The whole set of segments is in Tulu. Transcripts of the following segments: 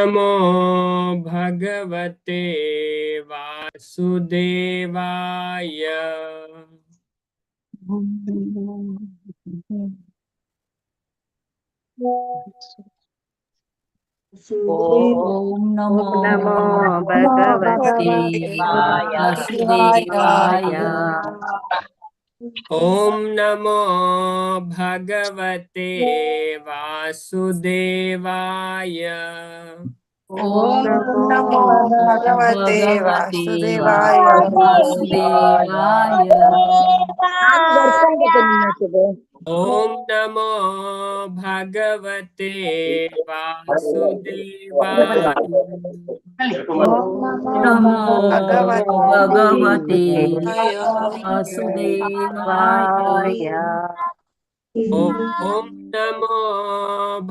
ನಮೋ ಭಗವತೆ ವಾಸುದೇವಾಯ. ಓಂ ನಮೋ ನಮೋ ಭಗವತೆ ಭಗವತೆ ವಾಸುದೇವಾಯ. ಓಂ ನಮೋ ಭಗವತೆ ವಾಸುದೇವಾಯ. ಓಂ ನಮೋ ಭಗವತೆ ಭಗವತೆ ವಾಸುದೇವಾಯ. ವಾಸುದೇವಾಯ. ಓಂ ನಮೋ ಭಗವತೆ ವಾಸುದೇವಾಯ. ನಮೋ ಭಗವತೆ ಭಗವತೆ ವಾಸುದೇವಾಯ. ಓಂ ನಮೋ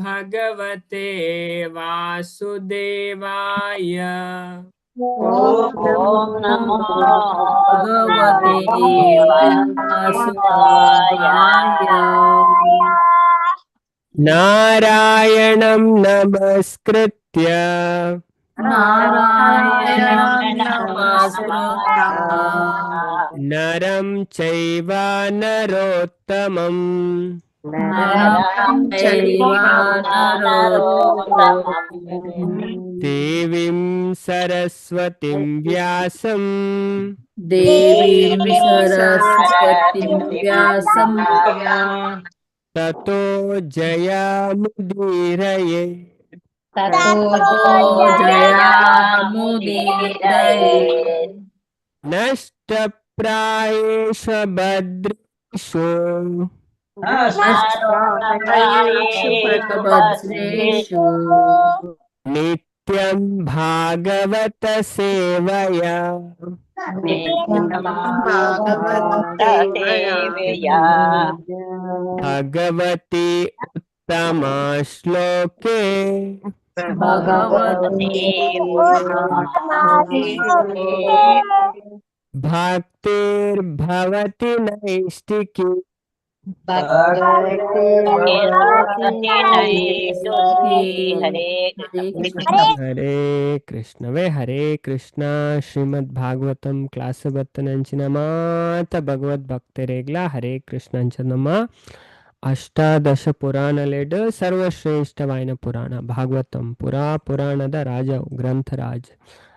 ಭಗವತೆ ವಾಸುದೇವಾಯ. ಓಂ ನಮೋ ಭಗವತೆ ವಾಸುದೇವಾಯ. ನಾರಾಯಣಂ ನಮಸ್ಕೃತ್ಯ ನಾರಾಯಣಂ ನಮಸ್ಕೃತ್ಯ ನರಂ ಚೈವ ನರೋತ್ತಮಂ ನರಂ ಚೈವ ನರೋತ್ತಮಂ ದೇವೀಂ ಸರಸ್ವತಿಂ ವ್ಯಾಸಂ ದೇವೀಂ ಸರಸ್ವತಿಂ ವ್ಯಾಸಂ ತತೋ ಜಯಮುದೀರಯೇ. ತತೋ ಜಯಾಮುದೀರಯೇ. ನಷ್ಟಪ್ರಾಯೇಷು ಭದ್ರೇಷು ಭದ್ರೇಷು ನಿತ್ಯಂ ಭಾಗವತ ಸೇವಯಾ ಭಗವತಿ ಉತ್ತಮ ಶ್ಲೋಕೆ ಭಗವತಿ ಭಕ್ತಿರ್ಭವತಿ ನೈಷ್ಟಿಕಿ. ಹರೇ ಕೃಷ್ಣ. ಹರೇ ಕೃಷ್ಣವೇ ಹರೇ ಕೃಷ್ಣ. ಶ್ರೀಮದ್ ಭಾಗವತಂ ಕ್ಲಾಸ್ ಬತ್ತನಂಚಿನ ಮಾತ ಭಗವದ್ ಭಕ್ತರೇಗ್ಲ ಹರೇ ಕೃಷ್ಣ. ಅಂಚ ನಮ್ಮ ಅಷ್ಟಾದಶ ಪುರಾಣಲೆಡ್ ಸರ್ವಶ್ರೇಷ್ಠವಾಯಿನ ಪುರಾಣ ಭಾಗವತಂ. ಪುರಾ ಪುರಾಣದ ರಾಜ ಗ್ರಂಥರಾಜ್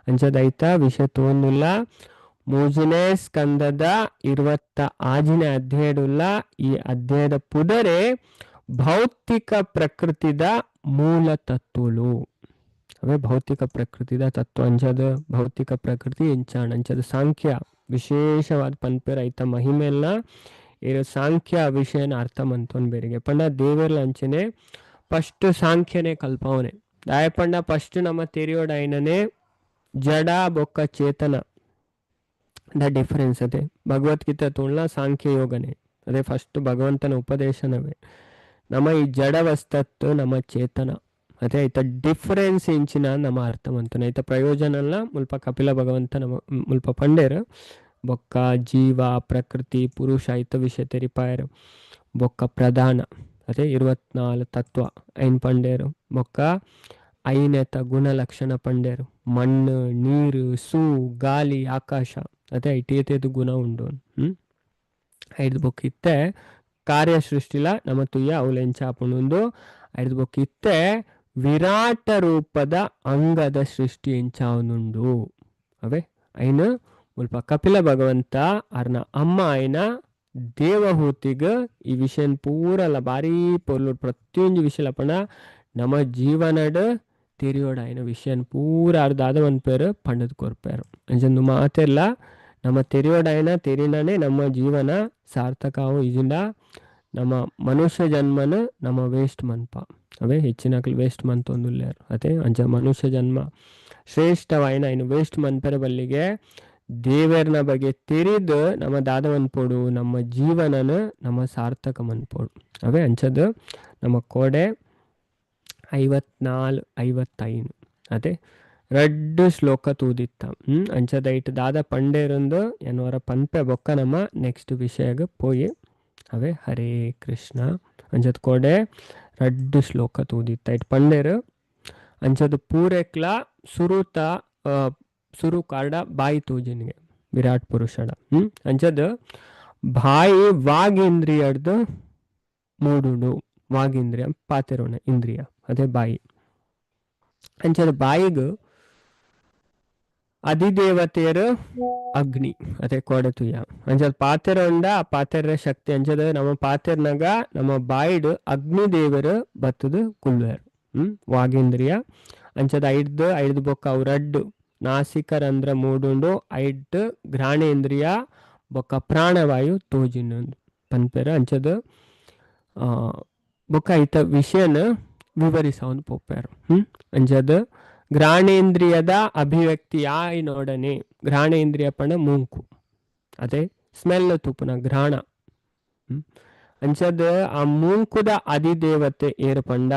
ಅಂಚದೈತ ವಿಷಯ ತೋನುಲ್ಲ. ಮೂಜನೇ ಸ್ಕಂದದ 26ನೇ ಅಧ್ಯಾಯಡುಲ್ಲ. ಈ ಅಧ್ಯಾಯದ ಪುದರೆ ಭೌತಿಕ ಪ್ರಕೃತಿದ ಮೂಲ ತತ್ವಲು. ಅವೇ ಭೌತಿಕ ಪ್ರಕೃತಿದ ತತ್ವ ಅಂಚದ ಭೌತಿಕ ಪ್ರಕೃತಿ ಎಂಚಾಣ ಅಂಚದ ಸಾಂಖ್ಯ ವಿಶೇಷವಾದ ಪನ್ಪೇರ್ ಐತ ಮಹಿಮೆಲ್ಲ ಇರೋ ಸಾಂಖ್ಯ ವಿಷಯನ ಅರ್ಥ ಮಂತೊನ್ ಬೇರಿಗೆ ಪಂಡ ದೇವರ್ಲ ಅಂಚನೆ ಫಸ್ಟ್ ಸಾಂಖ್ಯನೇ ಕಲ್ಪವನೆ ದಾಯ ಪಂಡ ಫಸ್ಟ್ ನಮ್ಮ ತೆರಿಯೋಡೈನನೆ ಜಡ ಬೊಕ್ಕ ಚೇತನ the difference. ಅದೇ ಭಗವದ್ಗೀತೆ ತೋಳ್ನ ಸಾಂಖ್ಯ ಯೋಗನೆ ಅದೇ ಫಸ್ಟ್ ಭಗವಂತನ ಉಪದೇಶನವೇ. ನಮ್ಮ ಈ ಜಡ ವಸ್ತತ್ತು ನಮ್ಮ ಚೇತನ ಅದೇ ಐತ ಡಿಫರೆನ್ಸ್ ಇಂಚಿನ ನಮ್ಮ ಅರ್ಥ ಮಂತನ ಐತ ಪ್ರಯೋಜನ ಅಲ್ಲ ಮುಲ್ಪ ಕಪಿಲ ಭಗವಂತ ನಮ್ಮ ಮುಲ್ಪ ಪಂಡೇರು. ಬೊಕ್ಕ ಜೀವ ಪ್ರಕೃತಿ ಪುರುಷ ಐತ ವಿಷಯ ತೆರಿಪಾಯರು. ಬೊಕ್ಕ ಪ್ರಧಾನ ಅದೇ 24 ತತ್ವ ಐನ್ ಪಂಡೇರು. ಬೊಕ್ಕ ಐನೆತ ಗುಣಲಕ್ಷಣ ಪಂಡೇರು. ಮಣ್ಣು ನೀರು ಸೂ ಗಾಲಿ ಆಕಾಶ ಅದೇ ಐಟೇತೇದು ಗುಣ ಉಂಡು. ಐದು ಬೊಕ್ಕ ಇತ್ತೆ ಕಾರ್ಯ ಸೃಷ್ಟಿಲ ನಮ್ಮ ತುಯ್ಯ ಅವಲೆಂಚಾಪುಣುಂದು. ಐದು ಬೊಕ್ಕ ಇತ್ತೆ ವಿರಾಟ ರೂಪದ ಅಂಗದ ಸೃಷ್ಟಿ ಎಂಚಾವನುಂಡು. ಅವೇ ಐನು ಮುಲ್ಪ ಕಪಿಲ ಭಗವಂತ ಅರ್ನ ಅಮ್ಮ ಆಯ್ನ ದೇವಹೂತಿಗ ಈ ವಿಷಯನ್ ಪೂರಲ್ಲ ಭಾರಿ ಪೊರ್ಲು ಪ್ರತಿಯೊಂದು ವಿಷಯ ಪಂಡ ನಮ್ಮ ಜೀವನಡ್ ತೆರಿಯೋಡ ಆಯ್ನ ವಿಷಯನ್ ಪೂರ ಅರ್ಧಾದ ಒಂದ್ ಪೇರು ಪಂಡದ್ ಕೊರ್ಪೇರು. ಅಂಚಂದು ಮಾತೆಲ್ಲ ನಮ್ಮ ತೆರಿಯೋಡಾಯ್ನ ತೆರಿನಾನೆ ನಮ್ಮ ಜೀವನ ಸಾರ್ಥಕ ಇಜಿಂದ ನಮ್ಮ ಮನುಷ್ಯ ಜನ್ಮನ ನಮ್ಮ ವೇಸ್ಟ್ ಮನ್ಪ. ಅವೇ ಹೆಚ್ಚಿನಕ್ಲು ವೇಸ್ಟ್ ಮಂತೊಂದುಲ್ಲೇರು ಅದೇ ಅಂಚ ಮನುಷ್ಯ ಜನ್ಮ ಶ್ರೇಷ್ಠವಾಯಿನ ಇನ್ನು ವೇಸ್ಟ್ ಮನ್ಪೆರ ಬಲ್ಲಿಗೆ ದೇವರ್ನ ಬಗ್ಗೆ ತೆರಿದು ನಮ್ಮ ದಾದ ಮನ್ಪೋಡು ನಮ್ಮ ಜೀವನನ ನಮ್ಮ ಸಾರ್ಥಕ ಮನ್ಪೋಡು. ಅವೇ ಅಂಚದು ನಮ್ಮ ಕೋಡೆ 54 55 ಅದೇ ರಡ್ಡು ಶ್ಲೋಕ ತೂದಿತ್ತ. ಅಂಚದ ಇಟ್ಟು ದಾದ ಪಂಡೇರೊಂದು ಎನ್ನುವರ ಪನ್ಪೆ ಬೊಕ್ಕ ನಮ್ಮ ನೆಕ್ಸ್ಟ್ ವಿಷಯಗ ಪೋಯಿ. ಅವೇ ಹರೇ ಕೃಷ್ಣ. ಅಂಚದ ಕೋಡೆ ರಡ್ಡು ಶ್ಲೋಕ ತೂದಿತ್ತ ಇಟ್ಟು ಪಂಡೇರು. ಅಂಚದ ಪೂರೆಕ್ಲ ಸುರುತ ಸುರು ಕಾರ್ಡ ಬಾಯಿ ತೋಜಿನಿಗೆ ವಿರಾಟ್ ಪುರುಷಡ. ಅಂಚದ ಬಾಯಿ ವಾಗೇಂದ್ರಿಯಡ್ದು ಮೂಡುಂಡು. ವಾಗೇಂದ್ರಿಯ ಪಾತೆರೋಣ ಇಂದ್ರಿಯ ಅದೇ ಬಾಯಿ. ಅಂಚದ ಬಾಯಿಗ್ ಅಧಿದೇವತೆಯರು ಅಗ್ನಿ ಅದೇ ಕೋಡೆತುಯ್ಯ. ಅಂಚದ ಪಾತೆರೊಂಡ ಆ ಪಾತೆರ ಶಕ್ತಿ. ಅಂಚದ ನಮ್ಮ ಪಾತೆರ್ನಾಗ ನಮ್ಮ ಬಾಯಿಡ್ ಅಗ್ನಿ ದೇವರು ಬತ್ತದು ಕುಲ್ವೇರು. ವಾಗೇಂದ್ರಿಯ ಅಂಚದ ಐಡ್ದು ಐದು ಬೊಕ್ಕ ಅವು ರಡ್ಡು ನಾಸಿಕ ರಂಧ್ರ ಮೂಡುಂಡು. ಐಡ್ ಘ್ರಾಣೇಂದ್ರಿಯ ಬೊಕ್ಕ ಪ್ರಾಣವಾಯು ತೋಜಿನ ಪನ್ಪೆರ್. ಅಂಚದ ಬೊಕ್ಕ ಐತ ವಿಷಯನ ವಿವರಿಸವನ್ ಪೋಪೆರ್. ಅಂಚದ ಘ್ರಾಣೇಂದ್ರಿಯದ ಅಭಿವ್ಯಕ್ತಿ ಆಯಿನೊಡನೆ ಘ್ರಾಣೇಂದ್ರಿಯ ಪಂಡ ಮೂಂಕು ಅದೇ ಸ್ಮೆಲ್ ತೂಪುನ ಘ್ರಾಣ. ಅಂಚದ ಆ ಮೂಂಕುದ ಅಧಿದೇವತೆ ಏರು ಪಂಡ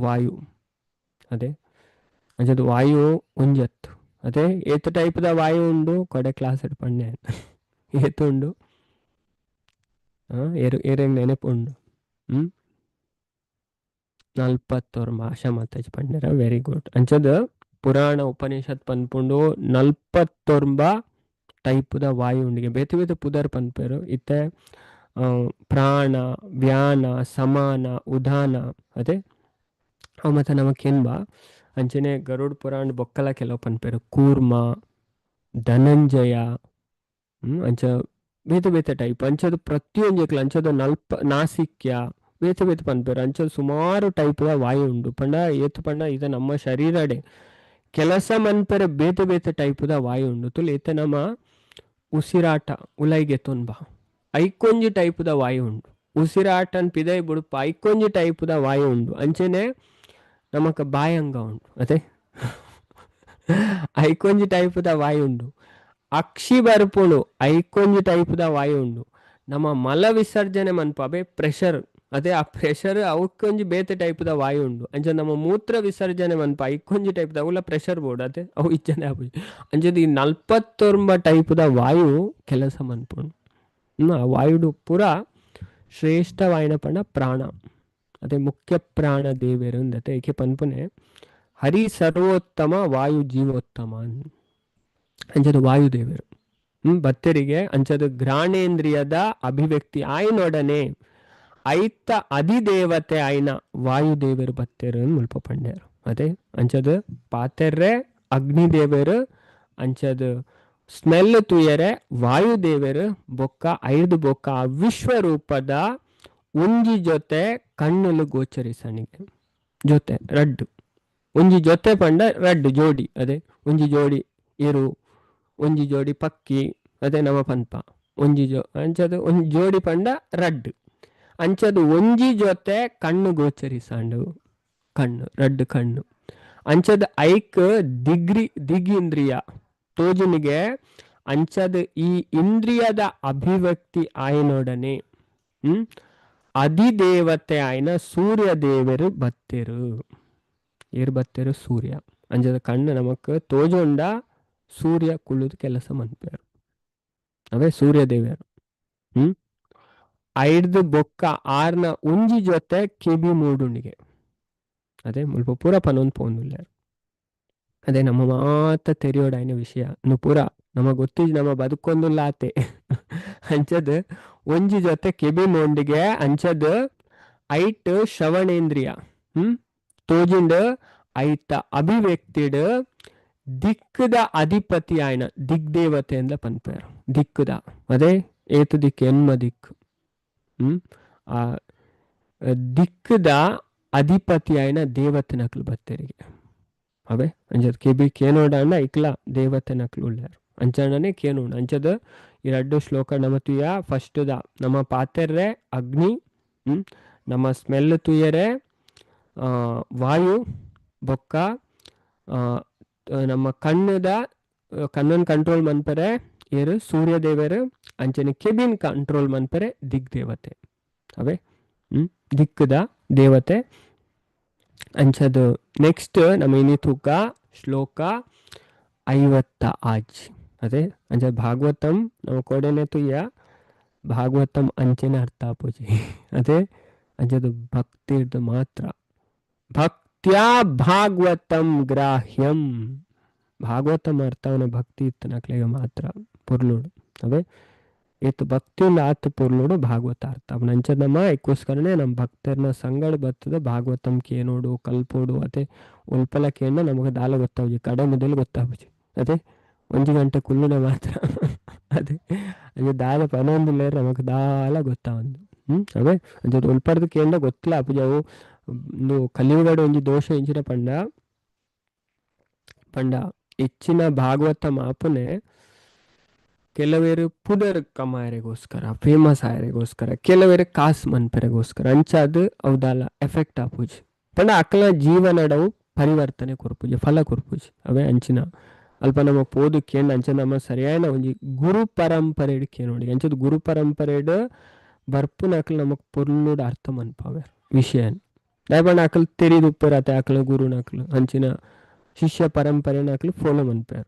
ವಾಯು. ಅದೇ ಅಂಚದ ವಾಯು ಒಂಜತ್ತು. ಅದೇ ಏತ್ ಟೈಪ್ದ ವಾಯು ಉಂಡು ಕೊಡೆ ಕ್ಲಾಸ್ ಪಂಡೆ ಏತು ಉಂಡು ಏರು ಏರೆಂಗ್ ನೆನಪು ಉಂಡು. ನಲ್ಪತ್ತೊರ್ಮ ಆಶಾ ಮಾತಾಜಿ ಪಂಡೆರ, ವೆರಿ ಗುಡ್. ಅಂಚದ ಪುರಾಣ ಉಪನಿಷತ್ ಪನ್ಪುಂಡು ನಲ್ಪತ್ತೊರ್ಂಬ ಟೈಪುದ ವಾಯು ಉಂಡಿಗೆ ಬೇತೆ ಬೇತೆ ಪುದರ್ ಪನ್ಪೆರು. ಇತ್ತೆ ಪ್ರಾಣ ವ್ಯಾನ ಸಮಾನ ಉದಾನ ಅದೇ ಅವು ಮತ್ತೆ ನಮಕ್ ಬಾ. ಅಂಚನೆ ಗರುಡ್ ಪುರಾಣ ಬೊಕ್ಕಲ ಕೆಲವು ಪನ್ಪೆರು ಕೂರ್ಮ ಧನಂಜಯ. ಅಂಚ ಬೇತೆ ಬೇತೆ ಟೈಪ್. ಅಂಚದ ಪ್ರತಿಯೊಂಜೆಕ್ಲ ಅಂಚದ ನಲ್ಪ ನಾಸಿಕ್ಯ ಬೇತೆ ಬೇತೆ ಪನ್ಪೆರು. ಅಂಚದ ಸುಮಾರು ಟೈಪ್ದ ವಾಯು ಉಂಡು. ಪಂಡ ಏತು ಪಂಡ ಇದು ನಮ್ಮ ಶರೀರಡೆ ಕೆಲಸ ಮನ್ಪೆರೆ ಬೇತೆ ಬೇತೆ ಟೈಪ್ದ ವಾಯು ಉಂಡು. ತುಲ್ ಏತ ನಮ್ಮ ಉಸಿರಾಟ ಉಲೈಗೆ ತೊನ್ಬ ಐಕೊಂಜಿ ಟೈಪ್ದ ವಾಯು ಉಂಡು. ಉಸಿರಾಟನ್ ಪಿದೈ ಬುಡುಪ ಐಕೊಂಜಿ ಟೈಪ್ದ ವಾಯು ಉಂಡು. ಅಂಚನೆ ನಮಕ್ ಬಾಯಂಗ ಉಂಡು. ಅದೇ ಐಕೊಂಜಿ ಟೈಪ್ದ ವಾಯು ಉಂಡು. ಅಕ್ಷಿ ಬರ್ಪುಂಡು ಐಕೊಂಜಿ ಟೈಪ್ದ ವಾಯು ಉಂಡು. ನಮ್ಮ ಮಲ ವಿಸರ್ಜನೆ ಮನ್ಪ ಅಬೆ ಪ್ರೆಷರ್ ಅದೇ ಆ ಪ್ರೆಷರ್ ಅವಕ್ಕೊಂಜಿ ಬೇತೆ ಟೈಪ್ದ ವಾಯು ಉಂಡು. ಅಂಚ ನಮ್ಮ ಮೂತ್ರ ವಿಸರ್ಜನೆ ಮನ್ಪ ಐಕೊಂಜಿ ಟೈಪ್ದ ಅವುಲ ಪ್ರೆಷರ್ ಬೋರ್ಡ್ ಅದೇ ಅವು ಇಚ್ಚನೆ ಆಪುಜಿ. ಅಂಚದ ಈ ನಲ್ಪತ್ತೊಂಬ ಟೈಪ್ದ ವಾಯು ಕೆಲಸ ಮನ್ಪುಂಡು. ಆ ವಾಯುಡು ಪೂರ ಶ್ರೇಷ್ಠವಾಯಿನ ಪಂಡ ಪ್ರಾಣ. ಅದೇ ಮುಖ್ಯ ಪ್ರಾಣ ದೇವೆರು ಅಂದತೆ ಏಕೆ ಪನ್ಪುನೆ ಹರಿ ಸರ್ವೋತ್ತಮ ವಾಯು ಜೀವೋತ್ತಮ ಅಂಚದ ವಾಯುದೇವರು. ಭಕ್ತರಿಗೆ ಅಂಚದ ಘ್ರಾಣೇಂದ್ರಿಯದ ಅಭಿವ್ಯಕ್ತಿ ಆಯ್ನೊಡನೆ ಐತ ಅಧಿದೇವತೆ ಆಯ್ನ ವಾಯುದೇವರು ಬತ್ತೆರು ಮುಲ್ಪ ಪಂಡ್ಯಾರು. ಅದೇ ಅಂಚದ ಪಾತೆರ್ರೆ ಅಗ್ನಿದೇವರು, ಅಂಚದ ಸ್ಮೆಲ್ ತುಯರೆ ವಾಯುದೇವರು ಬೊಕ್ಕ ಐದು ಬೊಕ್ಕ ವಿಶ್ವರೂಪದ ಒಂಜಿ ಜೊತೆ ಕಣ್ಣುಲು ಗೋಚರಿಸಣಿಗೆ ಜೊತೆ ರಡ್ಡು ಒಂಜಿ ಜೊತೆ ಪಂಡ ರಡ್ಡು ಜೋಡಿ. ಅದೇ ಒಂಜಿ ಜೋಡಿ ಇರು ಒಂಜಿ ಜೋಡಿ ಪಕ್ಕಿ ಅದೇ ನಮ್ಮ ಪನ್ಪ ಒಂಜಿ ಜೋ ಅಂಚದ ಒಂಜಿ ಜೋಡಿ ಪಂಡ ರಡ್ಡು. ಅಂಚದ ಒಂಜಿ ಜೊತೆ ಕಣ್ಣು ಗೋಚರಿಸಂಡು ಕಣ್ಣು ರಡ್ಡು ಕಣ್ಣು. ಅಂಚದ ಐಕ್ ದಿಗ್ರಿ ದಿಗಿಂದ್ರಿಯ ತೋಜುನಿಗೆ ಅಂಚದ ಈ ಇಂದ್ರಿಯದ ಅಭಿವ್ಯಕ್ತಿ ಆಯನೊಡನೆ ಅಧಿದೇವತೆ ಆಯ್ನ ಸೂರ್ಯ ದೇವರು ಬತ್ತೆರು. ಏರ್ ಬತ್ತೆರು ಸೂರ್ಯ. ಅಂಚದ ಕಣ್ಣು ನಮಕ್ ತೋಜೊಂಡ ಸೂರ್ಯ ಕುಳ್ಳುದು ಕೆಲಸ ಮನ್ಪೇರು. ಅವೇ ಸೂರ್ಯ ದೇವರು. ಐಡ್ದು ಬೊಕ್ಕ ಆರ್ನ ಒಂಜಿ ಜೊತೆ ಕೆಬಿ ಮೂಡುಂಡಿಗೆ ಅದೇ ಮುಲ್ಪ ಪೂರ ಪನೊಂದು ಪೋಂದುಲ್ಲ. ಅದೇ ನಮ್ಮ ಮಾತ ತೆರಿಯೋಡಾಯಿನ ವಿಷಯ ಇನ್ನು ಪೂರ ನಮ ಗೊತ್ತಿಜ್ ನಮ್ಮ ಬದುಕೊಂದುಲ್ಲ ಆತೆ. ಅಂಚದ ಒಂಜಿ ಜೊತೆ ಕೆಬಿ ಮೋಂಡಿಗೆ ಅಂಚದ ಐಟ್ ಶ್ರವಣೇಂದ್ರಿಯ ತೋಜಿಂಡ್ ಐತ ಅಭಿವ್ಯಕ್ತಿಡ್ ದಿಕ್ಕದ ಅಧಿಪತಿ ಆಯ್ನ ದಿಗ್ದೇವತೆ ಅಂದ ಪನ್ಪೇರು. ದಿಕ್ಕದ ಅದೇ ಏತು ದಿಕ್ಕು ಎನ್ಮ ದಿಕ್ಕು. ಆ ದಿಕ್ಕದ ಅಧಿಪತಿ ಆಯ್ನ ದೇವತೆ ನಕಲು ಬತ್ತೇರಿಗೆ ಅವೇ ಅಂಚದ ಕೆಬಿ ಕೇನೋಡಾಂಡ ಇಕ್ಲ ದೇವತೆ ನಕಲು ಉಳ್ಳಾರು ಅಂಚನೇ ಕೇನೋಣ. ಅಂಚದ ಈ ರಡ್ಡು ಶ್ಲೋಕ ನಮ್ಮ ತುಯ ಫಸ್ಟ್ the ನಮ್ಮ ಪಾತೆರ್ರೆ ಅಗ್ನಿ, ನಮ್ಮ ಸ್ಮೆಲ್ ತುಯರೆ ವಾಯು ಬೊಕ್ಕ ನಮ್ಮ ಕಣ್ಣುದ ಕಣ್ಣನ್ ಕಂಟ್ರೋಲ್ ಮನ್ಪರೆ ಏರು ಸೂರ್ಯದೇವರು, ಅಂಚನೆ ಕೆಬಿನ್ ಕಂಟ್ರೋಲ್ ಮನ್ಪರೆ ದಿಗ್ದೇವತೆ ಅವೇ ದಿಕ್ಕದ ದೇವತೆ. ಅಂಚದು ನೆಕ್ಸ್ಟ್ ನಮ್ಮ ಇನಿ ತೂಕ ಶ್ಲೋಕ 56. ಅದೇ ಅಂಚ ಭಾಗವತಂ ನಮ್ಮ ಕೊಡೆನೆ ತುಯ್ಯ ಭಾಗವತಂ ಅಂಚೆನೆ ಅರ್ಥ ಆಪುಜಿ. ಅದೇ ಅಂಚದು ಭಕ್ತಿರ್ದು ಮಾತ್ರ ಭಕ್ತಿ ಭಕ್ತ್ಯಾ ಭಾಗವತಂ ಗ್ರಾಹ್ಯಂ. ಭಾಗವತಂ ಅರ್ಥವನ ಭಕ್ತಿ ಇತ್ತನಕ್ಲೆಗೆ ಮಾತ್ರ ಪೊರ್ಲುಡು. ಅವೇ ಏತ್ ಭಕ್ತಿ ಉಂಡು ಆತ್ ಪೊರ್ಲುಡು ಭಾಗವತ ಅರ್ಥ. ಅಂಚ ನಮ್ಮ ಐಕ್ಕೋಸ್ಕರನೇ ನಮ್ಮ ಭಕ್ತರನ್ನ ಸಂಗಡ ಬತ್ತದ ಭಾಗವತಂ ಕೇನೋಡು ಕಲ್ಪೋಡು. ಅದೇ ಒಲ್ಪಲ ಕೇಂಡ ನಮಗೆ ದಾಲ ಗೊತ್ತಾವುಜಿ, ಕಡೆ ಮೊದಲು ಗೊತ್ತಾವುಜಿ. ಅದೇ ಒಂಜಿ ಗಂಟೆ ಕುಲ್ಲುನ ಮಾತ್ರ ಅದೇ ಅಂಚ ದಾಲ ಪನೊಂದುಲ್ಲೆರ್ ನಮಕ್ ದಾಲ ಗೊತ್ತಾವಂದು. ಅವೇ ಅಂಚ ಒಲ್ಪರ್ದ್ ಕೇಂಡ ಗೊತ್ತಿಲ್ಲ ಅಪುಜಿ. ಅವು ಉಂದು ಕಲಿಯುಗಡ್ ಒಂಜಿ ದೋಷ ಎಂಚಿನ ಪಂಡ ಪಂಡ ಹೆಚ್ಚಿನ ಭಾಗವತ ಮಾಪುನೆ ಕೆಲವೇರು ಪುದರ್ ಕಮಾಯರೆಗೋಸ್ಕರ, ಫೇಮಸ್ ಆಯರೆಗೋಸ್ಕರ, ಕೆಲವೇರು ಕಾಸ್ ಮನ್ಪೆರೆಗೋಸ್ಕರ. ಅಂಚಾದ್ ಅವು ದಾಲ ಎಫೆಕ್ಟ್ ಆಪುಜಿ. ಪಂಡ ಅಕ್ಲ ಜೀವನಡವು ಪರಿವರ್ತನೆ ಕೊರ್ಪುಜಿ, ಫಲ ಕೊರ್ಪುಜಿ. ಅವೇ ಅಂಚಿನ ಅಲ್ಪ ನಮ್ಮ ಪೋದು ಕೇಂಡ ಅಂಚ ನಮ್ಮ ಸರಿಯಾದ ಒಂಜಿ ಗುರು ಪರಂಪರೆಡ್ ಕೇನೋಡಿ. ಅಂಚದ ಗುರು ಪರಂಪರೆಡ್ ಬರ್ಪುನಕ್ಲ್ ನಮಕ್ ಪೊರ್ಲುಡು ಅರ್ಥ ಮನ್ಪಾವೆರ್ ವಿಷಯನ್. ದಾಯೆ ಪಂಡ ಅಕಲ್ ತೆರಿದುಪ್ಪೆರ್ ಅತೆ ಅಕ್ಲ ಗುರುನಕ್ಲು ಅಂಚಿನ ಶಿಷ್ಯ ಪರಂಪರೆನ ಅಕ್ಲು ಫಾಲೋ ಮನ್ಪೆರ್.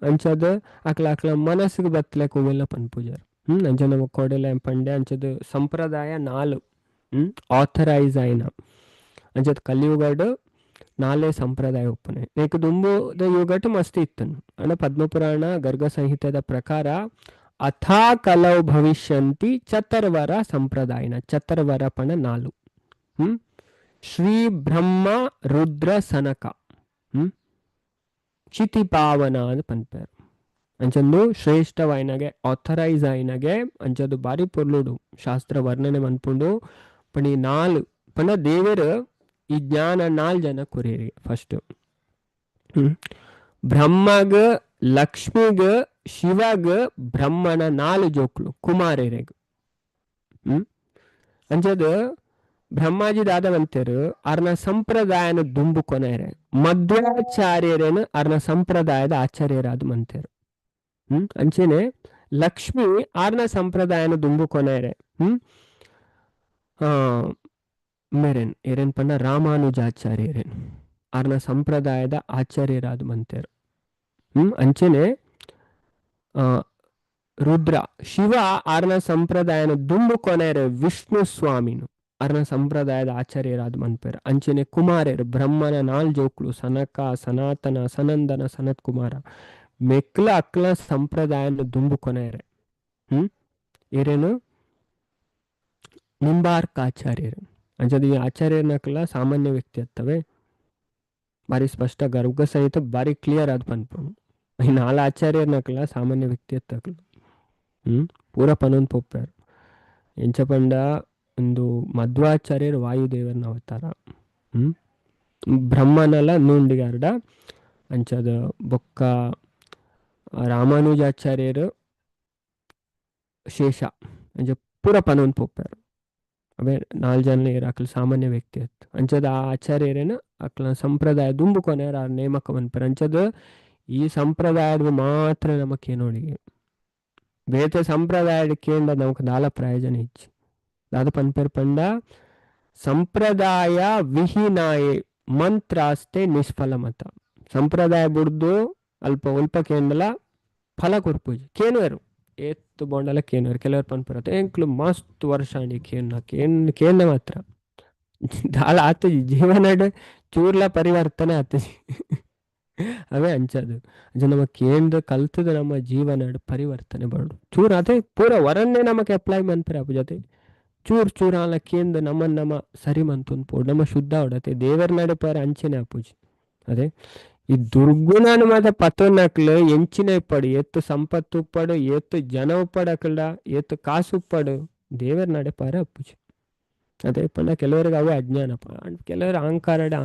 ಅಂಚಾದ್ ಅಕ್ಲ ಅಕ್ಲ ಮನಸ್ಸಿಗೆ ಬತ್ತಲೆಕ ಒವೆಲ್ಲ ಪನ್ಪುಜೆರ್. ಅಂಚ ನಮ ಕೊಡೆಲ ಪಂಡೆ ಅಂಚದ ಸಂಪ್ರದಾಯ ನಾಲ್ ಆಥರೈಸ್ ಆಯಿನ. ಅಂಚದ ಕಲಿಯುಗಡ್ ನಾಲೇ ಸಂಪ್ರದಾಯ ಉಪ್ಪುನೆ. ನೆಕ್ ದುಂಬುದ ಯುಗಟ್ ಮಸ್ತ್ ಇತ್ತುಂಡು. ಆಂಡ ಪದ್ಮಪುರಾಣ ಗರ್ಗ ಸಂಹಿತೆದ ಪ್ರಕಾರ ಅಥಾ ಕಲೌ ಭವಿಷ್ಯಂತಿ ಚತರ್ವರ ಸಂಪ್ರದಾಯನ. ಚತರ್ವರ ಪಣ ನಾಲು. ಶ್ರೀ ಬ್ರಹ್ಮ ರುದ್ರ ಸನಕ ಕ್ಷಿತಿಪಾವನ ಅಂದ್ ಪನ್ಪೆರ್. ಅಂಚಂದು ಶ್ರೇಷ್ಠವಾಯಿನಗೆ ಆಥರೈಸ್ ಆಯಿನಗೆ ಅಂಚದು ಬಾರಿ ಪೊರ್ಲುಡು ಶಾಸ್ತ್ರ ವರ್ಣನೆ ಮನ್ಪುಂಡು. ಪಂಡ ಈ ನಾಲ್ ಪಂಡ ದೇವೆರ್ ಈ ಜ್ಞಾನ ನಾಲ್ ಜನ ಕೊರಿಯೆರ್ ಫಸ್ಟ್. ಬ್ರಹ್ಮಗ್ ಲಕ್ಷ್ಮಿಗ್ ಶಿವಗ್ ಬ್ರಹ್ಮನ ನಾಲ್ ಜೋಕ್ಲು ಕುಮಾರೆರೆಗ್. ಅಂಚದ್ ಬ್ರಹ್ಮಾಜಿ ದಾದವಂತೆರ್ ಅರ್ನ ಸಂಪ್ರದಾಯನ ದುಂಬು ಕೊನೆರೆ ಮಧ್ವಾಚಾರ್ಯರೇನು ಅರ್ನ ಸಂಪ್ರದಾಯದ ಆಚಾರ್ಯರಾದ ಮಂತೆರ್. ಅಂಚೆನೆ ಲಕ್ಷ್ಮಿ ಆರ್ನ ಸಂಪ್ರದಾಯನ ದುಂಬು ಕೊನೆರೆ ಮೇರೆನ್ ಏರೇನ್ ಪಂಡ ರಾಮಾನುಜಾಚಾರ್ಯರೇನ್ ಆರ್ನ ಸಂಪ್ರದಾಯದ ಆಚಾರ್ಯರಾದ ಮಂತೆರ್. ಅಂಚೆನೆ ರುದ್ರ ಶಿವ ಆರ್ನ ಸಂಪ್ರದಾಯನ ದುಂಬು ಕೊನೆರೆ ವಿಷ್ಣು ಸ್ವಾಮಿನು ಅರ್ನ ಸಂಪ್ರದಾಯದ ಆಚಾರ್ಯರಾದ ಮನ್ಪೆರ್. ಅಂಚೆನೆ ಕುಮಾರೆರ್ ಬ್ರಹ್ಮನ ನಾಲ್ ಜೋಕ್ಲು ಸನಕ ಸನಾತನ ಸನಂದನ ಸನತ್ ಕುಮಾರ ಮೆಕ್ಲ ಅಕ್ಲ ಸಂಪ್ರದಾಯನ ದುಂಬು ಕೊನೆರೆ ಏರೇನು ನಿಂಬಾರ್ಕಾಚಾರ್ಯರು. ಅಂಚದ ಈ ಆಚಾರ್ಯನಕ್ಲ ಸಾಮಾನ್ಯ ವ್ಯಕ್ತಿ ಅತ್ತವೆ ಬಾರಿ ಸ್ಪಷ್ಟ ಗರ್ಗ ಸಹಿತ ಬಾರಿ ಕ್ಲಿಯರ್ ಆದ್ ಪನ್ಪುಂಡು. ಈ ನಾಲ್ ಆಚಾರ್ಯನಕ್ಲ ಸಾಮಾನ್ಯ ವ್ಯಕ್ತಿ ಅತ್ತಕ್ಲು. ಪೂರ ಪನೊಂದು ಪೋಪೆರ್. ಎಂಚ ಪಂಡ ಒಂದು ಮಧ್ವಾಚಾರ್ಯರು ವಾಯುದೇವರನ ಅವತಾರ. ಬ್ರಹ್ಮನಲ ನೂಂಡಿಗಾರ್ಡ. ಅಂಚದ ಬೊಕ್ಕ ರಾಮಾನುಜಾಚಾರ್ಯರು ಶೇಷ ಅಂಚ ಪೂರ ಪನೊಂದು ಪೋಪೆರ್. ಅವೇ ನಾಲ್ ಜನ ಅಕ್ಲು ಸಾಮಾನ್ಯ ವ್ಯಕ್ತಿ ಅತ್ತು. ಅಂಚದ ಆ ಆಚಾರ್ಯರೇನ ಅಕ್ಲ ಸಂಪ್ರದಾಯ ದುಂಬು ಕೊನೆಯರ್ ಆ ನೇಮಕ ಮನ್ಪೆರ್. ಅಂಚದ ಈ ಸಂಪ್ರದಾಯದ ಮಾತ್ರ ನಮಕೇನೋಡಿಗೆ ಬೇತೆ ಸಂಪ್ರದಾಯದ ಕೇಂದ್ರ ನಮಕ್ ದಾಲ ಪ್ರಯೋಜನ ಇಜ್ಜಿ. ದಾದ ಪನ್ಪೆರ್ ಪಂಡ ಸಂಪ್ರದಾಯ ವಿಹೀನಾಯೆ ಮಂತ್ರಾಸ್ತೆ ನಿಷ್ಫಲ ಮತ. ಸಂಪ್ರದಾಯ ಬುಡ್ದು ಅಲ್ಪ ಒಲ್ಪ ಕೇಂಡಲ ಫಲ ಕೊರ್ಪುಜಿ. ಕೇನುವೆರು ಏತ್ ಬೋಂಡಲ ಕೇನುವೆರು. ಕೆಲವರು ಪನ್ಪೆರ್ ಎಂಕ್ಲು ಮಸ್ತ್ ವರ್ಷ ಆಂಡ್ ಕೇನ್ನ ಕೇನ್ ಕೇಂಡ ಮಾತ್ರ ದಾಲ ಆತುಜಿ ಜೀವನಡ್ ಚೂರ್ಲ ಪರಿವರ್ತನೆ ಆತುಜಿ. ಅವೇ ಅಂಚದು ಅಂಚ ನಮ ಕೇಂದ್ರ ಕಲ್ತದ ನಮ್ಮ ಜೀವನಡ್ ಪರಿವರ್ತನೆ ಬರಡು ಚೂರ್ ಅದೇ ಪೂರ ವರನ್ನೇ ನಮಕ್ ಅಪ್ಲೈ ಮನ್ಪೆರೆ ಆಪುಜಿ. ಚೂರ್ ಚೂರ್ ಆಲ ಕೇಂದ್ರ ನಮ್ಮನ್ ನಮ ಸರಿ ಮಂತೊಂದು ಪೋಡು ನಮ್ಮ ಶುದ್ಧ ಆವಡತೆ ದೇವರ ನಡೆ ಪೋರೆ ಅಂಚೆನೆ ಆಪುಜಿ. ಅದೇ ಈ ದುರ್ಗುಣನ ಮಾತ ಪತ್ತೊನ್ನಕ್ಲು ಎಂಚಿನ ಇಪ್ಪಡು ಏತ್ ಸಂಪತ್ತು ಉಪ್ಪಡು ಏತ್ ಜನ ಉಪ್ಪಡು ಅಕಲ್ಡ ಏತ್ ಕಾಸು ಉಪ್ಪಡು ದೇವರ ನಡೆ ಪಾರೆ ಅಪ್ಪುಜಿ. ಅದೇ ಪಂಡ ಕೆಲವರಿಗೆ ಅವೇ ಅಜ್ಞಾನ ಕೆಲವರು ಅಹಂಕಾರಡ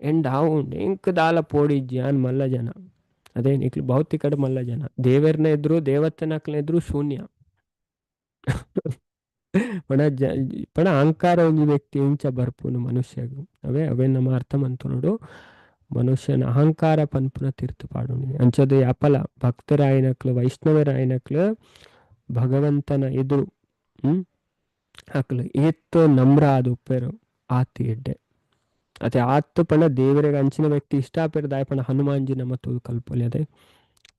ಎಂಡ್ ಆವುಂಡು ಎಂಕ್ ದಾಲ ಪೋಡಿಜ್ಜಿ ಆನ್ ಮಲ್ಲ ಜನ. ಅದೇ ನಿಕ್ಲು ಭೌತಿಕಡ್ ಮಲ್ಲ ಜನ ದೇವರ್ನ ಎದುರು ದೇವತೆನಕ್ಲ ಎದುರು ಶೂನ್ಯ. ಪಂಡ ಪಂಡ ಅಹಂಕಾರ ಒಂಜಿ ವ್ಯಕ್ತಿ ಎಂಚ ಬರ್ಪುನು ಮನುಷ್ಯಗ್. ಅವೇ ಅವೇ ನಮ್ಮ ಅರ್ಥ ಮಂತೊನೊಡು ಮನುಷ್ಯನ ಅಹಂಕಾರ ಪನ್ಪುನ ತೀರ್ತು ಪಾಡುನಿ. ಅಂಚದ ಯಾಪಲ ಭಕ್ತರಾಯಿನಕ್ಲು ವೈಷ್ಣವರಾಯಿನಕ್ಲು ಭಗವಂತನ ಎದುರು ಅಕ್ಲು ಏತ್ ನಮ್ರ ಆದ್ ಉಪ್ಪೆರು ಆತ್ ಎಡ್ಡೆ. ಅತೆ ಆತ್ ಪಂಡ ದೇವರಿಗೆ ಅಂಚಿನ ವ್ಯಕ್ತಿ ಇಷ್ಟ ಆಪೆರ್ ದಾಯೆ ಪಂಡ ಹನುಮಾನ್ಜಿ ನಮ್ಮ ತೂದು ಕಲ್ಪೊಲಿ. ಅದೇ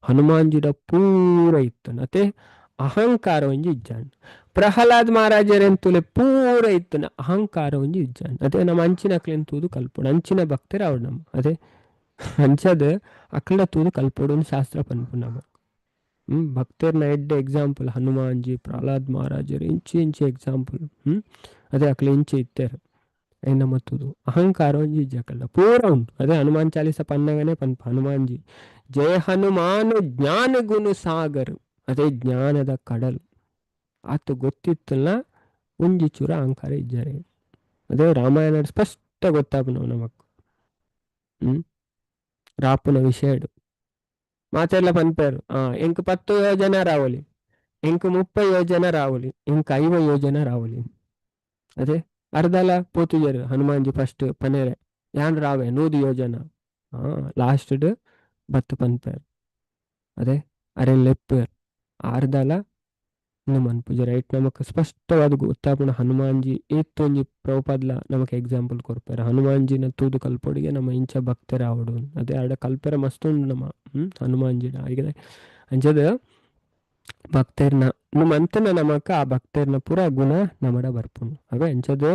ಹನುಮಾನ್ಜಿಡ ಪೂರ ಇತ್ತುಂಡು ಅತೆ ಅಹಂಕಾರ ಒಂಜಿ ಇಜ್ಜಾಂಡ್. ಪ್ರಹ್ಲಾದ್ ಮಹಾರಾಜರೆನ್ ತೂಲೆ ಪೂರ ಇತ್ತುನ ಅಹಂಕಾರ ಒಂಜಿ ಇಜ್ಜಾಂಡ್. ಅದೇ ನಮ್ಮ ಅಂಚಿನ ಅಕ್ಲೆನ್ ತೂದು ಕಲ್ಪೊಡು, ಅಂಚಿನ ಭಕ್ತರು ಅವಡು ನಮ್ಮ. ಅದೇ ಅಂಚದ ಅಕ್ಲ ತೂದು ಕಲ್ಪೊಡು ಶಾಸ್ತ್ರ ಪನ್ಪು ನಮ. ಭಕ್ತರ್ನ ಎಡ್ಡೆ ಎಕ್ಸಾಂಪಲ್ ಹನುಮಾನ್ಜಿ, ಪ್ರಹ್ಲಾದ್ ಮಹಾರಾಜರು ಇಂಚಿ ಇಂಚಿ ಎಕ್ಸಾಂಪಲ್. ಅದೇ ಅಕ್ಲೆ ಇಂಚಿ ಇತ್ತೆರ್ ಐನ ಮತ್ತುದು ಅಹಂಕಾರ ಒಂಜಿ ಇಜ್ಜಿ ಅಕಲ್ಡ ಪೂರ ಉಂಡು. ಅದೇ ಹನುಮಾನ್ ಚಾಲೀಸ ಪನ್ನಗನೆ ಪನ್ಪ ಹನುಮಾನ್ಜಿ ಜಯ ಹನುಮಾನ್ ಜ್ಞಾನ ಗುಣ ಸಾಗರ್. ಅದೇ ಜ್ಞಾನದ ಕಡಲ್ ಆತ ಗೊತ್ತಿತ್ತಲ್ಲ ಒಂಜಿ ಚೂರ ಅಹಂಕಾರ ಇಜ್ಜಾರೆ. ಅದೇ ರಾಮಾಯಣ ಸ್ಪಷ್ಟ ಗೊತ್ತಾಪುನವು ನಮಕ್. ರಾಪುನ ವಿಷಯಡು ಮಾತೆಲ್ಲ ಪನ್ಪೇರು ಎಂಕ್ 10 ಯೋಜನ ರಾವಲಿ, ಎಂಕ್ 30 ಯೋಜನ ರಾವಲಿ, ಎಂಕ್ 50 ಯೋಜನ ರಾವಲಿ. ಅದೇ ಅರ್ಧಲ ಪೋತುಜೆರ್ ಹನುಮಾನ್ಜಿ ಫಸ್ಟ್ ಪನೇರೆ ಯಾನ್ ರಾವೆ 100 ಯೋಜನ ಲಾಸ್ಟ್ ಬತ್ತು ಪನ್ಪೇರು. ಅದೇ ಅರೆನ್ ಲೆಪ್ಪೇರ್ ಅರ್ಧಲ ಮನ್ಪುಜೆ ರೈಟ್. ನಮಕ್ ಸ್ಪಷ್ಟವಾದ ಗೊತ್ತಾಪುನ ಹನುಮಾನ್ಜಿ ಏತೊಂಜಿ ಪ್ರಭುಪಾದ್ಲ ನಮಕ್ ಎಕ್ಸಾಂಪಲ್ ಕೊರ್ಪೇರು. ಹನುಮಾನ್ಜಿನ ತೂದು ಕಲ್ಪೊಡಿಗೆ ನಮ್ಮ ಇಂಚ ಭಕ್ತರ ಆವಡು. ಅದೇ ಆಡ ಕಲ್ಪೆರ ಮಸ್ತ್ ಉಂಡು ನಮ್ಮ ಹನುಮಾನ್ಜಿನ. ಈಗ ಅಂಚದ ಭಕ್ತರ್ನ ಮಂತನ ನಮಕ ಆ ಭಕ್ತರ್ನ ಪೂರ ಗುಣ ನಮಡ ಬರ್ಪುಂಡು. ಅವೇ ಅಂಚದ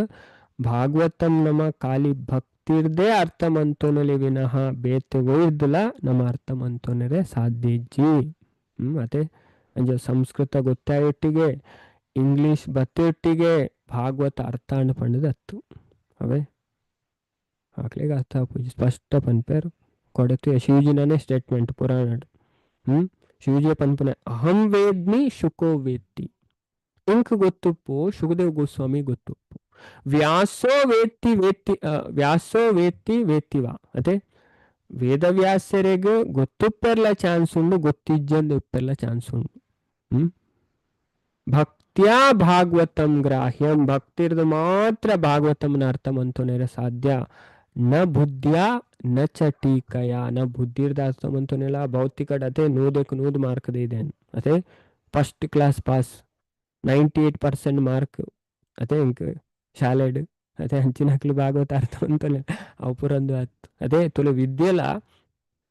ಭಾಗವತಂ ನಮ ಖಾಲಿ ಭಕ್ತಿರ್ದೇ ಅರ್ಥ ಮಂತೊನಲಿ ವಿನಃ ಬೇತೆ ಒಯ್ದಲ ನಮ್ಮ ಅರ್ಥ ಮಂತೊನರೆ ಸಾಧ್ಯ ಇಜ್ಜಿ. ಅದೇ ಅಂಚ ಸಂಸ್ಕೃತ ಗೊತ್ತಾಯಿಟ್ಟಿಗೆ ಇಂಗ್ಲಿಷ್ ಬತ್ತಿಟ್ಟಿಗೆ ಭಾಗವತ ಅರ್ಥ ಅಂಡ್ ಪಂಡದ ಅತ್ತು. ಅವೇ ಆಕ್ಲೆಗ್ ಅರ್ಥ ಆಪುಜಿ ಸ್ಪಷ್ಟ ಪನ್ಪೇರು ಕೊಡತು ಶಿವಜಿನೇ ಸ್ಟೇಟ್ಮೆಂಟ್ ಪುರಾಣ. ಶಿವಜಿಯ ಪನ್ಪುನ ಅಹಂ ವೇದ್ಮಿ ಶುಕೋ ವೇತ್ತಿ. ಇಂಕ್ ಗೊತ್ತುಪ್ಪು ಶುಕದೇವ್ ಗೋಸ್ವಾಮಿ ಗೊತ್ತುಪ್ಪು. ವ್ಯಾಸೋ ವೇತ್ತಿ ವೇತ್ತಿ ವ್ಯಾಸೋ ವೇತ್ತಿ ವೇತ್ತಿವಾ. ಅದೇ ವೇದವ್ಯಾಸರಿಗೆ ಗೊತ್ತುಪ್ಪೆರ್ಲ ಚಾನ್ಸ್ ಉಂಡು, ಗೊತ್ತಿಜ್ಜಂದು ಉಪ್ಪೆರ್ಲ ಚಾನ್ಸ್ ಉಂಡು. ಭಕ್ತ್ಯಾ ಭಾಗವತಂ ಗ್ರಾಹ್ಯಂ. ಭಕ್ತಿರ್ದು ಮಾತ್ರ ಭಾಗವತಂನ ಅರ್ಥ ಮಂತೊನೆರೆ ಸಾಧ್ಯ. ನ ಬುದ್ಧಿಯ ನ ಚ ಟೀಕಯ. ನ ಬುದ್ಧಿರ್ದ ಅರ್ಥ ಮಂತೊನೆಲ್ಲ ಭೌತಿಕ ಅದೇ 100ಕ್ಕೆ 100 ಮಾರ್ಕ್ ಇದೆ. ಅದೇ ಫಸ್ಟ್ ಕ್ಲಾಸ್ ಪಾಸ್ 98% ಮಾರ್ಕ್ ಅದೇ ಇಂಕ್ ಶಾಲೆಡ್. ಅದೇ ಅಂಚಿನಕ್ಲು ಭಾಗವತ ಅರ್ಥ ಮಂತೊನೆ ಅವು ಪುರಂದು ಆತ್. ಅದೇ ತುಳು ವಿದ್ಯೆಲ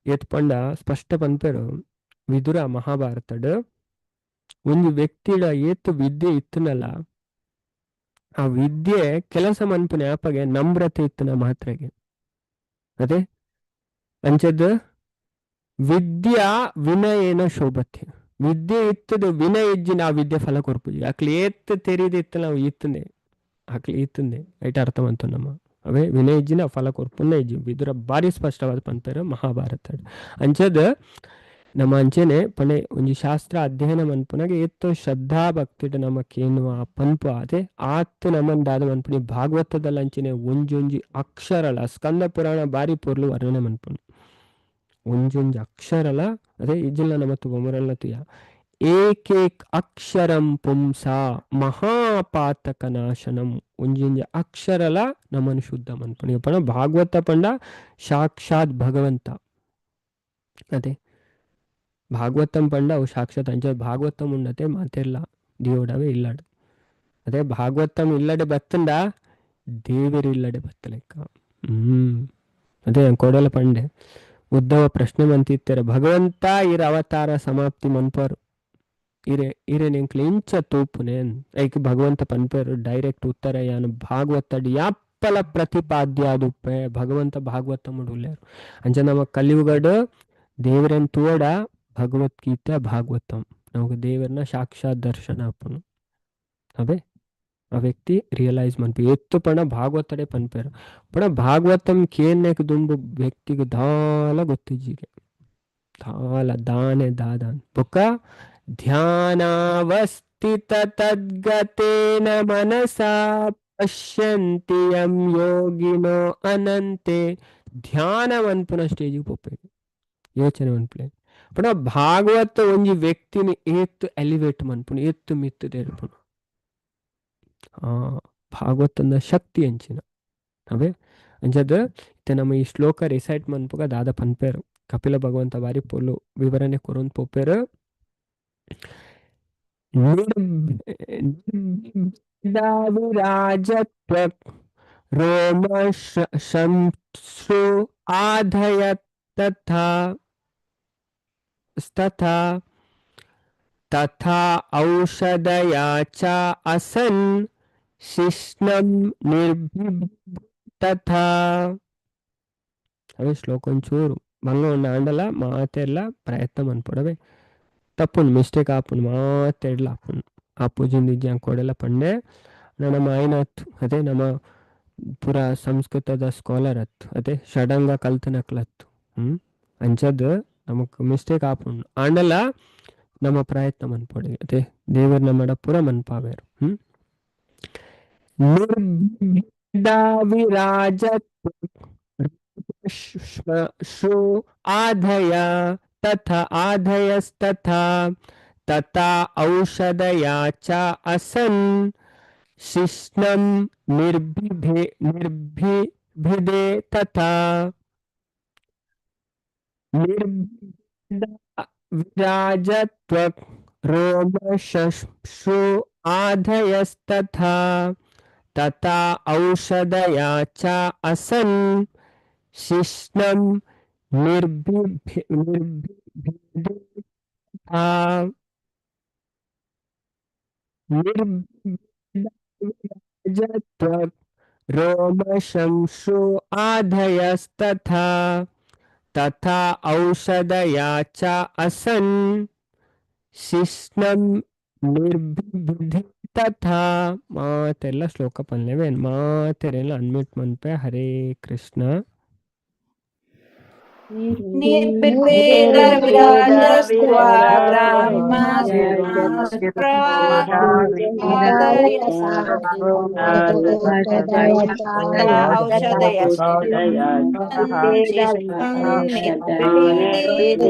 ಏತ್ ಪಂಡ ಸ್ಪಷ್ಟ ಪನ್ಪೇರು ವಿದುರ ಮಹಾಭಾರತಡ್ ಒಂಜಿ ವ್ಯಕ್ತಿಡ ಏತ್ ವಿದ್ಯೆ ಇತ್ತನಲ್ಲ ಆ ವಿದ್ಯೆ ಕೆಲಸ ಮನ್ಪುನ ಯಾಪಗೆ ನಮ್ರತೆ ಇತ್ತನ ಮಾತ್ರೆಗೆ. ಅದೇ ಅಂಚದ ವಿದ್ಯಾ ವಿನಯೇನ ಶೋಭತೆ. ವಿದ್ಯೆ ಇತ್ತದ ವಿನಯ ಇಜ್ಜಿನ ಆ ವಿದ್ಯೆ ಫಲ ಕೊರ್ಪುಜಿ. ಅಕ್ಲು ಏತ್ ತೆರಿದ ಇತ್ತ ನಾವು ಇತ್ತಂದೆ ಅಕ್ಲು ಇತ್ತಂದೆ ಐಟ್ ಅರ್ಥ ಮಂತು ನಮ್ಮ. ಅವೇ ವಿನಯ ಇಜ್ಜಿನ ಫಲ ಕೊರ್ಪುನ ಇಜ್ಜಿ. ವಿದುರ ಬಾರಿ ಸ್ಪಷ್ಟವಾದ ಪನ್ಪೇರು ಮಹಾಭಾರತ. ಅಂಚದ ನಮ್ಮ ಅಂಚೆನೆ ಪಣೆ ಒಂಜಿ ಶಾಸ್ತ್ರ ಅಧ್ಯಯನ ಮನ್ಪುನಗ ಏತ್ ಶ್ರದ್ಧಾ ಭಕ್ತಿಡ್ ನಮಕೇನು ಆ ಪನ್ಪು ಅದೇ ಆತ್ ನಮನ್ ದಾದ ಮನ್ಪುನಿ. ಭಾಗವತದಲ್ಲಿ ಅಂಚೆನೆ ಒಂಜೊಂಜಿ ಅಕ್ಷರಲ ಸ್ಕಂದ ಪುರಾಣ ಬಾರಿ ಪೊರ್ಲು ವರ್ಣನೆ ಮನ್ಪುನಿ. ಒಂಜೊಂಜಿ ಅಕ್ಷರಲ ಅದೇ ಇಜ್ಜಿಲ್ಲ ನಮ್ಮ ತುಮರಲ್ಲ ತುಯ ಏಕೇಕ್ ಅಕ್ಷರಂ ಪುಂಸ ಮಹಾಪಾತಕ ನಾಶನಂ. ಒಂಜೊಂಜಿ ಅಕ್ಷರಲ ನಮನ್ ಶುದ್ಧ ಮನ್ಪುನಿ. ಪಣ ಭಾಗವತ ಪಂಡ ಸಾಕ್ಷಾತ್ ಭಗವಂತ. ಅದೇ ಭಾಗವತಂ ಪಂಡ ಅವು ಸಾಕ್ಷಾತ್ ಅಂಚ ಭಾಗವತಂ ಉಂಡತೆ ಮಾತೆರ್ಲ ದೇವಡವೇ ಇಲ್ಲಡು. ಅದೇ ಭಾಗವತಂ ಇಲ್ಲಡೆ ಬತ್ತಂಡ ದೇವರು ಇಲ್ಲಡೆ ಬತ್ತಲೆಕ್ಕ. ಅದೇ ಕೊಡಲ ಪಂಡೆ ಉದ್ದವ ಪ್ರಶ್ನೆ ಮಂತಿತ್ತಾರೆ ಭಗವಂತ ಇರ ಅವತಾರ ಸಮಾಪ್ತಿ ಮನ್ಪರು ಇರೆ ಇರೆ ನಿಂಕ್ಲು ಇಂಚ ತೂಪುನೆ ಐಕ್ ಭಗವಂತ ಪನ್ಪೇರು ಡೈರೆಕ್ಟ್ ಉತ್ತರ ಯಾನು ಭಾಗವತಡ್ ಯಾಪ್ಪಲ ಪ್ರತಿಪಾದ್ಯಾದುಪ್ಪೆ ಭಗವಂತ ಭಾಗವತ ಮುಡುಲ್ಲೇರು. ಅಂಚ ನಮ್ಮ ಕಲಿಯುಗಡ್ ದೇವರನ್ ತೂವಡ ಭಗವದ್ಗೀತೆ ಭಾಗವತಂ ನಮಗೆ ದೇವರನ್ನ ಸಾಕ್ಷಾತ್ ದರ್ಶನ ಆಪುನು. ಅವೇ ಆ ವ್ಯಕ್ತಿ ರಿಯಲೈಸ್ ಮನ್ಪು ಎತ್ತು ಪಣ ಭಾಗವತಡೆ ಪನ್ಪೇರು ಪಣ ಭಾಗವತಂ ಕೇನ್ನೆಕ್ ದುಂಬು ವ್ಯಕ್ತಿಗೆ ದಾಲ ಗೊತ್ತಿಜ್ಜಿಗೆ ದಾಲ ದಾನೆ ದಾದಾನ್ ಬೊಕ್ಕ ಧ್ಯಾನಾವಸ್ಥಿತ ತದ್ಗತೇನ ಮನಸಾ ಪಶ್ಯಂತಿ ಯಂ ಯೋಗಿನೋ ಅನಂತೆ. ಧ್ಯಾನ ಮನ್ಪುನ ಸ್ಟೇಜಿಗೆ ಪೋಪೇರು ಯೋಚನೆ ಮನ್ಪುಲೆ. ಪಂಡ ಭಾಗವತ ಒಂಜಿ ವ್ಯಕ್ತಿನಿ ಏತ್ ಎಲಿವೇಟ್ ಮನ್ಪುನು ಏತ್ ಮಿತ್ತ್ ದೇರ್ಪುನು. ಭಾಗವತನ ಶಕ್ತಿ ಅಂಚಿನ ಅವೇ ಅಂಚದ ಇತ್ತೆ ನಮ್ಮ ಈ ಶ್ಲೋಕ ರಿಸೈಟ್ ಮನ್ಪುಗ ದಾದ ಪನ್ಪೇರು ಕಪಿಲ ಭಗವಂತ ಬಾರಿ ಪೊರ್ಲು ವಿವರಣೆ ಕೊರೊಂದು ಪೋಪೇರು. ವಿರಾಜತ್ವ ರೋಮ ಶಂಸು ಆಧಯ ತಥಾ ತಥಾ ತಥಾ ಔಷಧಯ ಚ ಅಸನ್ ಶಿಷ್ಣಂ ನಿರ್ಭಿಭೇದೆ ತಥಾ. ಅವೇ ಶ್ಲೋಕ ಒಂಚೂರು ಬಂಗ ಉಂಡು ಆಂಡಲ ಮಾತೆರ್ಲ ಪ್ರಯತ್ನ ಮನ್ಪೊಡವೆ. ತಪ್ಪುಂಡು, ಮಿಸ್ಟೇಕ್ ಆಪುಂಡು, ಮಾತೆರ್ಲ ಆಪುಂಡು. ಆ ಪೂಜೆಂದು ಇಜ್ಜಿ ಕೊಡೆಲ ಪಂಡೆ ನಮ್ಮ ಆಯ್ನತ್ತು. ಅದೇ ನಮ್ಮ ಪೂರ ಸಂಸ್ಕೃತದ ಸ್ಕಾಲರ್ ಅತ್ತು, ಅದೇ ಷಡಂಗ ಕಲ್ತನಕ್ಲತ್ತು. ಅಂಚದ್ ನಮಕ್ ಮಿಸ್ಟೇಕ್ ಆಪುಂಡು ಆಂಡಲ ನಮ್ಮ ಪ್ರಯತ್ನ ಮನ್ಪೊಡು. ಅದೇ ದೇವರ ನಮ್ಮಡ ಪೂರ ಮನ್ಪಾವೇರು. ನಿರ್ಭಿದ ವಿರಾಜ ಶ್ರು ಆಧಯ ತಥ ಆಧಯಸ್ತಥಾ ತಥಾ ಔಷಧಯಾ ಚ ಅಸನ್ ಶಿಷ್ಣಂ ನಿರ್ಭಿಭೆ ನಿರ್ಭಿಭಿದೆ ತಥಾ. ನಿರ್ಭಿದ ವಿರಾಜತ್ವಕ್ ರೋಮಶ್ರು ಆಧಯಸ್ತಥಾ ತಥಾ ಔಷಧಯಾ ಚ ಅಸನ್ ಶಿಷ್ಣಂ ನಿರ್ಭಿಭೆ ನಿರ್ಭಿಭೇದೆ ತಥಾ. ನಿರ್ಭಿದ ವಿರಾಜತ್ವಕ್ ರೋಮಶಂಶು ಆಧಯಸ್ತಥಾ ತಥಾ ಔಷಧಯಾ ಚ ಅಸನ್ ಶಿಷ್ಣಂ ನಿರ್ಭಿಭಿದೆ ತಥಾ. ಮಾತೆಲ್ಲ ಶ್ಲೋಕ ಪನ್ಲೇವೆ ಮಾತೆರೆಲ್ಲ ಅನ್ಮ್ಯೂಟ್ ಮನ್ಪೆ. ಹರೇ ಕೃಷ್ಣ. ನಿರ್ಭಿಭೇದ ವಿರಾಜಸ್ತ್ವಾ तथा औषधयः तथा निर्भिद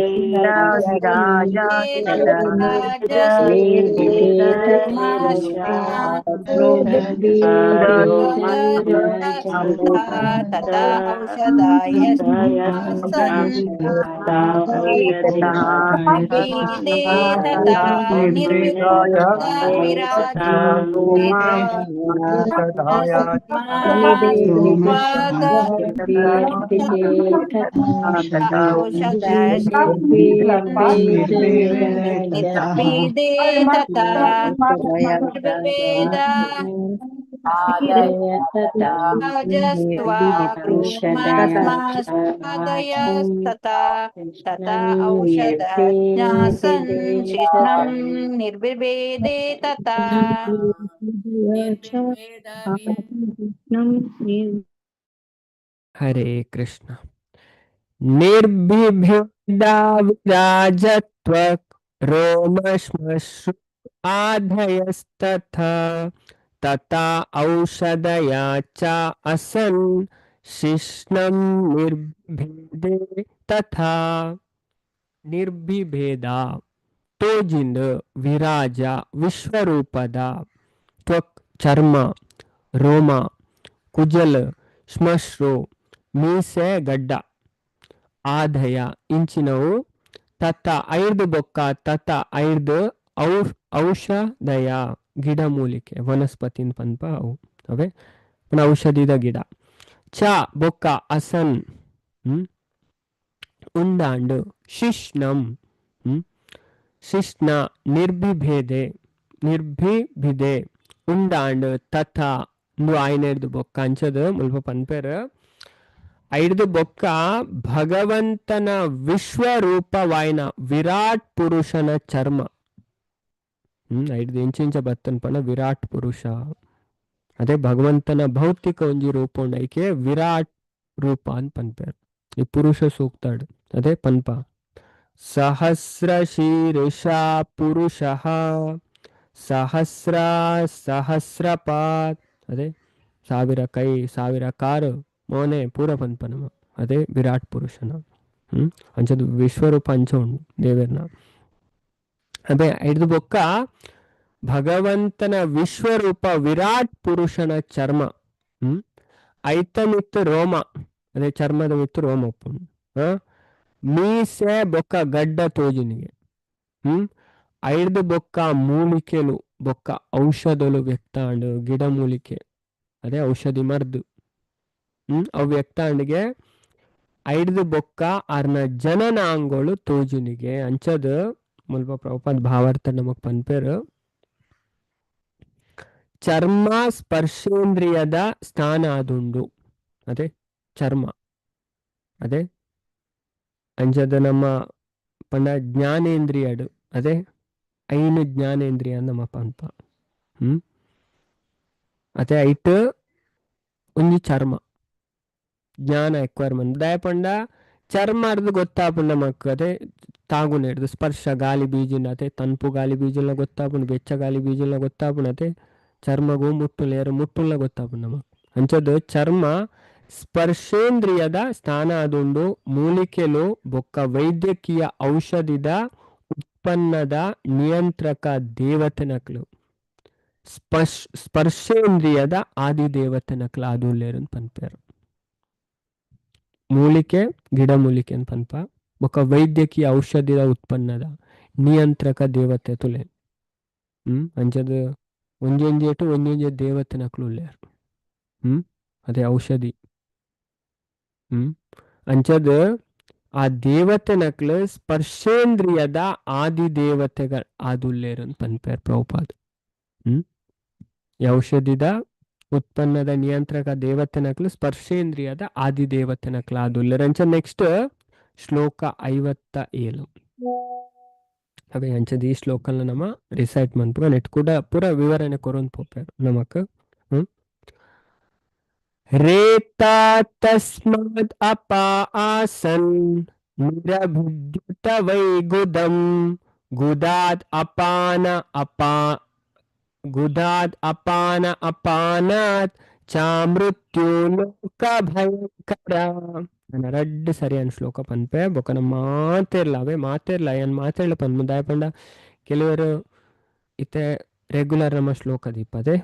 विराजस्त्वा तथा औषधज्ञासन् शिष्णं निर्बिभेदे तथा. ಹರೇ ಕೃಷ್ಣ. ನಿರ್ಬಿಭೇದ ವಿರಾಜತ್ವಕ್ ರೋಮಶ್ಮಶ್ರು ಆಧಯಸ್ತಥಾ ತಥಾ ಔಷಧಯಾ ಚ ಅಸನ್ ಶಿಷ್ಣಂ ನಿರ್ಭಿಭೇದೆ ತಥಾ. ನಿರ್ಬಿಭೇದ ತೋಜಿಂದ್ ವಿರಾಜ ವಿಶ್ವರೂಪದ ತ್ವಕ್ ಚರ್ಮ ರೋಮ ಕುಜಲ್ ಶ್ಮಶ್ರು ಮೀಸೆ ಗಡ್ಡ ಆಧಯ ಇಂಚಿನವು ತತ ಐರ್ದು ಬೊಕ್ಕ ತತ ಐರ್ದು ಔಷಧಯ ಗಿಡಮೂಲಿಕೆ ವನಸ್ಪತಿನ್ ಪನ್ಪ ಅವು ಅವೇ ಪುನಃ ಔಷಧಿದ ಗಿಡ ಚ ಬೊಕ್ಕ ಅಸನ್ ಉಂಡಾಂಡು ಶಿಷ್ಣಂ ಶಿಷ್ಣ ನಿರ್ಬಿಭೇದೆ ನಿರ್ಭಿಭಿದೆ ಉಂಡಾಂಡು ತಥಾ ಇಂದು ಆಯ್ನೆರ್ದು ಬೊಕ್ಕ ಅಂಚದ ಮುಲ್ಪ ಪನ್ಪೆರ್. ಐಡ್ದು ಬೊಕ್ಕ ಭಗವಂತನ ವಿಶ್ವರೂಪವಾಯಿನ ವಿರಾಟ್ ಪುರುಷನ ಚರ್ಮ. ಐಡ್ದು ಇಂಚಿಂಚ ಬತ್ತನ್ ಪಂಡ ವಿರಾಟ್ ಪುರುಷ ಅದೇ ಭಗವಂತನ ಭೌತಿಕ ಒಂಜಿ ರೂಪ ಉಂಡು ಐಕೆ ವಿರಾಟ್ ರೂಪ ಅಂತ ಪನ್ಪೆರ್. ಈ ಪುರುಷ ಸೂಕ್ತಾಡ್ ಅದೇ ಪನ್ಪ ಸಹಸ್ರ ಶೀರ್ಷ ಪುರುಷ ಸಹಸ್ರ ಸಹಸ್ರಪಾತ್ ಅದೇ ಸಾವಿರ ಕೈ ಸಾವಿರ ಕಾರು ಮೋನೆ ಪೂರ ಪನ್ಪನಮ ಅದೇ ವಿರಾಟ್ ಪುರುಷನ. ಅಂಚದ ವಿಶ್ವರೂಪ ಅಂಚ ಉಂಡು ದೇವೆರ್ನ. ಅದೇ ಐದು ಬೊಕ್ಕ ಭಗವಂತನ ವಿಶ್ವರೂಪ ವಿರಾಟ್ ಪುರುಷನ ಚರ್ಮ. ಐತ ಮಿತ್ತು ರೋಮ ಅದೇ ಚರ್ಮದ ಮಿತ್ತು ರೋಮ ಉಪ್ಪುಂಡು. ಮೀಸೆ ಬೊಕ್ಕ ಗಡ್ಡ ತೋಜುನಿಗೆ. ಐದು ಬೊಕ್ಕ ಮೂಲಿಕೆಲು ಬೊಕ್ಕ ಔಷಧಲು ವ್ಯಕ್ತಾಂಡು ಗಿಡಮೂಲಿಕೆ ಅದೇ ಔಷಧಿ ಮರ್ದು. ಅವು ವ್ಯಕ್ತಾಂಡಿಗೆ ಐದು ಬೊಕ್ಕ ಆರ್ನ ಜನನಾಂಗಳು ತೋಜುನಿಗೆ. ಅಂಚದ ಮುಲ್ಪ ಪ್ರಭುಪಾದ ಭಾವಾರ್ಥ ನಮಕ್ ಪನ್ಪೆರ್. ಚರ್ಮ ಸ್ಪರ್ಶೇಂದ್ರಿಯದ ಸ್ಥಾನ ಆದುಂಡು. ಅದೇ ಚರ್ಮ ಅದೇ ಅಂಚದ ನಮ್ಮ ಪಂಡ ಜ್ಞಾನೇಂದ್ರಿಯಡು ಅದೇ ಐನು ಜ್ಞಾನೇಂದ್ರಿಯ ನಮ್ಮ ಪನ್ಪ. ಅದೇ ಐಟ್ ಒಂಜಿ ಚರ್ಮ ಜ್ಞಾನ ಎಕ್ವೈರ್ಮೆಂಟ್ ದಾಯ ಪಂಡ ಚರ್ಮ ಅರ್ದು ಗೊತ್ತಾಪುಂಡು ನಮಕ್. ಅದೇ ತಾಗುನ ಹಿಡ್ದು ಸ್ಪರ್ಶ ಗಾಲಿ ಬೀಜಿನ ಅದೇ ತನ್ಪು ಗಾಲಿ ಬೀಜಿನ ಗೊತ್ತಾಪುಂಡು, ಬೆಚ್ಚ ಗಾಲಿ ಬೀಜಿನ ಗೊತ್ತಾಪುಂಡು. ಅದೇ ಚರ್ಮಗೂ ಮುಟ್ಟುಲ್ಲ ಏರು ಮುಟ್ಟುಲ್ಲ ಗೊತ್ತಾಪುಂಡು ನಮಕ್. ಅಂಚದು ಚರ್ಮ ಸ್ಪರ್ಶೇಂದ್ರಿಯದ ಸ್ಥಾನ ಆದುಂಡು. ಮೂಲಿಕೆಲು ಬೊಕ್ಕ ವೈದ್ಯಕೀಯ ಔಷಧಿದ ಉತ್ಪನ್ನದ ನಿಯಂತ್ರಕ ದೇವತೆನಕ್ಲು ಸ್ಪರ್ಶೇಂದ್ರಿಯದ ಆದಿ ದೇವತೆನಕ್ಲು ಆದುಲ್ಲೇರು ಪನ್ಪೇರು. ಮೂಲಿಕೆ ಗಿಡಮೂಲಿಕೆ ಅಂತ ಪನ್ಪ ಬೊಕ್ಕ ವೈದ್ಯಕೀಯ ಔಷಧಿದ ಉತ್ಪನ್ನದ ನಿಯಂತ್ರಕ ದೇವತೆ ತುಲೆ. ಅಂಚದ ಒಂಜೊಂಜೇಟು ಒಂಜೊಂಜೆ ದೇವತೆನಕ್ಲು ಉಲ್ಲೇರು. ಅದೇ ಔಷಧಿ. ಅಂಚದ ಆ ದೇವತೆನಕ್ಲು ಸ್ಪರ್ಶೇಂದ್ರಿಯದ ಆದಿ ದೇವತೆಗಳ ಆದುಲ್ಲೇರು ಅಂತ ಪನ್ಪೇರ್ ಪ್ರಭುಪಾದ. ಈ ಔಷಧಿದ ಉತ್ಪನ್ನದ ನಿಯಂತ್ರಕ ದೇವತೆನಕ್ಲು ಸ್ಪರ್ಶೇಂದ್ರಿಯದ ಆದಿ ದೇವತೆನಕ್ಲು ಆದುಲ್ಲೇರು. ಅಂಚ ನೆಕ್ಸ್ಟ್ ಶ್ಲೋಕ 57. ಅವೇ ಅಂಚದ ಈ ಶ್ಲೋಕನ ನಮ್ಮ ರಿಸೈಟ್ ಮನ್ಪುಗ ನೆಟ್ ಕೂಡ ಪೂರ ವಿವರಣೆ ಕೊರೊಂದು ಪೋಪೇರು ನಮಕ್. ರೇತಾ ತಸ್ಮಾದ್ ಅಪಾ ಆಸನ್ ನಿರಭಿದ್ಯುತ ವೈ ಗುದಂ ಗುದಾದ್ ಅಪಾನ ಅಪಾ ಗುದಾದ್ ಅಪಾನ ಅಪಾನಾತ್ ಚಾ ಮೃತ್ಯು ಲೋಕ ಭಯಂಕರ. ನನ್ನ ರಡ್ಡ್ ಸರಿಯಾನ ಶ್ಲೋಕ ಪನ್ಪೆ ಬೊಕ ನಮ್ಮ ಮಾತೆರ್ಲ ಅವೇ ಮಾತೆರ್ಲ ಏನ್ ಮಾತೆರ್ಲ ಪನ್ಪು. ದಾಯ ಪಂಡ ಕೆಲವರು ಇತ್ತೆ ರೆಗ್ಯುಲರ್ ನಮ್ಮ ಶ್ಲೋಕ ದೀಪದೆ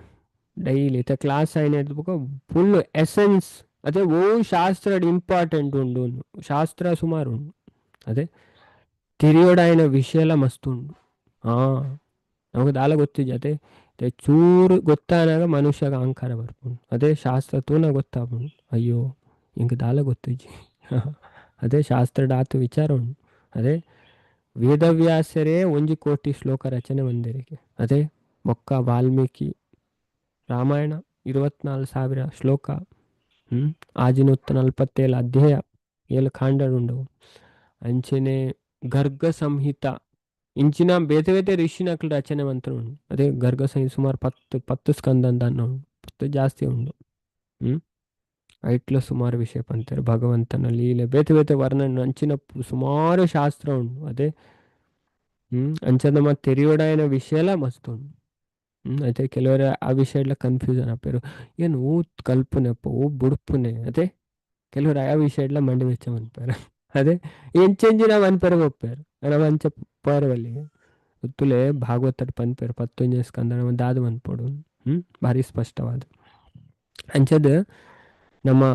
ಡೈಲಿ ಇತ್ತೆ ಕ್ಲಾಸ್ ಆಯ್ನ ಬೊಕ ಫುಲ್ ಎಸೆನ್ಸ್ ಅದೇ ಓ ಶಾಸ್ತ್ರ ಇಂಪಾರ್ಟೆಂಟ್ ಉಂಡು, ಶಾಸ್ತ್ರ ಸುಮಾರು ಉಂಡು, ಅದೇ ತಿರಿಯೋಡಾಯಿನ ವಿಷಯ ಮಸ್ತ್ ಉಂಡು. ಹಾ ನಮಗೆ ದಾಲ ಗೊತ್ತಿಜ್ಜಿ. ಅದೇ ಚೂರು ಗೊತ್ತಾನಾಗ ಮನುಷ್ಯಗ ಅಹಂಕಾರ ಬರ್ಪುಂಡು. ಅದೇ ಶಾಸ್ತ್ರ ತೂನ ಗೊತ್ತಾಪುಂಡು, ಅಯ್ಯೋ ಇಂಕ ದಾಲ ಗೊತ್ತಿಜ್ಜಿ. ಅದೇ ಶಾಸ್ತ್ರ ಆತು ವಿಚಾರ ಉಂಡು. ಅದೇ ವೇದವ್ಯಾಸರೇ 1 ಕೋಟಿ ಶ್ಲೋಕ ರಚನೆ ಮಂದಿರಿಗೆ. ಅದೇ ಬೊಕ್ಕ ವಾಲ್ಮೀಕಿ ರಾಮಾಯಣ 24,000 ಶ್ಲೋಕ, 647 ಅಧ್ಯಾಯ 7 ಕಾಂಡಡುಂಡು. ಅಂಚನೆ ಗರ್ಗ ಸಂಹಿತ ಇಂಚಿನ ಬೇತೆ ಬೇತೆ ಋಷಿನಕ್ಲು ರಚನೆ ಮಂತ್ರ ಉಂಡು. ಅದೇ ಗರ್ಗ ಸಂಹಿತ ಸುಮಾರು 10 ಸ್ಕಂದ ಅಂತ ಉಂಡು, 10 ಜಾಸ್ತಿ ಉಂಡು. ಐಟ್ಲ ಸುಮಾರು ವಿಷಯ ಪಂತಾರೆ, ಭಗವಂತನ ಲೀಲೆ ಬೇತೆ ಬೇತೆ ವರ್ಣನೆ ಅಂಚಿನ ಸುಮಾರು ಶಾಸ್ತ್ರ ಉಂಡು. ಅದೇ ಅಂಚನ ನಮ್ಮ ತೆರಿಯೋಡಾಯನ ವಿಷಯ ಮಸ್ತ್ ಉಂಡು. ಅದೇ ಕೆಲವರ ಆ ವಿಷಯ ಎಲ್ಲ ಕನ್ಫ್ಯೂಷನ್ ಆಪೇರು, ಏನು ಓ ಕಲ್ಪನೆಪ್ಪ ಓ ಬುಡ್ಪುನೆ. ಅದೇ ಕೆಲವರು ಆ ವಿಷಯ ಎಲ್ಲ ಮಂಡಿ ವೆಚ್ಚ ಮನ್ಪಾರ. ಅದೇ ಎಂಚೆಂಜಿನ ಮನ್ಪೆರ ಒಪ್ಪೇರು ನಮ್ಮ ಅಂಚ ಪೋರವಲ್ಲಿಗೆ ತುಲೆ ಭಾಗವತ ಪನ್ಪೇರು 11 ಸ್ಕಂದ ನಮ್ಮ ದಾದ ಮನ್ಪೋಡು. ಭಾರಿ ಸ್ಪಷ್ಟವಾದ ಅಂಚದ ನಮ್ಮ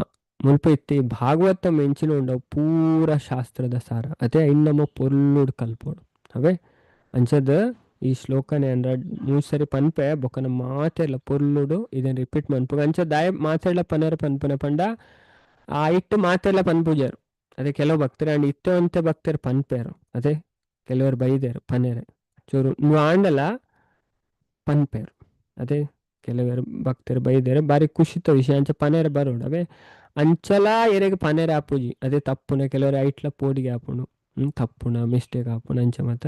ಮುಲ್ಪ ಇತ್ತಿ ಭಾಗವತ ಮೆಂಚಿನ ಉಂಡವು ಪೂರ ಶಾಸ್ತ್ರದ ಸಾರ. ಅದೇ ಇನ್ನು ನಮ್ಮ ಪೊರ್ಲುಡ್ ಕಲ್ಪೋಡು. ಅವೇ ಅಂಚದ ಈ ಶ್ಲೋಕನೆ ಅಂದ್ರೆ 3 ಸರಿ ಪನ್ಪೆ ಬೊಕ್ಕ ನಮ್ಮ ಮಾತೆಲ್ಲ ಪೊರ್ಲುಡು ಇದನ್ನ ರಿಪೀಟ್ ಮನ್ಪು. ಅಂಚ ದಾಯ ಮಾತೆಲ್ಲ ಪನರ ಪನ್ಪುನ ಪಂಡ ಆ ಇಟ್ಟು ಮಾತೆಲ್ಲ ಪನ್ಪುಜಾರು. ಅದೇ ಕೆಲವು ಭಕ್ತರು ಅಂಡ್ ಇತ್ತೆ ಅಂತೆ ಭಕ್ತರು ಪನ್ಪೇರು. ಅದೇ ಕೆಲವರು ಬೈದೇರು ಪನೇರೆ ಚೂರು ನೀವು ಆಂಡಲ ಪನ್ಪೇರು. ಅದೇ ಕೆಲವರು ಭಕ್ತರು ಬೈದೇರು ಬಾರಿ ಖುಷಿತ ವಿಷಯ ಅಂಚ ಪನೇರ ಬರೋಡು. ಅವೇ ಅಂಚಲ ಎರೆಗೆ ಪನೇರ ಆಪುಜಿ. ಅದೇ ತಪ್ಪುನ ಕೆಲವರು ಐಟ್ಲ ಪೋಡಿಗೆ ಆಪುಣು, ತಪ್ಪುಣ ಮಿಸ್ಟೇಕ್ ಆಪುಣ ಅಂಚ ಮಾತ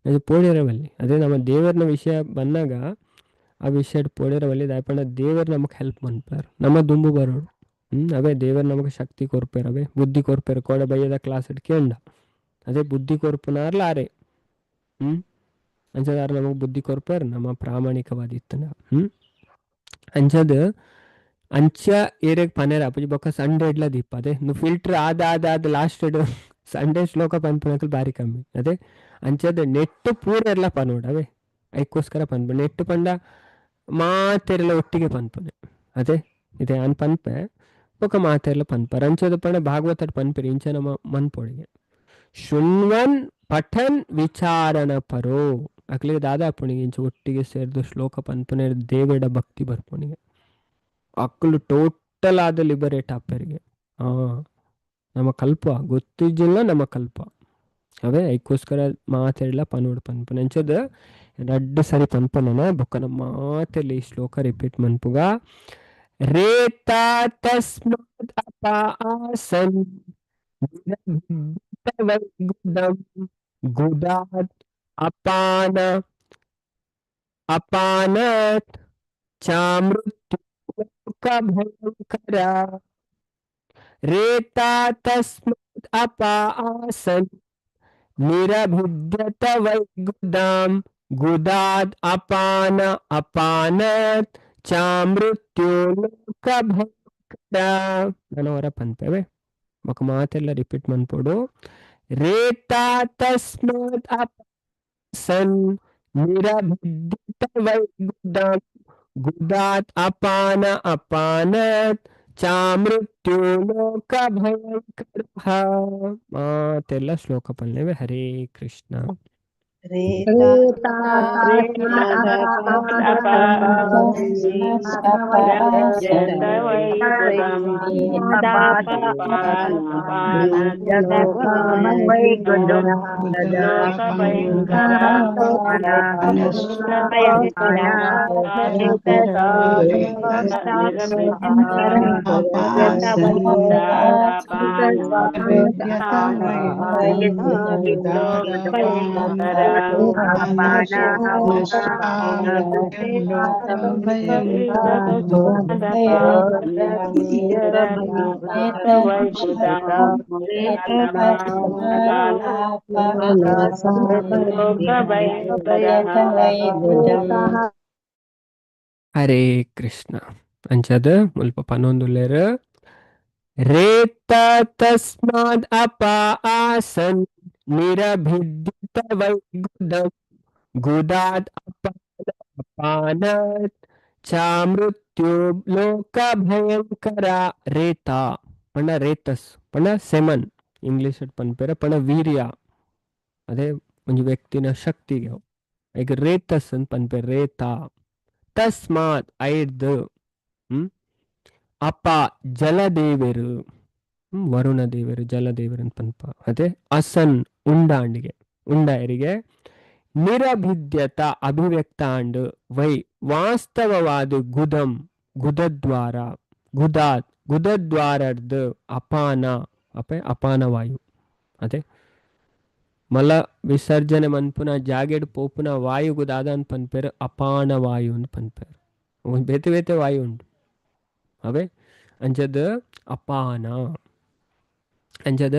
ಅದು ಪೋಡಿರವಲ್ಲಿ. ಅದೇ ನಮ್ಮ ದೇವರನ ವಿಷಯ ಬಂದಾಗ ಆ ವಿಷಯ ಪೋಡಿರವಲ್ಲಿ ದಾಯಪಂಡ ದೇವರು ನಮಗೆ ಹೆಲ್ಪ್ ಮನ್ಪಾರ, ನಮ್ಮ ದುಂಬು ಬರೋಡು. ಅವೇ ದೇವರು ನಮಗೆ ಶಕ್ತಿ ಕೊರ್ಪೇರು, ಅವೇ ಬುದ್ಧಿ ಕೊರ್ಪೇರು. ಕೋಡ ಬಯ್ಯದ ಕ್ಲಾಸ್ ಕೇಂಡ ಅದೇ ಬುದ್ಧಿ ಕೊರ್ಪುನಾರ್ಲ ಆರೆ. ಅಂಚದಾರ ನಮಗೆ ಬುದ್ಧಿ ಕೊರ್ಪೇರು ನಮ್ಮ ಪ್ರಾಮಾಣಿಕವಾದಿತ್ತನ. ಅಂಚದ ಅಂಚ ಏರಿಯಾಗ ಪನೇರ ಅಪ್ಪುಜಿ ಬೊಕ್ಕ ಸಂಡೇ ಇಡ್ಲ ದೀಪ. ಅದೇ ನು ಫಿಲ್ಟರ್ ಆದ ಆದ ಆದ ಲಾಸ್ಟ್ ಸಂಡೇ ಶ್ಲೋಕ ಪನ್ಪುನಕಲ್ ಬಾರಿ ಕಮ್ಮಿ. ಅದೇ ಅಂಚದ ನೆಟ್ಟು ಪೂರ ಇರ್ಲ ಪನೋಡು. ಅವೇ ಐಕ್ಕೋಸ್ಕರ ಪನ್ಪು ನೆಟ್ಟು ಪಂಡ ಮಾತೆರೆಲ್ಲ ಒಟ್ಟಿಗೆ ಪನ್ಪುನೆ. ಅದೇ ಇದೆ ಅನ್ ಪನ್ಪೆ ಬೊಕ್ಕ ಮಾತೆರ್ಲ ಪನ್ಪರ್. ಅಂಚದ ಪಂಡ ಭಾಗವತ ಪನ್ಪೆರ್ ಇಂಚ ನಮ್ಮ ಮನ್ಪೊಡಿಗೆ ಶೃಣ್ವನ್ ಪಠನ್ ವಿಚಾರಣ ಪರೋ ಅಕ್ಲಿಗೆ ದಾದಾ ಪುಣಿಗೆ ಇಂಚ ಒಟ್ಟಿಗೆ ಸೇರ್ದು ಶ್ಲೋಕ ಪನ್ಪುನೆ ದೇವೇಡ ಭಕ್ತಿ ಬರ್ಪುಣಿಗೆ ಅಕ್ಕಲು ಟೋಟಲ್ ಆದ ಲಿಬರೇಟ್ ಆಪೇರಿಗೆ. ನಮ್ಮ ಕಲ್ಪ ಗೊತ್ತಿದ್ದಿಲ್ಲ ನಮ್ಮ ಕಲ್ಪ. ಅವೇ ಐಕ್ಕೋಸ್ಕರ ಮಾತೆರ್ಲ ಪನೋಡು ಪನ್ಪುನ ಅಂಚದ ರಡ್ಡ್ ಸರಿ ಪನ್ಪುನನ ಬೊಕ್ಕ ನಮ್ಮ ಮಾತೆರ್ಲ ಈ ಶ್ಲೋಕ ರಿಪೀಟ್ ಮನ್ಪುಗ. ರೇತಾ ತಸ್ಮಾತ್ ಅಪ ಆಸನ್ ವೈಗುದಂ ಗುದಾತ್ ಅಪಾನ ಅಪಾನತ್ ಚಾಮೃತ್ಯು ಭಯಂಕರ. ರೇತಾ ತಸ್ಮಾತ್ ಅಪ ಆಸನ್ ನಿರಭಿದ್ಯತ ವೈಗುದಾಂ ಗುದಾತ್ ಅಪಾನ ಅಪಾನತ್ ಚಾಮೃತ್ಯು ಲೋಕ ಭಯಂಕರ. ನನವರ ಪನ್ಪೆವೆ ಬೊಕ ಮಾತೆಲ್ಲ ರಿಪೀಟ್ ಮನ್ಪೊಡು. ರೇತಾ ತಸ್ಮಾತ್ ಅಪಾಸನ್ ನಿರಭಿದ್ಯತ ವೈಗುದಾಂ ಗುದಾತ್ ಅಪಾನ ಅಪಾನತ್ ಚಾಮೃತ್ಯು ಲೋಕ ಭಯಂಕರ. ಮಾತೆಲ್ಲ ಶ್ಲೋಕ ಪನ್ಲೇವೆ. ಹರೇ ಕೃಷ್ಣ. ಹರೇ ಕೃಷ್ಣ. ಅಂಚದ ಮುಲ್ಪ ಪನೊಂದುಲ್ಲೆರ್. ರೇತ ತಸ್ಮಾದ್ ಅಪ ಆಸನ್ ನಿರಭಿದ್ಯತ ವೈಗುದಂ ಗುದಾತ್ ಅಪಾನ ಅಪಾನತ್ ಚಾಮೃತ್ಯು ಲೋಕ ಭಯಂಕರ. ರೇತ ಪಂಡ ರೇತಸ್ ಪಂಡ ಸೆಮನ್ ಇಂಗ್ಲಿಷ್ ಪನ್ಪೆರ್ ಪಂಡ ವೀರ್ಯ, ಅದೇ ಒಂಜಿ ವ್ಯಕ್ತಿನ ಶಕ್ತಿಗೆ ಈಗ ರೇತಸ್ ಅಂತ ಪನ್ಪೆರ್. ರೇತ ತಸ್ಮಾತ್ ಐರ್ದ್ ಅಪ ಜಲದೇವರು, ವರುಣ ದೇವರು ಜಲದೇವರು ಅಂತ ಪನ್ಪ. ಅದೇ ಅಸನ್ ಉಂಡಾಂಡಿಗೆ ಉಂಡಾಯರಿಗೆ ನಿರಭಿದ್ಯತ ಅಭಿವ್ಯಕ್ತ ಅಂಡ್ ವೈ ವಾಸ್ತವವಾದ ಗುದಂ ಗುದದ್ವಾರ ಗುದಾತ್ ಗುದದ್ವಾರರ್ದು ಅಪಾನ ಅಪೆ ಅಪಾನ ವಾಯು. ಅದೇ ಮಲ ವಿಸರ್ಜನೆ ಮನ್ಪುನ ಜಾಗೆಡ್ ಪೋಪುನ ವಾಯು ಗುದಾದ ಅಂತ ಪನ್ಪೇರು ಅಪಾನ ವಾಯು ಅಂತ ಪನ್ಪೇರು. ಬೇತೆ ಬೇತೆ ವಾಯು ಉಂಟು ಅವೇ ಅಂಚದ ಅಪಾನ ಅಂಚದ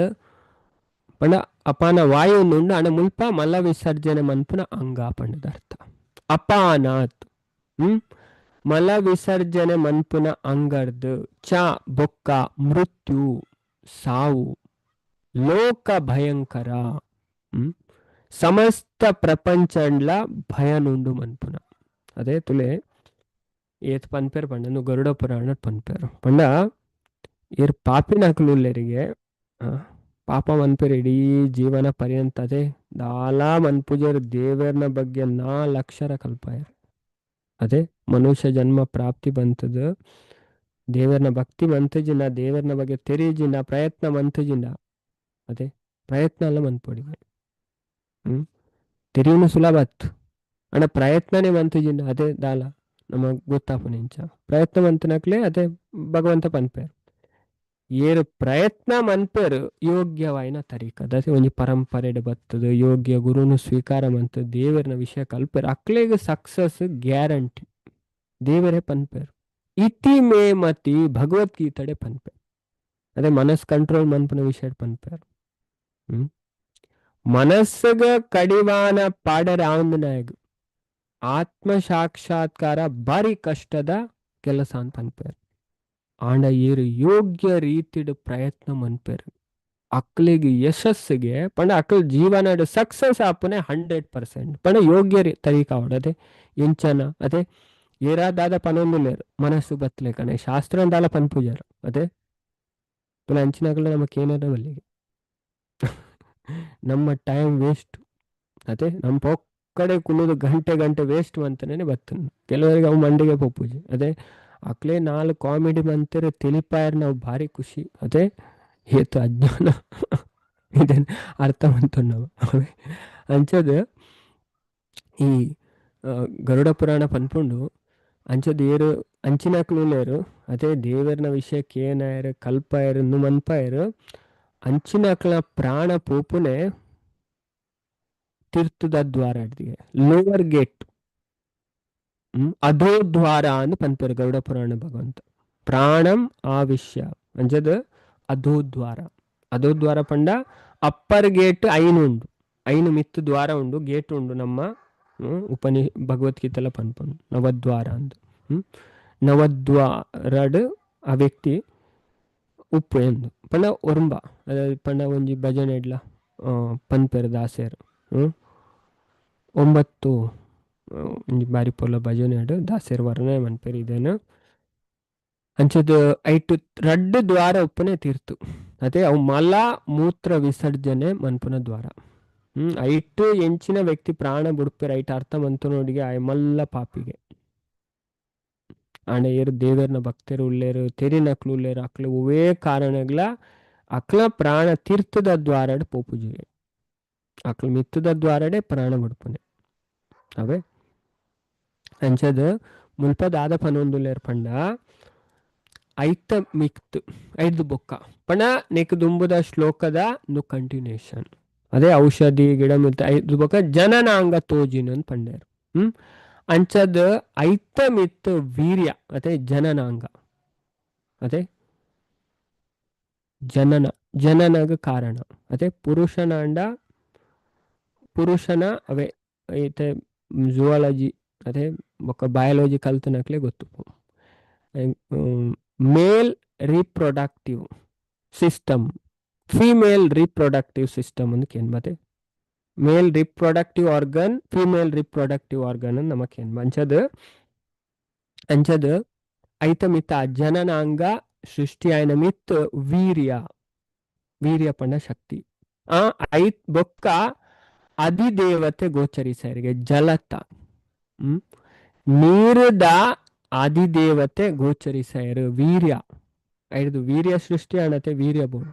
ಪಂಡ ಅಪಾನ ವಾಯು ಉಂಡು ಅಣ ಮುಲ್ಪ ಮಲ ವಿಸರ್ಜನೆ ಮನ್ಪುನ ಅಂಗ ಪಂಡದ ಅರ್ಥ. ಅಪಾನಾತ್ ಮಲ ವಿಸರ್ಜನೆ ಮನ್ಪುನ ಅಂಗರ್ದು ಚ ಬೊಕ್ಕ ಮೃತ್ಯು ಸಾವು ಲೋಕ ಭಯಂಕರ ಸಮಸ್ತ ಪ್ರಪಂಚಂಡ್ಲ ಭಯನುಂಡು ಮನ್ಪುನ. ಅದೇ ತುಲೆ ಏತ್ ಪನ್ಪೇರ್ ಪಂಡ ಗರುಡ ಪುರಾಣ ಪನ್ಪೇರು ಪಂಡ ಏರ್ ಪಾಪಿನಕುಲುಲ್ಲೆರಿಗೆ ಪಾಪ ಮನ್ಪೇರು ಇಡೀ ಜೀವನ ಪರ್ಯಂತ ಅದೇ ದಾಲಾ ಮನ್ಪುಜರ್ ದೇವರ್ನ ಬಗ್ಗೆ 4 ಅಕ್ಷರ ಕಲ್ಪಾಯರ್. ಅದೇ ಮನುಷ್ಯ ಜನ್ಮ ಪ್ರಾಪ್ತಿ ಬಂತದ ದೇವರ್ನ ಭಕ್ತಿ ಮಂತಜಿನ ದೇವರ್ನ ಬಗ್ಗೆ ತೆರಿಜಿನ ಪ್ರಯತ್ನ ಮಂತಜಿನ ಅದೇ ಪ್ರಯತ್ನ ಅಲ್ಲ ಮನ್ಪೊಡಿ ತೆರಿಯುನು ಸುಲಭ ಅಣ್ಣ ಪ್ರಯತ್ನನೇ ಮಂತಜಿನ ಅದೇ ದಾಲ ನಮಗ್ ಗೊತ್ತಾಪುನಿಂಚ ಪ್ರಯತ್ನ ಮಂತನಕ್ಲೆ ಅದೇ ಭಗವಂತ ಪನ್ಪೇರು ಏರು ಪ್ರಯತ್ನ ಮನ್ಪೇರು ಯೋಗ್ಯವಾಯಿನ ತರೀಕ ಅದೇ ಒಂಜಿ ಪರಂಪರೆಡ್ ಬತ್ತದ ಯೋಗ್ಯ ಗುರುನು ಸ್ವೀಕಾರ ಮಂತ ದೇವರನ ವಿಷಯ ಕಲ್ಪೇರು ಅಕ್ಲೆಗ್ ಸಕ್ಸಸ್ ಗ್ಯಾರಂಟಿ ದೇವರೇ ಪನ್ಪೇರು. ಇತಿ ಮೇ ಮತಿ ಭಗವದ್ಗೀತಡೆ ಪನ್ಪೇರು. ಅದೇ ಮನಸ್ ಕಂಟ್ರೋಲ್ ಮನ್ಪುನ ವಿಷಯ ಪನ್ಪೇರು. ಮನಸ್ಸುಗ ಕಡಿವಾನ ಪಾಡರೆ ಆವಂದನಾಯಗ್ ಆತ್ಮ ಸಾಕ್ಷಾತ್ಕಾರ ಬಾರಿ ಕಷ್ಟದ ಕೆಲಸ ಅಂತ ಪನ್ಪೇರು. ಆಂಡ ಏರು ಯೋಗ್ಯ ರೀತಿಡ್ ಪ್ರಯತ್ನ ಮನ್ಪೇರು ಅಕ್ಲಿಗೆ ಯಶಸ್ಸಿಗೆ ಪಂಡ ಅಕ್ಲ್ ಜೀವನ ಸಕ್ಸಸ್ ಆಪುನೆ 100% ಪಂಡ ಯೋಗ್ಯ ತರೀಕ ಅವಡು. ಅದೇ ಎಂಚನ ಅದೇ ಏರಾ ದಾದ ಪನೊಂದುಲ್ಲೇರು ಮನಸ್ಸು ಬತ್ಲೆ ಕಣೆ ಶಾಸ್ತ್ರ ದಾಲ ಪನ್ಪುಜಾರು ಅದೇ ಪುನಃ ಅಂಚಿನಕುಲು ನಮಕ್ ಏನಾರ ಬಲ್ಲಿಗೆ ನಮ್ಮ ಟೈಮ್ ವೇಸ್ಟ್ ಅದೇ ನಮ್ಮ ಪೊಕ್ಕಡೆ ಕುಲ್ಲುದು ಗಂಟೆ ಗಂಟೆ ವೇಸ್ಟ್ ಅಂತನೇ ಬತ್ತನ್ ಕೆಲವರಿಗೆ ಅವು ಮಂಡಿಗೆ ಪೊಪ್ಪುಜಿ. ಅದೇ ಅಕ್ಲೆ 4 ಕಾಮಿಡಿ ಮಂತೆರ್ ತಿಳಿಪಾಯರ್ ನಾವು ಭಾರಿ ಖುಷಿ. ಅದೇ ಏತು ಅಜ್ಞಾನ. ಇದನ್ ಅರ್ಥ ಮಂತೊನ್ನವ ಅಂಚದ ಈ ಗರುಡ ಪುರಾಣ ಪನ್ಪುಂಡು ಅಂಚದ ಏರು ಅಂಚಿನಕ್ಲು ಅದೇ ದೇವರ್ನ ವಿಷಯಕ್ಕೆ ಏನಾಯರು ಕಲ್ಪಾಯರು ನು ಮನ್ಪಾಯರು ಅಂಚಿನಕ್ಲ ಪ್ರಾಣ ಪೋಪುನೆ ತೀರ್ಥದ ದ್ವಾರ ಲೋವರ್ ಗೇಟ್ ಅಧೋದ್ವಾರ ಅಂದ್ ಪನ್ಪೆರ್ ಗರುಡ ಪುರಾಣ ಭಗವಂತ. ಪ್ರಾಣಂ ಆವಿಶ್ಯ ಅಂಚದ ಅಧೋದ್ವಾರ. ಅಧೋದ್ವಾರ ಪಂಡ ಅಪ್ಪರ್ ಗೇಟ್ ಐನು ಉಂಡು, ಐನು ಮಿತ್ತು ದ್ವಾರ ಉಂಡು, ಗೇಟ್ ಉಂಡು ನಮ್ಮ ಉಪನಿ ಭಗವದ್ಗೀತೆಲ ಪನ್ಪುಂಡು ನವದ್ವಾರ ಅಂದ್. ನವದ್ವಾರಡ್ ಆ ವ್ಯಕ್ತಿ ಉಪ್ಪು ಎಂದು ಪಂಡ ಒರ್ಂಬ ಪಂಡ ಒಂಜಿ ಭಜನೆ ಇಡ್ಲ ಪನ್ಪೆರ್ ದಾಸೆರ್. 9 ಒಂಜಿ ಬಾರಿ ಪೊರ್ಲ ಭಜನೆ ದಾಸೆರ್ ವರ್ಣನೆ ಮನ್ಪೆರ್ ಇದೇನು. ಅಂಚದ ಐಟ್ ರಡ್ಡ್ ದ್ವಾರ ಉಪ್ಪುನೆ ತೀರ್ತು ಅದೇ ಅವು ಮಲ ಮೂತ್ರ ವಿಸರ್ಜನೆ ಮನ್ಪುನ ದ್ವಾರ. ಐಟ್ ಎಂಚಿನ ವ್ಯಕ್ತಿ ಪ್ರಾಣ ಬುಡ್ಪೆರ್ ಐಟ್ ಅರ್ಥ ಮಂತುನೋಡಿಗೆ ಆಯ್ ಮಲ್ಲ ಪಾಪಿಗೆ. ಆಂಡ ಏರು ದೇವೆರ್ನ ಭಕ್ತರು ಉಲ್ಲೇರು ತೆರಿನಕ್ಲು ಉಲ್ಲೇರು ಅಕ್ಲು ಒವೇ ಕಾರಣಗ್ಲ ಅಕ್ಲ ಪ್ರಾಣ ತೀರ್ಥದ ದ್ವಾರಡ್ ಪೋಪುಜಿಗೆ ಅಕ್ಲು ಮಿತ್ತದ ದ್ವಾರಡೆ ಪ್ರಾಣ ಬುಡ್ಪುನೆ ಅವೇ. ಅಂಚದ ಮುಲ್ಪ ದಾದ ಪನೊಂದುಲ್ಲೇರ್ ಪಂಡ ಐತ ಮಿಕ್ತ್ ಐದು ಬೊಕ್ಕ ಪಂಡ ನೆಕ್ ದುಂಬುದ ಶ್ಲೋಕದ ನು ಕಂಟಿನ್ಯೂಷನ್ ಅದೇ ಔಷಧಿ ಗಿಡ ಮಿತ್ತ ಐದು ಬೊಕ್ಕ ಜನನಾಂಗ ತೋಜಿನ ಪಂಡೇರು. ಅಂಚದ ಐತ ಮಿತ್ ವೀರ್ಯ ಅದೇ ಜನನಾಂಗ ಅದೇ ಜನನ ಜನನಗ ಕಾರಣ ಅದೇ ಪುರುಷನಾಂಡ ಪುರುಷನ ಅವೇ ಐತೆ ಜುವಾಲಜಿ ಅದೇ ಬೊಕ್ಕ ಬಯಾಲಜಿ ಕಲ್ತನಕ್ಲೆ ಗೊತ್ತು. Male reproductive system female reproductive system ಅಂತ ಕೇನ್ ಮತ್ತೆ male reproductive organ female reproductive organ ಅಂತ ನಮಕ್ ಏನ್ ಅಂಚದ ಅಂಚದ ಐತ ಮಿತ್ತ ಜನನಾಂಗ ಸೃಷ್ಟಿ ಆಯ್ನ ಮಿತ್ ವೀರ್ಯ ವೀರ್ಯ ಪಂಡ ಶಕ್ತಿ ಆ ಐತ್ ಬೊಕ್ಕ ಅಧಿದೇವತೆ ಗೋಚರಿಸರಿಗೆ ಜಲತ ನೀರುದ ಆದಿದೇವತೆ ಗೋಚರಿಸಯರು ವೀರ್ಯ ಐದು ವೀರ್ಯ ಸೃಷ್ಟಿ ಅಣತೆ ವೀರ್ಯ ಬೋಡು.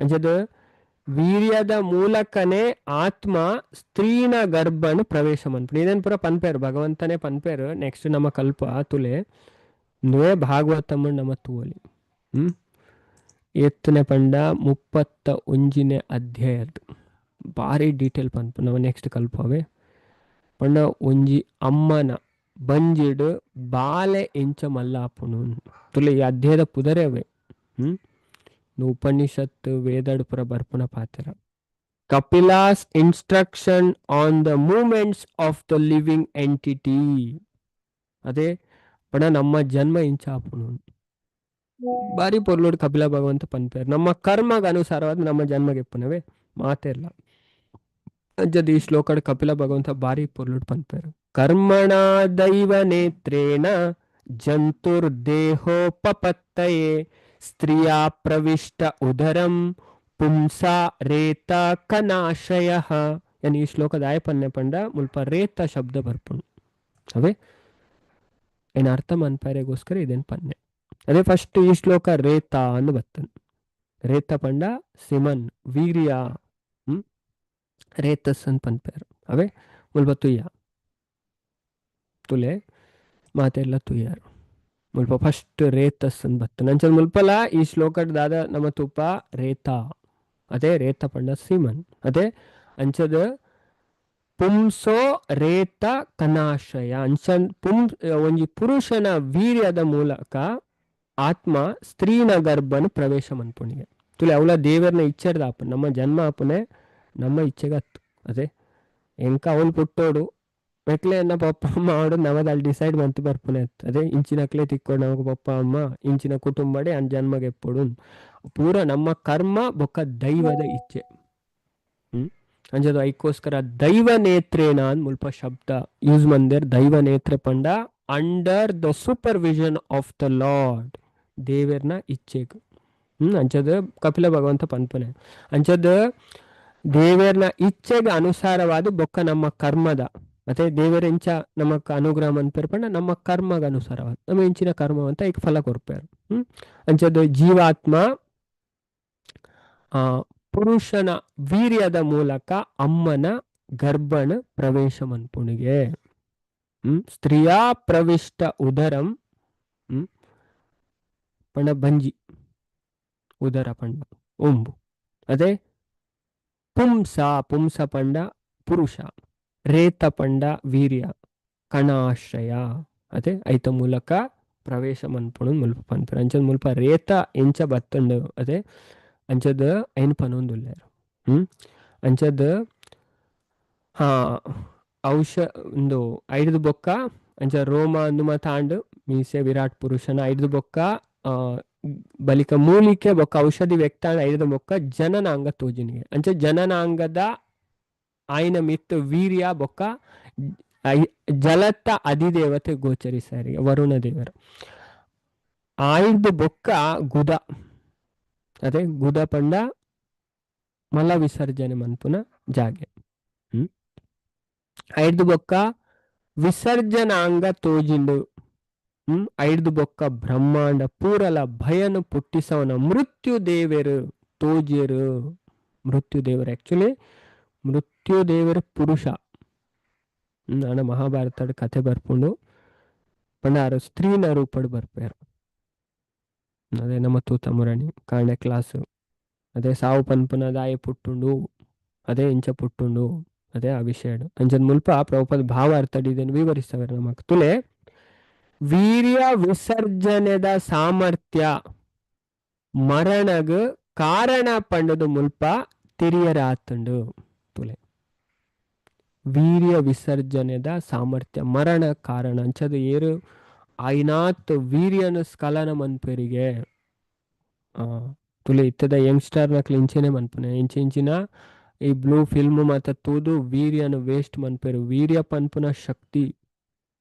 ಅಂಚದ ವೀರ್ಯದ ಮೂಲಕನೇ ಆತ್ಮ ಸ್ತ್ರೀನ ಗರ್ಭನು ಪ್ರವೇಶ ಮನ್ಪುಂಡು. ಇದನ್ ಪೂರ ಪನ್ಪೇರು ಭಗವಂತನೇ ಪನ್ಪೇರು. ನೆಕ್ಸ್ಟ್ ನಮ್ಮ ಕಲ್ಪ ತುಲೆ ನುವೆ ಭಾಗವತಮ್ಮ ನಮ್ಮ ತೂವಲಿ. ಎತ್ತನೆ ಪಂಡ 31ನೇ ಅಧ್ಯಾಯದ ಭಾರಿ ಡೀಟೇಲ್ ಪನ್ಪು ನಮ್ಮ ನೆಕ್ಸ್ಟ್ ಕಲ್ಪವೆ. ಪಂಡ ಒಂಜಿ ಅಮ್ಮನ ಬಂಜಿಡ್ ಬಾಲೆ ಎಂಚ ಮಲ್ಲಾಪುಣು ತುಲೆ ಈ ಅಧ್ಯಾಯದ ಪುದರೇ ಅವೇ. ಉಪನಿಷತ್ತು ವೇದಡ್ ಪುರ ಬರ್ಪುನ ಪಾತ್ರ. Kapila's instruction on the movements of the living entity ಅದೇ ಪಂಡ ನಮ್ಮ ಜನ್ಮ ಇಂಚ ಆಪುಣು ಬಾರಿ ಪೊರ್ಲೋಡು ಕಪಿಲ ಭಗವಂತ ಪನ್ಪೇರು. ನಮ್ಮ ಕರ್ಮಗ ಅನುಸಾರವಾದ ನಮ್ಮ ಜನ್ಮಗೆ ಎಪ್ಪುನವೇ ಮಾತೆರ್ಲ. ಅಂಚದ ಈ ಶ್ಲೋಕಡ್ ಕಪಿಲ ಭಗವಂತ ಬಾರಿ ಪೊರ್ಲುಡ್ ಪನ್ಪೇರು. ಕರ್ಮಣ ದೈವ ನೇತ್ರೇಣ ಜಂತುರ್ದೇಹೋಪಪತ್ತಯೇ ಸ್ತ್ರೀಯ ಪ್ರವಿಷ್ಟ ಉದರಂ ಪುಂಸಾ ರೇತ ಕನಾಶಯ. ಈ ಶ್ಲೋಕದ ಆಯ ಪನ್ನೆ ಪಂಡ ಮುಲ್ಪ ರೇತ ಶಬ್ದ ಬರ್ಪುಂಡು ಅವೇ ಏನ್ ಅರ್ಥ ಮನ್ಪಾರೆಗೋಸ್ಕರ ಇದೇನ್ ಪನ್ನೆ. ಅದೇ ಫಸ್ಟ್ ಈ ಶ್ಲೋಕ ರೇತ ಅನ್ನು ಬರ್ತದೆ. ರೇತ ಪಂಡ ಸಿಮನ್ ವೀರ್ಯ ರೇತಸ್ ಅಂತ ಪನ್ಪೇರು ಅವೇ ಮುಲ್ಪ ತುಯ್ಯ ತುಲೆ ಮಾತೆಲ್ಲ ತುಯ್ಯಾರು ಮುಲ್ಪ ಫಸ್ಟ್ ರೇತಸ್ ಅಂತ ಬರ್ತದೆ. ಅಂಚದ ಮುಲ್ಪಲ ಈ ಶ್ಲೋಕಡ್ ದಾದ ನಮ್ಮ ತುಪ್ಪ ರೇತ ಅದೇ ರೇತ ಪಂಡ ಸಿಮನ್ ಅದೇ ಅಂಚದ ಪುಂಸೋ ರೇತ ಕನಾಶಯ ಅಂಚ ಪುಂ ಒಂಜಿ ಪುರುಷನ ವೀರ್ಯದ ಮೂಲಕ ಆತ್ಮ ಸ್ತ್ರೀನ ಗರ್ಭನ ಪ್ರವೇಶ ಮನ್ಪುಣಿಗೆ ತುಲೆ ಅವಳ ದೇವರನ್ನ ಇಚ್ಛೆರ್ದ ಆಪು ನಮ್ಮ ಜನ್ಮ ಆಪುನೆ ನಮ್ಮ ಇಚ್ಛೆಗತ್ತು ಅದೇ ಎಂಕ ಅವನು ಪುಟ್ಟೋಡು ಮೆಕ್ಲೆ ಎನ್ನ ಪಪ್ಪ ಅಮ್ಮ ಅವಡು ನಮದ ಅಲ್ಲಿ ಡಿಸೈಡ್ ಮಂತ್ ಬರ್ಪುನೆ ಅದೇ ಇಂಚಿನಕ್ಲೆ ತಿಕ್ಕೋಡು ನಮಗ ಪಪ್ಪ ಅಮ್ಮ ಇಂಚಿನ ಕುಟುಂಬಡೆ ಅನ್ ಜನ್ಮಗೆ ಎಪ್ಪೊಡು ಪೂರ ನಮ್ಮ ಕರ್ಮ ಬೊಕ್ಕ ದೈವದ ಇಚ್ಛೆ. ಅಂಚದ ಐಕೋಸ್ಕರ ದೈವ ನೇತ್ರೇನ ಅಂದ್ ಮುಲ್ಪ ಶಬ್ದ ಯೂಸ್ ಮಂದಿರ್ ದೈವ ನೇತ್ರೆ ಪಂಡ under the supervision of the lord ದೇವರ್ನ ಇಚ್ಛೆಗ್. ಅಂಚದ Kapila ಭಗವಂತ ಪನ್ಪುನೆ ಅಂಚದ ದೇವರ್ನ ಇಚ್ಛೆಗೆ ಅನುಸಾರವಾದ ಬೊಕ್ಕ ನಮ್ಮ ಕರ್ಮದ ಮತ್ತೆ ದೇವರ ಎಂಚ ನಮಕ್ ಅನುಗ್ರಹ ಮನ್ಪೆರ್ ಪಂಡ ನಮ್ಮ ಕರ್ಮಗ ಅನುಸಾರವಾದ ನಮ್ಮ ಎಂಚಿನ ಕರ್ಮ ಅಂತ ಈಗ ಫಲ ಕೊರ್ಪೇರು. ಅಂಚದ ಜೀವಾತ್ಮ ಆ ಪುರುಷನ ವೀರ್ಯದ ಮೂಲಕ ಅಮ್ಮನ ಗರ್ಭನ ಪ್ರವೇಶ ಮನ್ಪುಣಿಗೆ. ಸ್ತ್ರೀಯ ಪ್ರವಿಷ್ಟ ಉದರಂ. ಪಂಡ ಬಂಜಿ ಉದರ ಪಂಡ ಒಂಬು. ಅದೇ ಪುಂಸ, ಪುಂಸ ಪಂಡ ಪುರುಷ, ರೇತ ಪಂಡ ವೀರ್ಯ, ಕಣಾಶ್ರಯ. ಅದೇ ಐತ ಮೂಲಕ ಪ್ರವೇಶ ಮನ್ಪುಣು ಮುಲ್ಪ ಪನ್ಪೆರ್. ಅಂಚದ ಮುಲ್ಪ ರೇತ ಎಂಚ ಬತ್ತುಂಡು ಅದೇ ಅಂಚದ ಐನ್ ಪನೊಂದುಲ್ಲೆರ್. ಅಂಚದ ಹಾ ಔಷ ಉಂದು ಐಡ್ದ್ ಬೊಕ್ಕ ಅಂಚ ರೋಮ ಅಂದು ಮಾತ ಆಂಡ್ ಮೀಸೆ ವಿರಾಟ್ ಪುರುಷನ ಐಡ್ದ್ ಬೊಕ್ಕ ಬಲಿಕ ಮೂಲಿಕೆ ಬೊಕ್ಕ ಔಷಧಿ ವ್ಯಕ್ತ ಐಡ್ದ್ ಬೊಕ್ಕ ಜನನಾಂಗ ತೋಜಿನಿಗೆ. ಅಂಚ ಜನನಾಂಗದ ಆಯ್ನ ಮಿತ್ ವೀರ್ಯ ಬೊಕ್ಕ ಜಲತ್ತ ಅಧಿದೇವತೆ ಗೋಚರಿಸಾರಿ ವರುಣ ದೇವರು. ಆಯ್ದು ಬೊಕ್ಕ ಗುದ, ಅದೇ ಗುದ ಪಂಡ ಮಲ ವಿಸರ್ಜನೆ ಮನ್ಪುನ ಜಾಗೆ. ಐಡ್ದು ಬೊಕ್ಕ ವಿಸರ್ಜನಾಂಗ ತೋಜಿಂಡು. ಐಡ್ದು ಬೊಕ್ಕ ಬ್ರಹ್ಮಾಂಡ ಪೂರಲ ಭಯನು ಪುಟ್ಟಿಸವನ ಮೃತ್ಯು ದೇವರು ತೋಜೇರು. ಮೃತ್ಯು ದೇವರು ಆಕ್ಚುಲಿ ಮೃತ್ಯು ದೇವರು ಪುರುಷ. ನಾನ ಮಹಾಭಾರತದ ಕಥೆ ಬರ್ಪುಂಡು ಪಂಡ ಸ್ತ್ರೀನ ರೂಪಡ್ ಬರ್ಪೇರು. ಅದೇ ನಮ್ಮ ತೂತ ಮುರಣಿ ಕಾಂಡೆ ಕ್ಲಾಸ್. ಅದೇ ಸಾವು ಪನ್ಪುನ ದಾಯ ಪುಟ್ಟುಂಡು, ಅದೇ ಇಂಚ ಪುಟ್ಟುಂಡು, ಅದೇ ಆ ವಿಷಯ. ಅಂಚದ ಮುಲ್ಪ ಪ್ರಭುಪಾದ ಭಾವಾರ್ಥ ಇದನ್ನು ವಿವರಿಸ್ತವೆ ನಮಕ್. ತುಲೆ ವೀರ್ಯ ವಿಸರ್ಜನೆದ ಸಾಮರ್ಥ್ಯ ಮರಣಗ್ ಕಾರಣ ಪಂಡದು ಮುಲ್ಪ ತಿರಿಯರಾತುಂಡು. ತುಲೆ ವೀರ್ಯ ವಿಸರ್ಜನೆದ ಸಾಮರ್ಥ್ಯ ಮರಣ ಕಾರಣ ಅಂಚದ ಏರು ಆಯ್ನಾತ್ ವೀರ್ಯನ ಸ್ಖಲನ ಮನ್ಪೆರಿಗೆ. ತುಲೆ ಇತ್ತದ ಯಂಗ್ಸ್ಟರ್ ನಕ್ಲು ಇಂಚೆನೆ ಮನ್ಪುನೆ ಇಂಚಿನ ಈ ಬ್ಲೂ ಫಿಲ್ಮ್ ಮಾತ ತೂದು ವೀರ್ಯನ ವೇಸ್ಟ್ ಮನ್ಪೆರು. ವೀರ್ಯ ಪನ್ಪುನ ಶಕ್ತಿ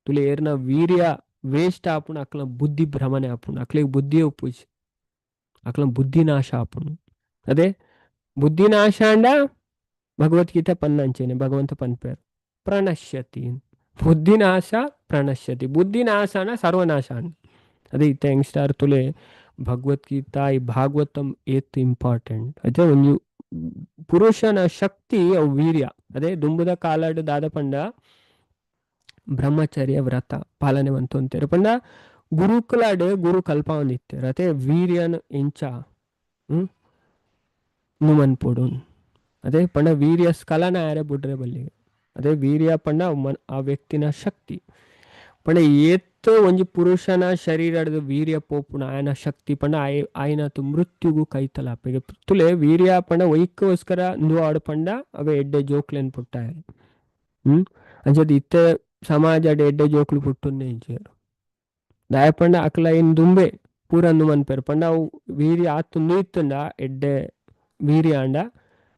ತುಲೆ ಏರ್ನ ವೀರ್ಯ ವೇಸ್ಟ್ ಆಪುಣ ಅಕ್ಲ ಬುದ್ಧಿ ಭ್ರಮಣೆ ಆಪುಣ, ಅಕ್ಲಿಗೆ ಬುದ್ಧಿ ಉಪ್ಪುಜಿ, ಅಕ್ಲ ಬುದ್ಧಿ ನಾಶ ಆಪುಣ. ಅದೇ ಬುದ್ಧಿ ನಾಶ ಅಂಡ ಭಗವದ್ಗೀತೆ ಪನ್ನಂಚೇನೆ ಭಗವಂತ ಪನ್ಪೇರು ಪ್ರಣಶ್ಯತಿ ಬುದ್ಧಿನಾಶ ಪ್ರಣಶ್ಯತಿ, ಬುದ್ಧಿನಾಶನ ಸರ್ವನಾಶ. ಅದೇ ಇತ್ತ ಯಂಗ್ಸ್ಟಾರ್ ತುಲೆ ಭಗವದ್ಗೀತಾ ಈ ಭಾಗವತಂ ಏತ್ ಇಂಪಾರ್ಟೆಂಟ್. ಅದೇ ಒಂದು ಪುರುಷನ ಶಕ್ತಿ ಅವು ವೀರ್ಯ. ಅದೇ ದುಂಬುದ ಕಾಲಡ್ ದಾದ ಪಂಡ ಬ್ರಹ್ಮಚರ್ಯ ವ್ರತ ಪಾಲನೆ ಮಂತೊಂತೇರು ಪಂಡ ಗುರುಕುಲಾಡ್ ಗುರು ಕಲ್ಪಾವೊಂದಿತ್ತೆರ್. ಅದೇ ವೀರ್ಯನ್ ಇಂಚ ನುಮನ್ಪೊಡು. ಅದೇ ಪಂಡ ವೀರ್ಯ ಸ್ಖಲನ ಆರೆ ಬುಡ್ರೆ ಬಲ್ಲಿಗೆ. ಅದೇ ವೀರ್ಯ ಪಂಡ ಆ ವ್ಯಕ್ತಿನ ಶಕ್ತಿ. ಪಂಡ ಏತ್ ಒಂಜಿ ಪುರುಷನ ಶರೀರದ ವೀರ್ಯ ಪೋಪುನ ಆಯನ ಶಕ್ತಿ ಪಂಡ ಆಯ್ನತು ಮೃತ್ಯುಗು ಕೈತಲಾಪೆಗೆ. ತುಲೆ ವೀರ್ಯ ಪಂಡ ಒಯ್ಕೋಸ್ಕರ ಇಂದು ಆಡು ಪಂಡ ಅವೆ ಎಡ್ಡೆ ಜೋಕ್ಲೆನ್ ಪುಟ್ಟಾಯ. ಅಂಚದ ಇತ್ತೆ ಸಮಾಜಡ್ ಎಡ್ಡೆ ಜೋಕ್ಲು ಪುಟ್ಟುನ್ನೇ ಇಜ್ಜೆರ್. ದಾಯ ಪಂಡ ಅಕ್ಲ ಐನ್ ದುಂಬೆ ಪೂರ ಅಂದು ಮನ್ಪೆರ್ ಪಂಡ ಅವು ವೀರ್ಯ ಆತ್ ಇತ್ತುಂಡ ಎಡ್ಡೆ ವೀರ್ಯ ಆಂಡ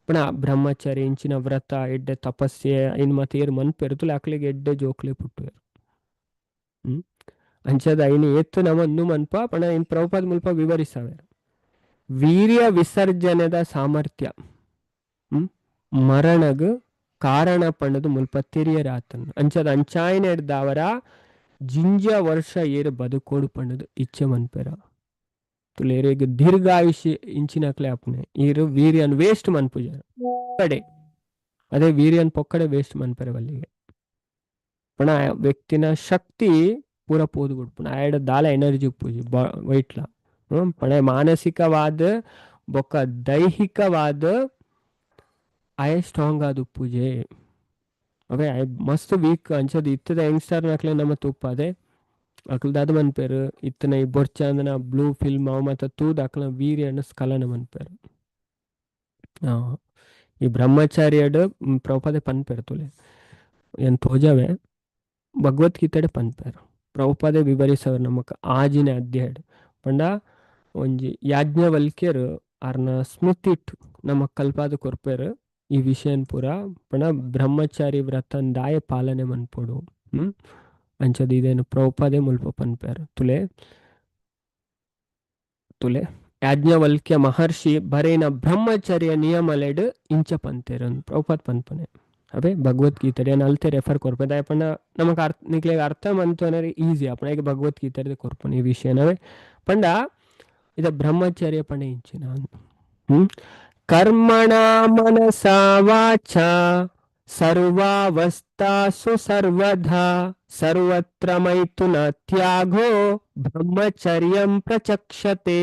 ಪಂಡ ಬ್ರಹ್ಮಚರ್ಯ ಇಂಚಿನ ವ್ರತ ಎಡ್ಡೆ ತಪಸ್ಸೆ ಐನ್ ಮಾತ ಏರ್ ಮನ್ಪೆರ್ ತುಲೆ ಅಕ್ಲೆಗ್ ಎಡ್ಡೆ ಜೋಕ್ಲೆ ಪುಟ್ಟುವೆರ್. ಅಂಚದ ಐನ್ ಏತ್ ನಮ ಅಂದು ಮನ್ಪ ಪಂಡ ಐನ್ ಪ್ರಭುಪಾದ ಮುಲ್ಪ ವಿವರಿಸವೆ. ವೀರ್ಯ ವಿಸರ್ಜನೆದ ಸಾಮರ್ಥ್ಯ ಮರಣಗ್ ಕಾರಣ ಪಂಡದು ಮುಲ್ಪ ತೆರಿಯರಾತನ್. ಅಂಚದ ಅಂಚಾಯಿನೆಡ್ದಾವರ ಜಿಂಜ ವರ್ಷ ಏರು ಬದುಕೋಡು ಪಂಡದು ಇಚ್ಛೆ ಮನ್ಪೆರ. ತುಲೇರೆಗ್ ದೀರ್ಘಾಯುಷ್ಯ ಇಂಚಿನಕ್ಲೆ ಆಪುನೆ ಈರು ವೀರ್ಯನ್ ವೇಸ್ಟ್ ಮನ್ಪುಜಾರ ಕಡೆ. ಅದೇ ವೀರ್ಯನ್ ಪೊಕ್ಕಡೆ ವೇಸ್ಟ್ ಮನ್ಪೆರೆ ಬಲ್ಲಿಗೆ. ಪಣ ವ್ಯಕ್ತಿನ ಶಕ್ತಿ ಪೂರ ಪೋದು ಬಿಡ್ಪುಣ ಆಯಡ ದಾಲ ಎನರ್ಜಿ ಉಪ್ಪುಜಿ ವೈಟ್ಲ. ಪಣ ಮಾನಸಿಕವಾದ ಬೊಕ್ಕ ದೈಹಿಕವಾದ ಆಯ ಸ್ಟ್ರಾಂಗ್ ಆದ ಉಪ್ಪುಜೆ. ಅವೇ ಆಯ್ ಮಸ್ತ್ ವೀಕ್. ಅಂಚದ ಇತ್ತದ ಯಂಗ್ಸ್ಟರ್ ನಕ್ಲೆ ನಮ್ಮ ತುಪ್ಪ ಅದೇ ಅಕ್ಲ ದಾದ ಮನ್ಪೇರು ಇತ್ತನ ಈ ಬೊರ್ಚಾಂದನ ಬ್ಲೂ ಫಿಲ್ಮ್ ಅವ ಮಾತ ತೂದ್ ಅಕ್ಲ ವೀರ್ಯನ ಸ್ಖಲನ ಮನ್ಪೇರು. ಈ ಬ್ರಹ್ಮಚಾರ್ಯಡ್ ಪ್ರಭುಪಾದೆ ಪನ್ಪೇರು ತುಲೆ ಏನ್ ತೋಜವೆ ಭಗವದ್ಗೀತೆಡೆ ಪನ್ಪೇರು. ಪ್ರಭುಪಾದೆ ವಿವರಿಸವರು ನಮಕ್ ಆಜಿನ ಅಧ್ಯಾಯಡ್ ಪಂಡ ಒಂಜಿ ಯಾಜ್ಞವಲ್ಕ್ಯರು ಅರ್ನ ಸ್ಮೃತಿಟ್ ನಮಕ್ ಕಲ್ಪಾದ ಕೊರ್ಪೇರು ಈ ವಿಷಯನ್ ಪೂರ. ಪಂಡ ಬ್ರಹ್ಮಚಾರಿ ವ್ರತನ್ ದಾಯ ಪಾಲನೆ ಮನ್ಪೊಡು. ಅಂಚದ ಇದೇನು ಪ್ರಭುಪಾದೆ ಮುಲ್ಪ ಪನ್ಪೇರು. ತುಲೆ ತುಲೆ ಯಾಜ್ಞವಲ್ಕ್ಯ ಮಹರ್ಷಿ ಬರೇನ ಬ್ರಹ್ಮಚರ್ಯ ನಿಯಮಲೆಡ್ ಇಂಚ ಪಂತೇರು ಪ್ರಭುಪಾದ್ ಪನ್ಪನೆ. ಅವೇ ಭಗವದ್ಗೀತೆ ಏನ್ ಅಲ್ತೆ ರೆಫರ್ ಕೊರ್ಪೆ ದಾಯ ಪಂಡ ನಮಕ್ ಅರ್ಥ ನಿಕ್ಲೆಗ್ ಅರ್ಥ ಮಂತು ಈಸಿ ಅಪಣ ಈಗ ಭಗವದ್ಗೀತೆ ಕೊರ್ಪುನ ಈ ವಿಷಯನವೇ. ಪಂಡ ಇದ ಬ್ರಹ್ಮಚರ್ಯ ಪಂಡ ಇಂಚಿನ. ಕರ್ಮಣ ಮನಸಾ ವಾಚಾ ಸರ್ವಾವಸ್ಥಾಸು ಸರ್ವಧಾ ಸರ್ವತ್ರ ಮೈಥುನ ತ್ಯಾಗೋ ಬ್ರಹ್ಮಚರ್ಯಂ ಪ್ರಚಕ್ಷತೆ.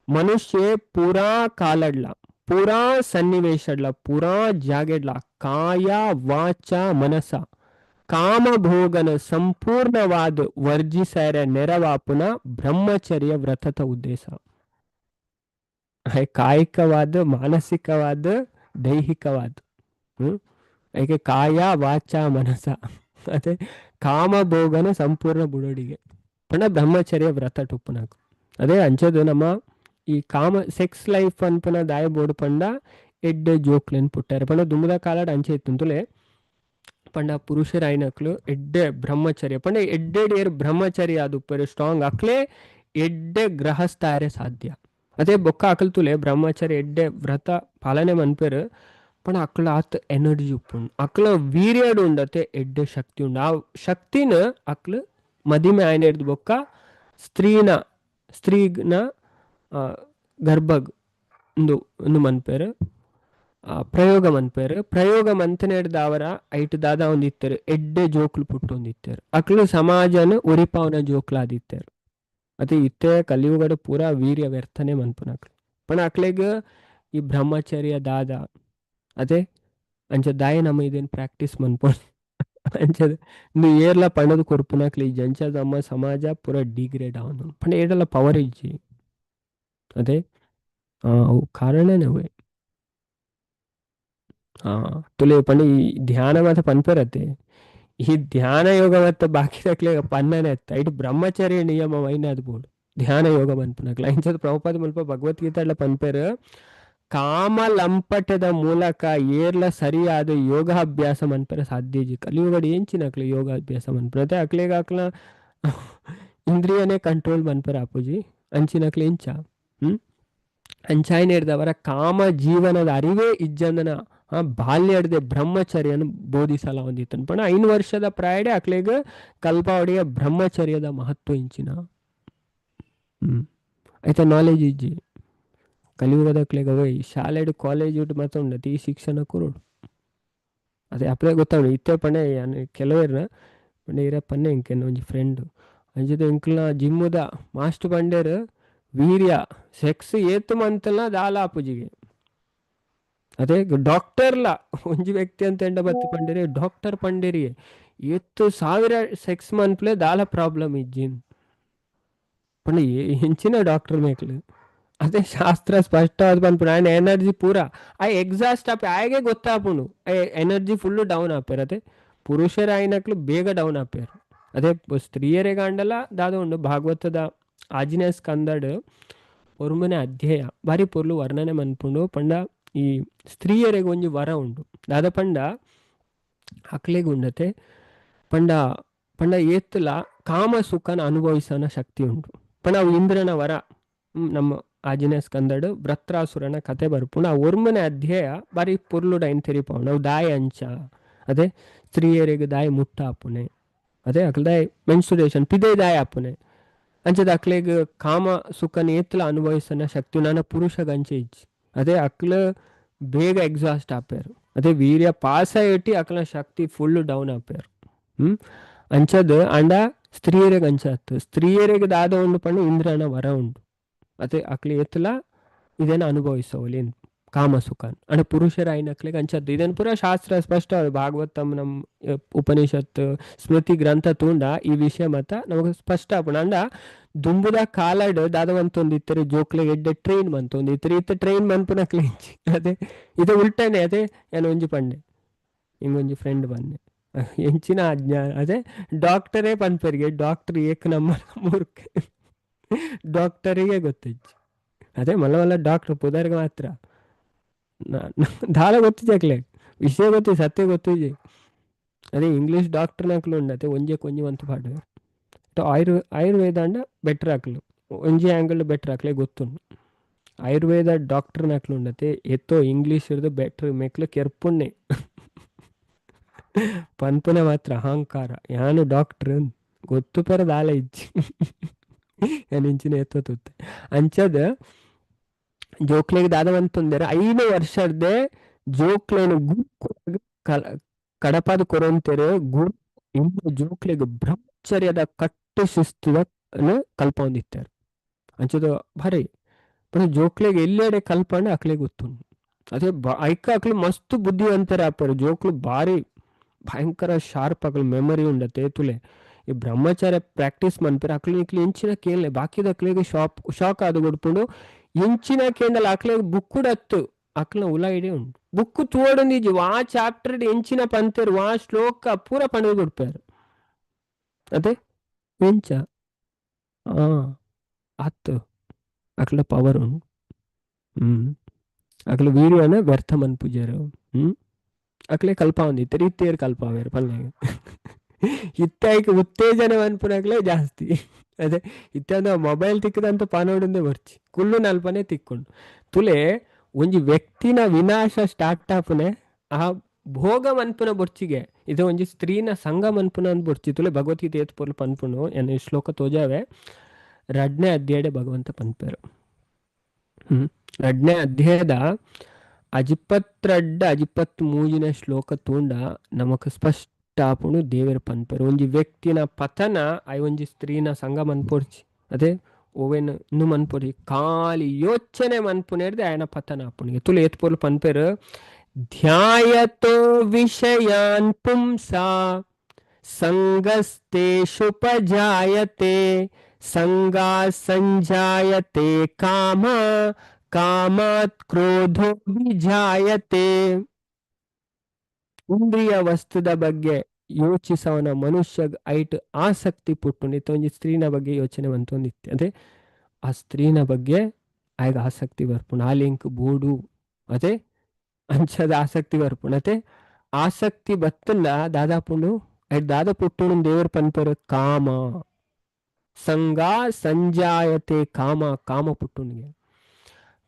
ಮನುಷ್ಯ ಪೂರಾ ಕಾಲಡ್ಲ, ಪೂರಾ ಸನ್ನಿವೇಶಡ್ಲ, ಪೂರಾ ಜಾಗೆಡ್ಲ ಕಾಯ ವಾಚ ಮನಸ ಕಾಮಭೋಗನ ಸಂಪೂರ್ಣವಾದ ವರ್ಜಿಸರ ನೆರವಾಪುನ ಬ್ರಹ್ಮಚರ್ಯ ವ್ರತದ ಉದ್ದೇಶ. ಕಾಯಿಕವಾದ, ಮಾನಸಿಕವಾದ, ದೈಹಿಕವಾದ. ಏಕೆ ಕಾಯ ವಾಚ ಮನಸ ಅದೇ ಕಾಮಭೋಗನ ಸಂಪೂರ್ಣ ಬುಡೋಡಿಗೆ ಪಂಡ ಬ್ರಹ್ಮಚರ್ಯ ವ್ರತ ಟುಪ್ಪುನಕು. ಅದೇ ಅಂಚದು ನಮ್ಮ ಈ ಕಾಮ ಸೆಕ್ಸ್ ಲೈಫ್ ಅನ್ಪನ ದಾಯ ಬೋರ್ಡ್ ಪಂಡ ಎಡ್ಡೆ ಜೋಕ್ಲೆನ್ ಪುಟ್ಟಾರೆ ಪಂಡ ದುಂಬುದ ಕಾಲಡ್ ಅಂಚೆ ಇತ್ತುಂತುಲೆ. ಪಂಡ ಪುರುಷರಾಯಿನಕ್ಲು ಎಡ್ಡೆ ಬ್ರಹ್ಮಚರ್ಯ ಪಂಡ ಎಡ್ಡೆಡ್ ಏರ್ ಬ್ರಹ್ಮಚರ್ಯ ಅದು ಸ್ಟ್ರಾಂಗ್ ಅಕ್ಲೆ ಎಡ್ಡೆ ಗೃಹಸ್ಥಾರೆ ಸಾಧ್ಯ. ಅದೇ ಬೊಕ್ಕ ಅಕಲ್ ತುಲೆ ಬ್ರಹ್ಮಚರ್ಯ ಎಡ್ಡೆ ವ್ರತ ಪಾಲನೆ ಮನ್ಪೆರು ಪಂಡ ಅಕ್ಲ ಆತ್ ಎನರ್ಜಿ ಉಪ್ಪುಂಡು, ಅಕ್ಲ ವೀರ್ಯಡ್ ಉಂಡತೆ ಎಡ್ಡೆ ಶಕ್ತಿ ಉಂಡು. ಆ ಶಕ್ತಿನ ಅಕ್ಲು ಮದಿಮೆ ಆಯ್ನೆರ್ದು ಬೊಕ್ಕ ಸ್ತ್ರೀನ ಸ್ತ್ರೀನ ಗರ್ಭಗ್ ಉಂದು ಉಂದು ಮನ್ಪೆರು, ಪ್ರಯೋಗ ಮನ್ಪೆರು. ಪ್ರಯೋಗ ಮಂತನೆಡ್ದಾವರ ಐಟ್ ದಾದ ಒಂದಿತ್ತೆರು ಎಡ್ಡೆ ಜೋಕ್ಲು ಪುಟ್ಟೊಂದಿತ್ತೆರು. ಅಕ್ಲು ಸಮಾಜನ ಒರಿಪಾವನ ಜೋಕ್ಲಾದಿತ್ತೆರು. ಅದೇ ಇತ್ತೆ ಕಲಿಯುಗಡು ಪೂರಾ ವೀರ್ಯ ವ್ಯರ್ಥನೆ ಮನ್ಪುನಕ್ಲು. ಪಂಡ ಅಕ್ಲೆಗ್ ಈ ಬ್ರಹ್ಮಚರ್ಯ ದಾದ ಅದೇ ಅಂಚ ದಾಯ ನಮ್ಮ ಇದೇನು ಪ್ರಾಕ್ಟೀಸ್ ಮನ್ಪೊಡು ಅಂಚದ ಇಂದು ಏರ್ಲ ಪಂಡದು ಕೊರ್ಪುನಕ್ಲು ಇಜ್ಜಿ. ಅಂಚ ನಮ್ಮ ಸಮಾಜ ಪೂರ ಡಿಗ್ರೇಡ್ ಆವೊಂದು ಪಂಡ ಏಡಲ ಪವರ್ ಇಜ್ಜಿ. ಅದೇ ಅವು ಕಾರಣನೇ ಅವೇ. ತುಲೆ ಪಂಡ ಈ ಧ್ಯಾನ ಮಾತ ಪನ್ಪೆರತ್ತೆ, ಈ ಧ್ಯಾನ ಯೋಗ ಮತ್ತ ಬಾಕಿ ತಕ್ಲೆ ಪನ್ನನೆ ಅತ್ತ ಇటు ಬ್ರಹ್ಮಚರ್ಯ ನಿಯಮ ವೈನಾದ್ ಬೋಡು ಧ್ಯಾನ ಯೋಗ ಮನ್ಪುನಕ್ಲ. ಇಂಚದ ಪ್ರಭುಪಾದ ಮುಲ್ಪ ಭಗವದ್ಗೀತೆ ಪನ್ಪೆರು ಕಾಮಲಂಪಟದ ಮೂಲಕ ಏರ್ಲ ಸರಿಯಾದ ಯೋಗಾಭ್ಯಾಸ ಮನ್ಪೆರೆ ಸಾಧ್ಯ ಇಜ್ಜಿ. ಕಲಿಯುಗಡ್ ಎಂಚಿನಕ್ಲೆ ಯೋಗಾಭ್ಯಾಸ ಮನ್ಪುನ ಅಕ್ಲೆಗ್ ಅಕ್ಲ ಇಂದ್ರಿಯನೇ ಕಂಟ್ರೋಲ್ ಮನ್ಪೆರೆ ಆಪುಜಿ ಅಂಚಿನಕ್ಲೆ ಎಂಚ ಅಂಚಾಯಿನೆಡ್ದವರ ಕಾಮ ಜೀವನದ ಅರಿವೇ ಇಜ್ಜಂದನ ಬಾಲ್ಯಡ್ದೆ ಬ್ರಹ್ಮಚರ್ಯನ ಬೋಧಿಸಲ ಒಂದಿತ್ತನ್. ಪಂಡ 5 ವರ್ಷದ ಪ್ರಾಯಡೆ ಅಕ್ಲೆಗ್ ಕಲ್ಪಾವಡಿಯ ಬ್ರಹ್ಮಚರ್ಯದ ಮಹತ್ವ ಇಂಚಿನ ಐತ ನಾಲೆಜ್ ಇಜ್ಜಿ. ಕಲಿಯುಗದಕ್ಲೆಗ್ ಅವೈ ಶಾಲೆಡ್ ಕಾಲೇಜ್ ಮಾತ್ರ ಉಂಡತಿ ಈ ಶಿಕ್ಷಣ ಕೊರೊಡು. ಅದೇ ಅಪ್ಲೆ ಗೊತ್ತಾವಣ ಇತ್ತೆ ಪಂಡ ಕೆಲವೇರ್ನ ಪಂಡ ಇರ ಪನ್ನೆ ಇಂಕೆನ್ನ ಒಂಜಿ ಫ್ರೆಂಡ್ ಅಂಚದ ಎಂಕ್ಲ್ನ ಜಿಮ್ಮುದ ಮಾಸ್ಟರ್ ಪಂಡೇರ್ ವೀರ್ಯ ಸೆಕ್ಸ್ ಏತು ಮಂತಲ್ಲ ದಾಲ ಆಪುಜಿಗೆ. ಅದೇ ಡಾಕ್ಟರ್ಲ ಒಂಜಿ ವ್ಯಕ್ತಿ ಅಂತ ಎಂಡ ಬತ್ತಿ ಪಂಡೇರಿ ಡಾಕ್ಟರ್ ಪಂಡೇರಿ ಏತು ಸಾವಿರ ಸೆಕ್ಸ್ ಮನ್ಪ್ಲೆ ದಾಲ ಪ್ರಾಬ್ಲಮ್ ಇಜ್ಜಿ ಪಂಡ ಎಂಚಿನ ಡಾಕ್ಟರ್ ಮೇಕ್ಲು. ಅದೇ ಶಾಸ್ತ್ರ ಸ್ಪಷ್ಟವಾದ ಪನ್ಪುಂಡು ಆಯ್ನ ಎನರ್ಜಿ ಪೂರ ಆ ಎಕ್ಸಾಸ್ಟ್ ಆಪೆ ಆಯಗೆ ಗೊತ್ತಾಪುಂಡು ಎನರ್ಜಿ ಫುಲ್ ಡೌನ್ ಆಪೇರು. ಅದೇ ಪುರುಷರ ಆಯ್ನಕ್ಲು ಬೇಗ ಡೌನ್ ಆಪೇರು. ಅದೇ ಸ್ತ್ರೀಯರಿಗೆ ಅಂಡಲ ದಾದ ಉಂಡು ಭಾಗವತದ ಆಜಿನ ಸ್ಕಂದಡ್ ಒರುಮನೆ ಅಧ್ಯಾಯ ಬಾರಿ ಪೊರ್ಲು ವರ್ಣನೆ ಮನ್ಪುಂಡು. ಪಂಡ ಈ ಸ್ತ್ರೀಯರಿಗೆ ಒಂಜಿ ವರ ಉಂಡು ದಾದ ಪಂಡ ಅಕ್ಲೆಗ್ ಉಂಡತೆ ಪಂಡ ಪಂಡ ಏತ್ತುಲ ಕಾಮ ಸುಖನ ಅನುಭವಿಸನ ಶಕ್ತಿ ಉಂಟು. ಪಂಡ ಅವು ಇಂದ್ರನ ವರ. ನಮ್ಮ ಆಜಿನ ಸ್ಕಂದಡ್ ವೃತ್ರಾಸುರನ ಕತೆ ಬರ್ಪುಂಡು. ಆ ಒರ್ಮನೆ ಅಧ್ಯಾಯ ಬಾರಿ ಪೊರ್ಲುಡ ಐನ್ ತೆರಿಪಾವುಂಡು. ಅವು ದಾಯ ಅಂಚ ಅದೇ ಸ್ತ್ರೀಯರಿಗೆ ದಾಯ ಮುಟ್ಟ ಆಪುನೆ, ಅದೇ ಅಕ್ಲ ದಾಯ ಮೆನ್ಸುರೇಷನ್ ಪಿದೆ ದಾಯ ಆಪುನೆ ಅಂಚದ ಅಕ್ಲೆಗ್ ಕಾಮ ಸುಖನ ಏತ್ಲ ಅನುಭವಿಸನ ಶಕ್ತಿ ನನ್ನ ಪುರುಷಗಂಚೆ ಇಜ್ಜಿ. ಅದೇ ಅಕ್ಲ ಬೇಗ ಎಕ್ಸಾಸ್ಟ್ ಆಪೇರು. ಅದೇ ವೀರ್ಯ ಪಾಸ ಇಟ್ಟಿ ಅಕ್ಲ ಶಕ್ತಿ ಫುಲ್ ಡೌನ್ ಆಪೇರು. ಅಂಚದ್ ಅಂಡ ಸ್ತ್ರೀಯರಿಗೆ ಅಂಚ ಆತು. ಸ್ತ್ರೀಯರಿಗೆ ದಾದ ಉಂಡು ಪಂಡ ಇಂದ್ರನ ವರ ಉಂಡು. ಅದೇ ಅಕ್ಲೆ ಏತ್ಲ ಇದೇನ ಅನುಭವಿಸೋಲಿ ಕಾಮ ಸುಖ ಅಂಡ ಪುರುಷರ ಐನಕ್ಲೆಗ್ ಅಂಚದ್ದು. ಇದನ್ನು ಪೂರ ಶಾಸ್ತ್ರ ಸ್ಪಷ್ಟ ಭಾಗವತಂ ನಮ್ಮ ಉಪನಿಷತ್ ಸ್ಮೃತಿ ಗ್ರಂಥ ತೂಂಡ ಈ ವಿಷಯ ಮತ್ತ ನಮಗೆ ಸ್ಪಷ್ಟ ಆಪುಂಡು. ಅಂಡ ದುಂಬುದ ಕಾಲಡ್ ದಾದ ಮಂತೊಂದಿತ್ತರು ಜೋಕ್ಲೆಗ್ ಎಡ್ಡೆ ಟ್ರೈನ್ ಮಂತೊಂದಿತ್ತರು ಇತ್ತ ಟ್ರೈನ್ ಮನ್ಪುನಕ್ಲೆ ಇಂಚಿ. ಅದೇ ಇದು ಉಲ್ಟನೆ. ಅದೇ ಯಾನ್ ಒಂಜಿ ಪಂಡೆ ಇಂಗೊಂಜಿ ಫ್ರೆಂಡ್ ಬಂದೆ ಎಂಚಿನ ಅಜ್ಞಾನ. ಅದೇ ಡಾಕ್ಟರೇ ಪನ್ಪೆರಿಗೆ ಡಾಕ್ಟರ್ ಏಕ್ ನಂಬರ್ ಮೂರ್ಖ ಡಾಕ್ಟರಿಗೆ ಗೊತ್ತಿಜ್ಜಿ. ಅದೇ ಮಲ್ಲ ಮಲ್ಲ ಡಾಕ್ಟರ್ ಪುದರ್ಗೆ ಮಾತ್ರ ದಾಲ ಗೊತ್ತಿಜ್ಜಿ ಅಕ್ಲೆ ವಿಷಯ ಗೊತ್ತಿ ಸತ್ಯ ಗೊತ್ತಿಜ್ಜಿ. ಅದೇ ಇಂಗ್ಲೀಷ್ ಡಾಕ್ಟರ್ನಕ್ಲು ಉಂಡತೆ ಒಂಜೆ ಒಂಜಿ ಮಂತ್ ಪಾಡು ಆಯುರ್ವೇದ ಅಂಡ ಬೆಟರ್ ಆಕ್ಲು ಒಂಜಿ ಆ್ಯಂಗಲ್ ಬೆಟರ್ ಆಕ್ಲೆ ಗೊತ್ತುಂಡು. ಆಯುರ್ವೇದ ಡಾಕ್ಟರ್ನಕ್ಲು ಉಂಡತೆ ಎತ್ತೋ ಇಂಗ್ಲೀಷ್ ಇರ್ದು ಬೆಟರ್ ಮೆಕ್ಲು ಕೆರ್ಪುಣ್ಣೆ ಪನ್ಪುನೆ ಮಾತ್ರ ಅಹಂಕಾರ ಯಾನು ಡಾಕ್ಟರ್ ಗೊತ್ತು ಪೆರ ದಾಲ ಇಜ್ಜಿ ಯಾನ್ ಇಂಚಿನ ಎತ್ತೋ ತೂತೆ. ಅಂಚದ ಜೋಕ್ಲೆಗ್ ದಾದ ಮಂತೊಂದೆರ್ 5 ವರ್ಷರ್ದೆ ಜೋಕ್ಲೆನ್ ಗುರುಕುಲಗ್ ಕಡಪಾದ್ ಕೊರೊಂತೆರ್. ಗುರು ಇನ್ನು ಜೋಕ್ಲೆಗ್ ಬ್ರಹ್ಮಚರ್ಯದ ಕಟ್ಟು ಶಿಸ್ತುದ ಕಲ್ಪೊಂದಿತ್ತೆರ್. ಅಂಚದ ಭಾರಿ ಪಂಡ ಜೋಕ್ಲೆಗ್ ಎಲ್ಲೆಡೆ ಕಲ್ಪಂಡ ಅಕ್ಲೆಗ್ ಗೊತ್ತುಂಡು. ಅದೇ ಐಕ ಅಕ್ಲು ಮಸ್ತ್ ಬುದ್ಧಿವಂತರ ಆಪೆರ್. ಜೋಕ್ಲು ಬಾರಿ ಭಯಂಕರ ಶಾರ್ಪ್, ಅಕ್ಲು ಮೆಮೊರಿ ಉಂಡತೆ. ತುಲೆ ಈ ಬ್ರಹ್ಮಚಾರ್ಯ ಪ್ರಾಕ್ಟೀಸ್ ಮನ್ಪೆರ್ ಅಕ್ಲು ಇಕ್ಲು ಎಂಚಿನ ಕೇನ್ಲೆ ಬಾಕಿದ ಅಕ್ಲೆಗ್ ಶಾಕ್ ಆದ್ ಕೊಡ್ಪುಂಡು. ಎಂಚಿನ ಕೇಂಡಲ ಅಕ್ಲೆಗ್ ಬುಕ್ಕುಡತ್ತು ಅಕ್ಲ ಉಲಾಯಿಡೆ ಉಂಡು. ಬುಕ್ಕು ತೂವೊಡೊಂದಿಜ್ಜಿ, ವಾ ಚಾಪ್ಟರ್ ಎಂಚಿನ ಪಂತೆರ್ ವಾ ಶ್ಲೋಕ ಪೂರ ಪಂಡುದು ಕೊಡ್ಪೆರ್. ಅದೇ ಎಂಚ ಆ ಅತ್ತು ಅಕ್ಲ ಪವರ್ ಉಂಡು. ಅಕ್ಲ ವೀರ್ಯನ ವ್ಯರ್ಥ ಮನ್ಪುಜೆರ್. ಅಕ್ಲೆ ಕಲ್ಪಾವೊಂದಿತ್ತೆರ್, ಇತ್ತೇರ್ ಕಲ್ಪಾವೆರ್ ಪಲ್ಲೆಗ್. ಇತ್ತೆ ಐಕ್ ಉತ್ತೇಜನ ಮನ್ಪುನಕ್ಲೆ ಜಾಸ್ತಿ. ಅದೇ ಇತ್ತೆ ಮೊಬೈಲ್ ತಿಕ್ಕದಂತ ಪನೋಡುಂದೆ ಬರ್ಚಿ ಕುಲ್ಲು ನಲ್ಪನೆ ತಿಕ್ಕೊಂಡು ತುಲೆ ಒಂಜಿ ವ್ಯಕ್ತಿನ ವಿನಾಶ ಸ್ಟಾರ್ಟ್ ಆಪುನೆ ಆ ಭೋಗ ಮನ್ಪುನ ಬೊರ್ಚಿಗೆ. ಇದು ಒಂಜಿ ಸ್ತ್ರೀನ ಸಂಘ ಮನ್ಪುನ ಬೊರ್ಚಿ. ತುಲೆ ಭಗವದ್ಗೀತೆ ಏತ್ ಪೊರ್ಲು ಪನ್ಪುನು ಎನ್ನ ಈ ಶ್ಲೋಕ ತೋಜಾವೆ. 2ನೇ ಅಧ್ಯಾಯಡೆ ಭಗವಂತ ಪನ್ಪೆರು. 2ನೇ ಅಧ್ಯಾಯದ 22 23ನೇ ಶ್ಲೋಕ ತೂಂಡ ನಮಕ್ ಸ್ಪಷ್ಟ ಆಪುಂಡು. ದೇವೆರ್ ಪನ್ಪೆರು ಒಂಜಿ ವ್ಯಕ್ತಿನ ಪತನ I ಒಂಜಿ ಸ್ತ್ರೀನ ಸಂಘ ಮನ್ಪೊರ್ಚಿ. ಅದೇ ಓವೆನ್ ಇನ್ನು ಮನ್ಪೊರ್ಚಿ, ಖಾಲಿ ಯೋಚನೆ ಮನ್ಪುನೇರ್ದೆ ಆಯನ ಪತನ ಆಪುಂಡು. ತುಲೆ ಏತ್ ಪೊರ್ಲು ಪನ್ಪೆರು. ಧ್ಯಾಯತೋ ವಿಷಯಾನ್ ಪುಂಸಾ ಸಂಗಸ್ತೇಷುಪಜಾಯತೆ ಸಂಗಾ ಸಂಜಾಯತೆ ಕಾಮ ಕಾಮಾತ್ ಕ್ರೋಧೋ ವಿಜಾಯತೆ. ಇಂದ್ರಿಯ ವಸ್ತುದ ಬಗ್ಗೆ ಯೋಚಿಸವನ ಮನುಷ್ಯ ಐಟ್ ಆಸಕ್ತಿ ಪುಟ್ಟುಂಡು. ಒಂಜಿ ಸ್ತ್ರೀನ ಬಗ್ಗೆ ಯೋಚನೆ ಮಂತೊಂದಿತ್ತೆ, ಅದೇ ಆ ಸ್ತ್ರೀನ ಬಗ್ಗೆ ಆಯ್ಗ ಆಸಕ್ತಿ ಬರ್ಪುಂಡು. ಆ ಲಿಂಕ್ ಬೋಡು ಅದೇ ಅಂಚದ ಆಸಕ್ತಿ ಬರ್ಪುಂಡು. ಅತೆ ಆಸಕ್ತಿ ಬತ್ತಲ್ಲ ದಾದಾಪುಂಡು ಐಟ್ ದಾದ ಪುಟ್ಟುಂಡು ದೇವರ್ ಪನ್ಪೆರು ಕಾಮ ಸಂಗ ಸಂಜಾಯತೆ ಕಾಮ ಕಾಮ ಪುಟ್ಟುಂಡಿಗೆ.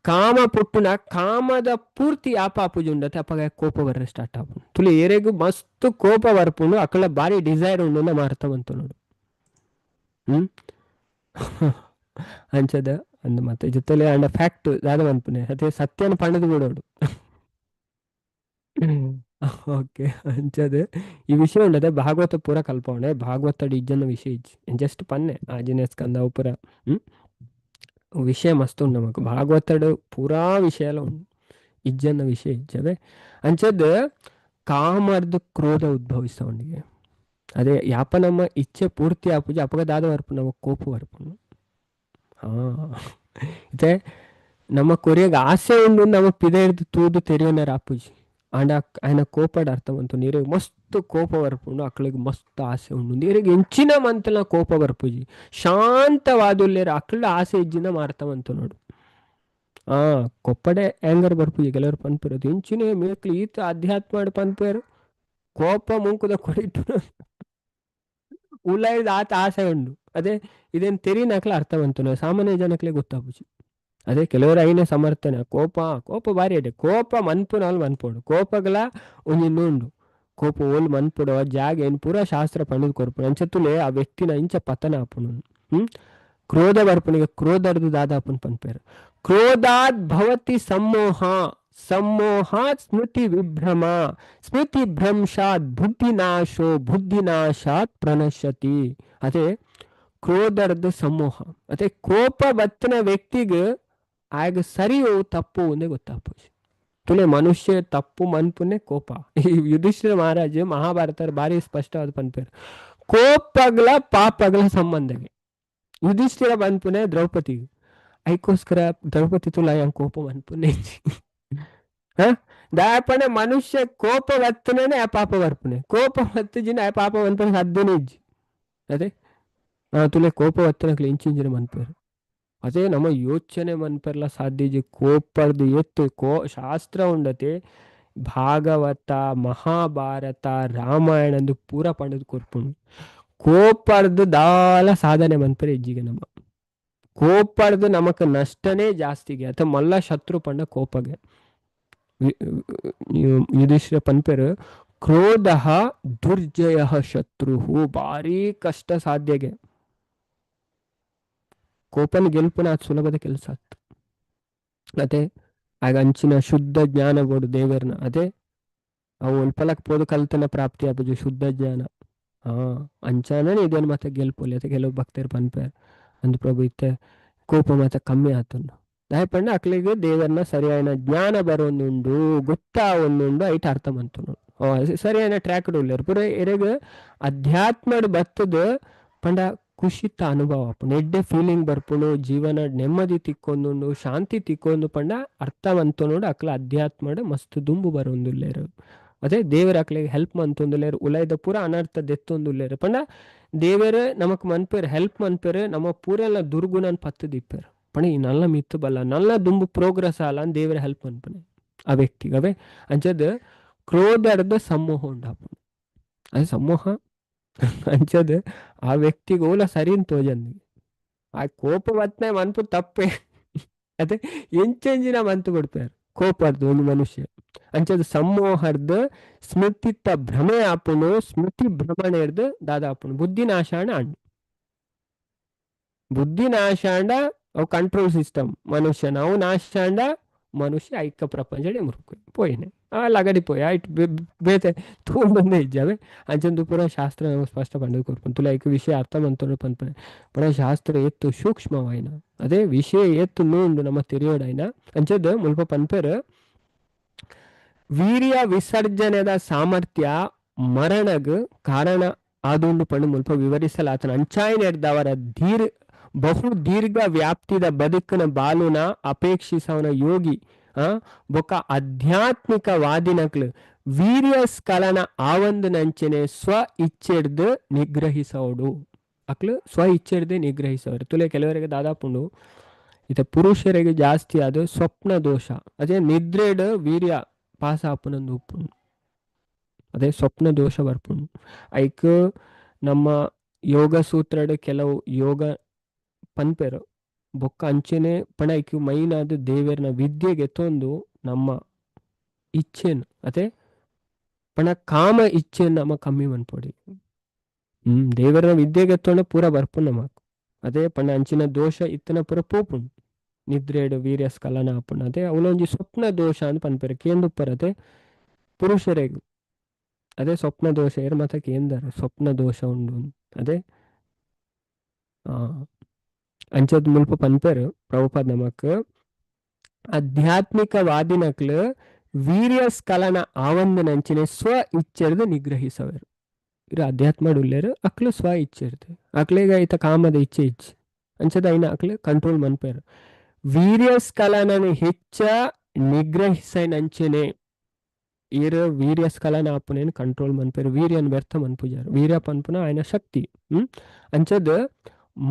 ಕಾಮ ಪುಟ್ಟುನ ಕಾಮದ ಪೂರ್ತಿ ಯಾಪ ಆಪುಜುಂಡತೆ ಅಪಗ ಕೋಪ ಬರ್ರೆ ಸ್ಟಾರ್ಟ್ ಆಪುಂಡು. ತುಲಿ ಏರೆಗು ಮಸ್ತ್ ಕೋಪ ಬರ್ಪುಂಡು, ಅಕಲ ಬಾರಿ ಡಿಸೈರ್ ಉಂಡು ನಮ್ಮ ಅರ್ಥ ಮಂತು ನೋಡು. ಅಂಚದ ಅಂದ್ ಮತ್ತೆ ಜೊತೆಲೆ ಅಂಡ ಫ್ಯಾಕ್ಟ್ ದಾದ ಮನ್ಪುನೆ ಅದೇ ಸತ್ಯನ ಪಂಡದು ಬಿಡೋಡು. ಓಕೆ ಅಂಚದ ಈ ವಿಷಯ ಉಂಡದೆ ಭಾಗವತ ಪೂರ ಕಲ್ಪವಣೆ. ಭಾಗವತ ಇಜ್ಜನ ವಿಷಯ ಇಜ್ಜಿ ಜಸ್ಟ್ ಪನ್ನೆ ಆಜನೇ ಸ್ಕಂದ ಪೂರ ವಿಷಯ ಮಸ್ತ್ ಉಂಡು ನಮಕ್. ಭಾಗವತಡು ಪೂರಾ ವಿಷಯ ಉಂಡು, ಇಜ್ಜನ್ನ ವಿಷಯ ಇಜ್ಜವೆ. ಅಂಚದ್ ಕಾಮರ್ದು ಕ್ರೋಧ ಉದ್ಭವಿಸವನಿಗೆ. ಅದೇ ಯಾಪ ನಮ್ಮ ಇಚ್ಛೆ ಪೂರ್ತಿ ಆಪುಜಿ ಅಪಗ ದಾದ ಬರ್ಪು ನಮ್ಮ ಕೋಪ ಬರ್ಪುಂಡು. ಇತ್ತೆ ನಮ್ಮ ಕೊರಿಯಗ್ ಆಸೆ ಉಂಡು ನಮ್ಮ ಪಿದೆರ್ದು ತೂದು ತೆರಿಯೋನರ್ ಆಪುಜಿ. ಆಂಡ ಆಯನ ಕೋಪಡ್ ಅರ್ಥ ಮಂತು ನೀರಿಗೆ ಮಸ್ತ್ ಕೋಪ ಬರ್ಪುಂಡು, ಅಕ್ಳಿಗೆ ಮಸ್ತ್ ಆಸೆ ಉಂಡು. ನೀರಿಗೆ ಎಂಚಿನ ಮಂತಲ ಕೋಪ ಬರ್ಪುಜಿ, ಶಾಂತವಾದುಲ್ಲೇರು ಅಕ್ಳ ಆಸೆ ಇಜ್ಜಿನ ಮಾರ್ತ ಮಂತು ನೋಡು. ಕೊಪ್ಪಡೆ ಆಂಗರ್ ಬರ್ಪುಜಿ. ಕೆಲವರು ಪನ್ಪೆರು ಎಂಚಿನ ಮೇಕ್ಲು ಈತ ಅಧ್ಯಾತ್ಮ ಪನ್ಪೇರು ಕೋಪ ಮುಂಕುದ ಕೊಡಿಟ್ಟು ಉಲೈದ ಆತ ಆಸೆ ಉಂಡು. ಅದೇ ಇದೇನು ತೆರಿನಕ್ಲ ಅರ್ಥ ಮಂತು ಸಾಮಾನ್ಯ ಜನಕ್ಲೆ ಗೊತ್ತಾಪುಜಿ. ಅದೇ ಕೆಲವರು ಐನ ಸಮರ್ಥನೆ ಕೋಪ ಕೋಪ ಬಾರಿ ಅಡೆ ಕೋಪ ಮನ್ಪುನಾಲ್ ಮನ್ಪೋಡು ಕೋಪಗಳ ಒಂಜಿ ಉಂಡು ಕೋಪ ಓಲ್ ಮನ್ಪುಡು ಜಾಗ ಏನ್ ಪೂರಾ ಶಾಸ್ತ್ರ ಪಂಡುದು ಕೊರ್ಪುಡು ಅಂಚತುಲೆ ಆ ವ್ಯಕ್ತಿನ ಇಂಚ ಪತನ ಆಪುನು. ಕ್ರೋಧ ಬರ್ಪುನಿಗೆ ಕ್ರೋಧರ್ದು ದಾದಾಪುನ್ ಪನ್ಪೇರು. ಕ್ರೋಧಾತ್ ಭವತಿ ಸಮ್ಮೋಹ ಸಮ್ಮೋಹಾತ್ ಸ್ಮೃತಿ ವಿಭ್ರಮ ಸ್ಮೃತಿ ಭ್ರಂಶಾತ್ ಬುದ್ಧಿನಾಶೋ ಬುದ್ಧಿನಾಶಾತ್ ಪ್ರಣಶ್ಯತಿ. ಅದೇ ಕ್ರೋಧರ್ದು ಸಮ್ಮೋಹ ಅದೇ ಕೋಪ ಬತ್ತಿನ ವ್ಯಕ್ತಿಗೆ ಆಗ ಸರಿಯೋ ತಪ್ಪು ಒಂದೇ ಗೊತ್ತಾಪುಜಿ. ತುಲೆ ಮನುಷ್ಯ ತಪ್ಪು ಮನ್ಪುನೆ ಕೋಪ. ಈ ಯುಧಿಷ್ಠಿರ ಮಹಾರಾಜ ಮಹಾಭಾರತ ಭಾರಿ ಸ್ಪಷ್ಟವಾದ ಪನ್ಪೇರು ಕೋಪಗಳ ಪಾಪಗಳ ಸಂಬಂಧಗೆ. ಯುಧಿಷ್ಠಿರ ಮನ್ಪುನೆ ದ್ರೌಪದಿ ಐಕೋಸ್ಕರ ದ್ರೌಪದಿ ತುಲ ಯಂಗ್ ಕೋಪ ಮನ್ಪುನೆ ದಾಯಪಣೆ ಮನುಷ್ಯ ಕೋಪ ಬತ್ತನೇ ಆ ಪಾಪ ಬರ್ಪುನೆ ಕೋಪ ಬತ್ತಜಿನ ಆ ಪಾಪ ಮನ್ಪುನೆ ಸಾಧ್ಯನೇ ಇಜ್ಜಿ. ಅದೇ ತುಲೆ ಕೋಪ ಬತ್ತನಕ್ಲೆ ಇಂಚಿಂಚಿನ ಮನ್ಪೇರು. ಅದೇ ನಮ್ಮ ಯೋಚನೆ ಮನ್ಪೆರ್ಲ ಸಾಧ್ಯ ಕೋಪರ್ದು ಎತ್ತು ಶಾಸ್ತ್ರ ಉಂಡತೆ ಭಾಗವತ ಮಹಾಭಾರತ ರಾಮಾಯಣ ಪೂರ ಪಂಡದು ಕೊರ್ಪುಂಡು. ಕೋಪರ್ದು ದಾಲ ಸಾಧನೆ ಮನ್ಪೆರೆ ಇಜ್ಜಿಗೆ ನಮ್ಮ ಕೋಪರ್ದು ನಮಕ್ ನಷ್ಟನೇ ಜಾಸ್ತಿಗೆ ಅಥವಾ ಮಲ್ಲ ಶತ್ರು ಪಂಡ ಕೋಪಗೆ. ಯುಧಿಷ್ಠಿರ ಪನ್ಪೆರು ಕ್ರೋಧ ದುರ್ಜಯ ಶತ್ರು ಭಾರಿ ಕಷ್ಟ ಸಾಧ್ಯಗೆ. ಕೋಪನ ಗೆಲ್ಪುನ ಅದು ಸುಲಭದ ಕೆಲಸ ಆತು. ಅತೆ ಆಗ ಅಂಚಿನ ಶುದ್ಧ ಜ್ಞಾನ ಬೋಡು ದೇವರ್ನ. ಅದೇ ಅವು ಒಲ್ಪಲಕ್ ಪೋದು ಕಲ್ತನ ಪ್ರಾಪ್ತಿ ಆಪುಜಿ ಶುದ್ಧ ಜ್ಞಾನ. ಅಂಚಾನೇ ಇದೇನು ಮತ್ತೆ ಗೆಲ್ಪೊಲಿ. ಅತೆ ಕೆಲವು ಭಕ್ತರು ಪನ್ಪೆರ್ ಅಂದ್ ಪ್ರಭು ಇತ್ತೆ ಕೋಪ ಮಾತ ಕಮ್ಮಿ ಆತುಂಡು. ದಾಯೆ ಪಂಡ ಅಕ್ಲೆಗ್ ದೇವರ್ನ ಸರಿಯಾಯಿನ ಜ್ಞಾನ ಬರೊಂದುಂಡು, ಗೊತ್ತಾವೊಂದುಂಡು, ಐಟ್ ಅರ್ಥ ಮಂತುಂಡು. ಸರಿಯಾಯಿನ ಟ್ರ್ಯಾಕ್ ಉಲ್ಲೆರ್ ಪೂರ ಎರೆಗ್ ಅಧ್ಯಾತ್ಮಡ್ ಬತ್ತದ್ ಪಂಡ ಖುಷಿತ ಅನುಭವ ಆಪುಂಡು, ಎಡ್ಡೆ ಫೀಲಿಂಗ್ ಬರ್ಪುಂಡು, ಜೀವನ ನೆಮ್ಮದಿ ತಿಕ್ಕೊಂದುಂಡು, ಶಾಂತಿ ತಿಕ್ಕೊಂದು ಪಂಡ ಅರ್ಥ ಮಂತೊನುಡು ಅಕ್ಲ ಅಧ್ಯಾತ್ಮಡ್ ಮಸ್ತ್ ದುಂಬು ಬರೊಂದುಲ್ಲೆರ್. ಅದೇ ದೇವರ ಅಕ್ಲೆಗ್ ಹೆಲ್ಪ್ ಮಂತೊಂದುಲ್ಲೆರ್, ಉಲೈದ ಪೂರ ಅನರ್ಥ ದೆತ್ತೊಂದುಲ್ಲೆರ್. ಪಂಡ ದೇವೆರ್ ನಮಕ್ ಮನ್ಪೆರ್, ಹೆಲ್ಪ್ ಮನ್ಪೆರ್, ನಮ್ಮ ಪೂರೆಲ್ಲ ದುರ್ಗುಣನ್ ಪತ್ತು ದಿಪ್ಪೆರ್. ಪಂಡ ಈ ನಲ್ಲ ಮಿತ್ತು ಬಲ್ಲ ನಲ್ಲ ದುಂಬು ಪ್ರೋಗ್ರೆಸ್ ಆಲ ಅಂದ್ ದೇವೆರ್ ಹೆಲ್ಪ್ ಮನ್ಪುನೆ ಆ ವ್ಯಕ್ತಿಗ್. ಅವೇ ಅಂಚದ್ ಕ್ರೋಧರ್ದ ಸಮ್ಮೋಹ ಉಂಡಾಪುಂಡು. ಅದೇ ಸಮ್ಮೋಹ ಅಂಚದ್ ಆ ವ್ಯಕ್ತಿಗ್ ಓಲ ಸರಿನ್ ತೋಜಂದಿ. ಆ ಕೋಪ ಬತ್ನೆ ಮನ್ಪು ತಪ್ಪೆ. ಅದೇ ಎಂಚೆಂಜಿನ ಮಂತು ಕೊಡ್ಪೇರ್ ಕೋಪರ್ದು ಒಂಜಿ ಮನುಷ್ಯ. ಅಂಚದ್ ಸಮ್ಮೋಹರ್ದ್ ಸ್ಮೃತಿತ್ತ ಭ್ರಮೆ ಆಪುಂಡು, ಸ್ಮೃತಿ ಭ್ರಮಣೆರ್ದ್ ದಾದ ಆಪುಂಡು ಬುದ್ಧಿ ನಾಶಾಂಡ ಆಂಡ್. ಬುದ್ಧಿ ನಾಶಾಂಡ ಅವು ಕಂಟ್ರೋಲ್ ಸಿಸ್ಟಮ್ ಮನುಷ್ಯನ, ಅವು ನಾಶಾಂಡ ಮನುಷ್ಯ ಐಕ ಪ್ರಪಂಚಡೆ ಮುರುಕು ಪೋಯಿನೆ ಆ ಲಗಡಿ ಪೋಯಿ ಐಟ್ ಬೇತೆ ತೂಂಬಂದೇ ಇಜ್ಜಾವೆ. ಅಂಚಂದು ಪೂರ ಶಾಸ್ತ್ರ ನಮಕ್ ಸ್ಪಷ್ಟ ಪಂಡುದು ಕೊರ್ಪುಂಡು. ತುಲೆ ಐಕ್ ವಿಷಯ ಅರ್ಥ ಮಂತೊಂಡು ಪನ್ಪುನೆ. ಪಂಡ ಶಾಸ್ತ್ರ ಏತ್ ಸೂಕ್ಷ್ಮವಾಯಿನ, ಅದೇ ವಿಷಯ ಏತ್ ನೂಂಡು ನಮ್ಮ ತೆರಿಯೋಡಾಯ್ನ. ಅಂಚದ್ ಮುಲ್ಪ ಪನ್ಪೆರ್ ವೀರ್ಯ ವಿಸರ್ಜನೆದ ಸಾಮರ್ಥ್ಯ ಮರಣಗ್ ಕಾರಣ ಆದುಂಡು ಪಂಡು ಮುಲ್ಪ ವಿವರಿಸಲಾತನ. ಅಂಚಾಯಿನೆಡ್ದವರ ಬಹು ದೀರ್ಘ ವ್ಯಾಪ್ತಿದ ಬದುಕಿನ ಬಾಲುನ ಅಪೇಕ್ಷಿಸವನ ಯೋಗಿ ಬೊಕ ಆಧ್ಯಾತ್ಮಿಕವಾದಿನಕ್ಲು ವೀರ್ಯ ಸ್ಖಲನ ಆವಂದನಂಚನೆ ಸ್ವ ಇಚ್ಛೆಡ್ದು ನಿಗ್ರಹಿಸೋಡು. ಅಕ್ಲು ಸ್ವ ಇಚ್ಛೆಡ್ದು ನಿಗ್ರಹಿಸೋರು. ತುಲೆ ಕೆಲವರಿಗೆ ದಾದಾಪುಂಡು ಇತ್ತ ಪುರುಷರಿಗೆ ಜಾಸ್ತಿ ಅದು ಸ್ವಪ್ನ ದೋಷ, ಅದೇ ನಿದ್ರೆಡ್ ವೀರ್ಯ ಪಾಸ ಆಪುನಂದು ಉಪ್ಪುಂಡು, ಅದೇ ಸ್ವಪ್ನ ದೋಷ ಬರ್ಪುಂಡು. ಐಕ್ ನಮ್ಮ ಯೋಗ ಸೂತ್ರಡ್ ಕೆಲವು ಯೋಗ ಪನ್ಪೆರು ಬೊಕ್ಕ ಅಂಚೆನೆ ಪಂಡ ಐಕ್ ಮೈನಾದ್ ದೇವೆರ್ನ ವಿದ್ಯೆಗೆ ಎತ್ತೊಂದು ನಮ್ಮ ಇಚ್ಛೆನ್ ಅದೇ ಪಂಡ ಕಾಮ ಇಚ್ಛೆನ್ ನಮ ಕಮ್ಮಿ ಮನ್ಪೊಡಿ. ದೇವರ ವಿದ್ಯೆಗೆ ಎತ್ತೊಂಡ ಪೂರ ಬರ್ಪುಂಡು ನಮಕ್. ಅದೇ ಪಂಡ ಅಂಚಿನ ದೋಷ ಇತ್ತನ ಪೂರ ಪೋಪುಂಡು. ನಿದ್ರೆಡ್ ವೀರ್ಯ ಸ್ಖಲನ ಆಪುಂಡು. ಅದೇ ಅವಲೊಂಜಿ ಸ್ವಪ್ನ ದೋಷ ಅಂತ ಪನ್ಪೆರು ಕೇಂದುಪ್ಪರ್. ಅದೇ ಪುರುಷರೆಗ್ ಅದೇ ಸ್ವಪ್ನ ದೋಷ ಏರ್ ಮಾತ ಕೇಂದರ್ ಸ್ವಪ್ನ ದೋಷ ಉಂಡು. ಅದೇ ಅಂಚದ್ ಮುಲ್ಪ ಪನ್ಪೆರು ಪ್ರಭುಪಾದ ನಮಕ್ ಆಧ್ಯಾತ್ಮಿಕವಾದಿನಕ್ಲು ವೀರ್ಯ ಸ್ಖಲನ ಆವಂದನಂಚಿನೆ ಸ್ವ ಇಚ್ಛೆರ್ದು ನಿಗ್ರಹಿಸವರು. ಇರು ಅಧ್ಯಾತ್ಮ ಉಲ್ಲೇರು ಅಕ್ಲು ಸ್ವ ಇಚ್ಛೆರ್ದು ಅಕ್ಲೆಗ ಐತ ಕಾಮದ ಇಚ್ಛೆ ಇಚ್ಛೆ ಅಂಚದ ಐನ ಅಕ್ಲು ಕಂಟ್ರೋಲ್ ಮನ್ಪೆರು. ವೀರ್ಯ ಸ್ಖಲನನು ಹೆಚ್ಚ ನಿಗ್ರಹಿಸೈನಂಚೆನೆ ಈರ್ ವೀರ್ಯ ಸ್ಖಲನ ಆಪುನೇನ್ ಕಂಟ್ರೋಲ್ ಮನ್ಪೆರು. ವೀರ್ಯನ್ ವ್ಯರ್ಥ ಮನ್ಪುಜಾರು. ವೀರ್ಯ ಪನ್ಪುನ ಆಯ್ನ ಶಕ್ತಿ. ಅಂಚದ್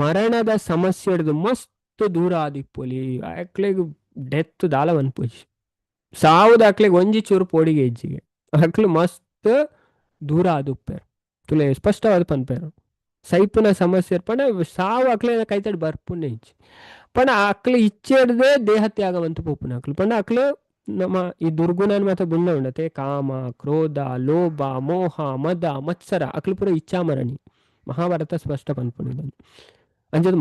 ಮರಣದ ಸಮಸ್ಯೆಡ್ದು ಮಸ್ತ್ ದೂರ ಆದಿಪ್ಪೊಲಿ. ಅಕ್ಲೆಗ್ ಡೆತ್ ದಾಲ ಮನ್ಪುಜಿ. ಸಾವುದ ಅಕ್ಲೆಗ್ ಒಂಜಿ ಚೂರು ಪೋಡಿಗೆ ಇಜ್ಜಿಗೆ ಅಕ್ಲು ಮಸ್ತ್ ದೂರ ಆದುಪ್ಪೆರು. ತುಲೆ ಸ್ಪಷ್ಟವಾದ ಪನ್ಪೆರು ಸೈಪುನ ಸಮಸ್ಯೆ ಪಂಡ ಸಾವು ಅಕ್ಲೆನ ಕೈತಡ್ ಬರ್ಪುನೆ ಇಜ್ಜಿ. ಪಂಡ ಅಕ್ಲು ಇಚ್ಛೆಡ್ದೆ ದೇಹ ತ್ಯಾಗ ಮಂತು ಪೋಪುನ ಅಕ್ಲು. ಪಂಡ ಅಕ್ಲು ನಮ್ಮ ಈ ದುರ್ಗುಣನ್ ಮಾತ ಬುಣ್ಣ ಉಂಡತೆ ಕಾಮ ಕ್ರೋಧ ಲೋಭ ಮೋಹ ಮದ ಮತ್ಸರ ಅಕ್ಲು ಪೂರ ಇಚ್ಛಾಮರಣಿ. ಮಹಾಭಾರತ ಸ್ಪಷ್ಟ ಪನ್ಪುಂಡು. ಅಂಚದ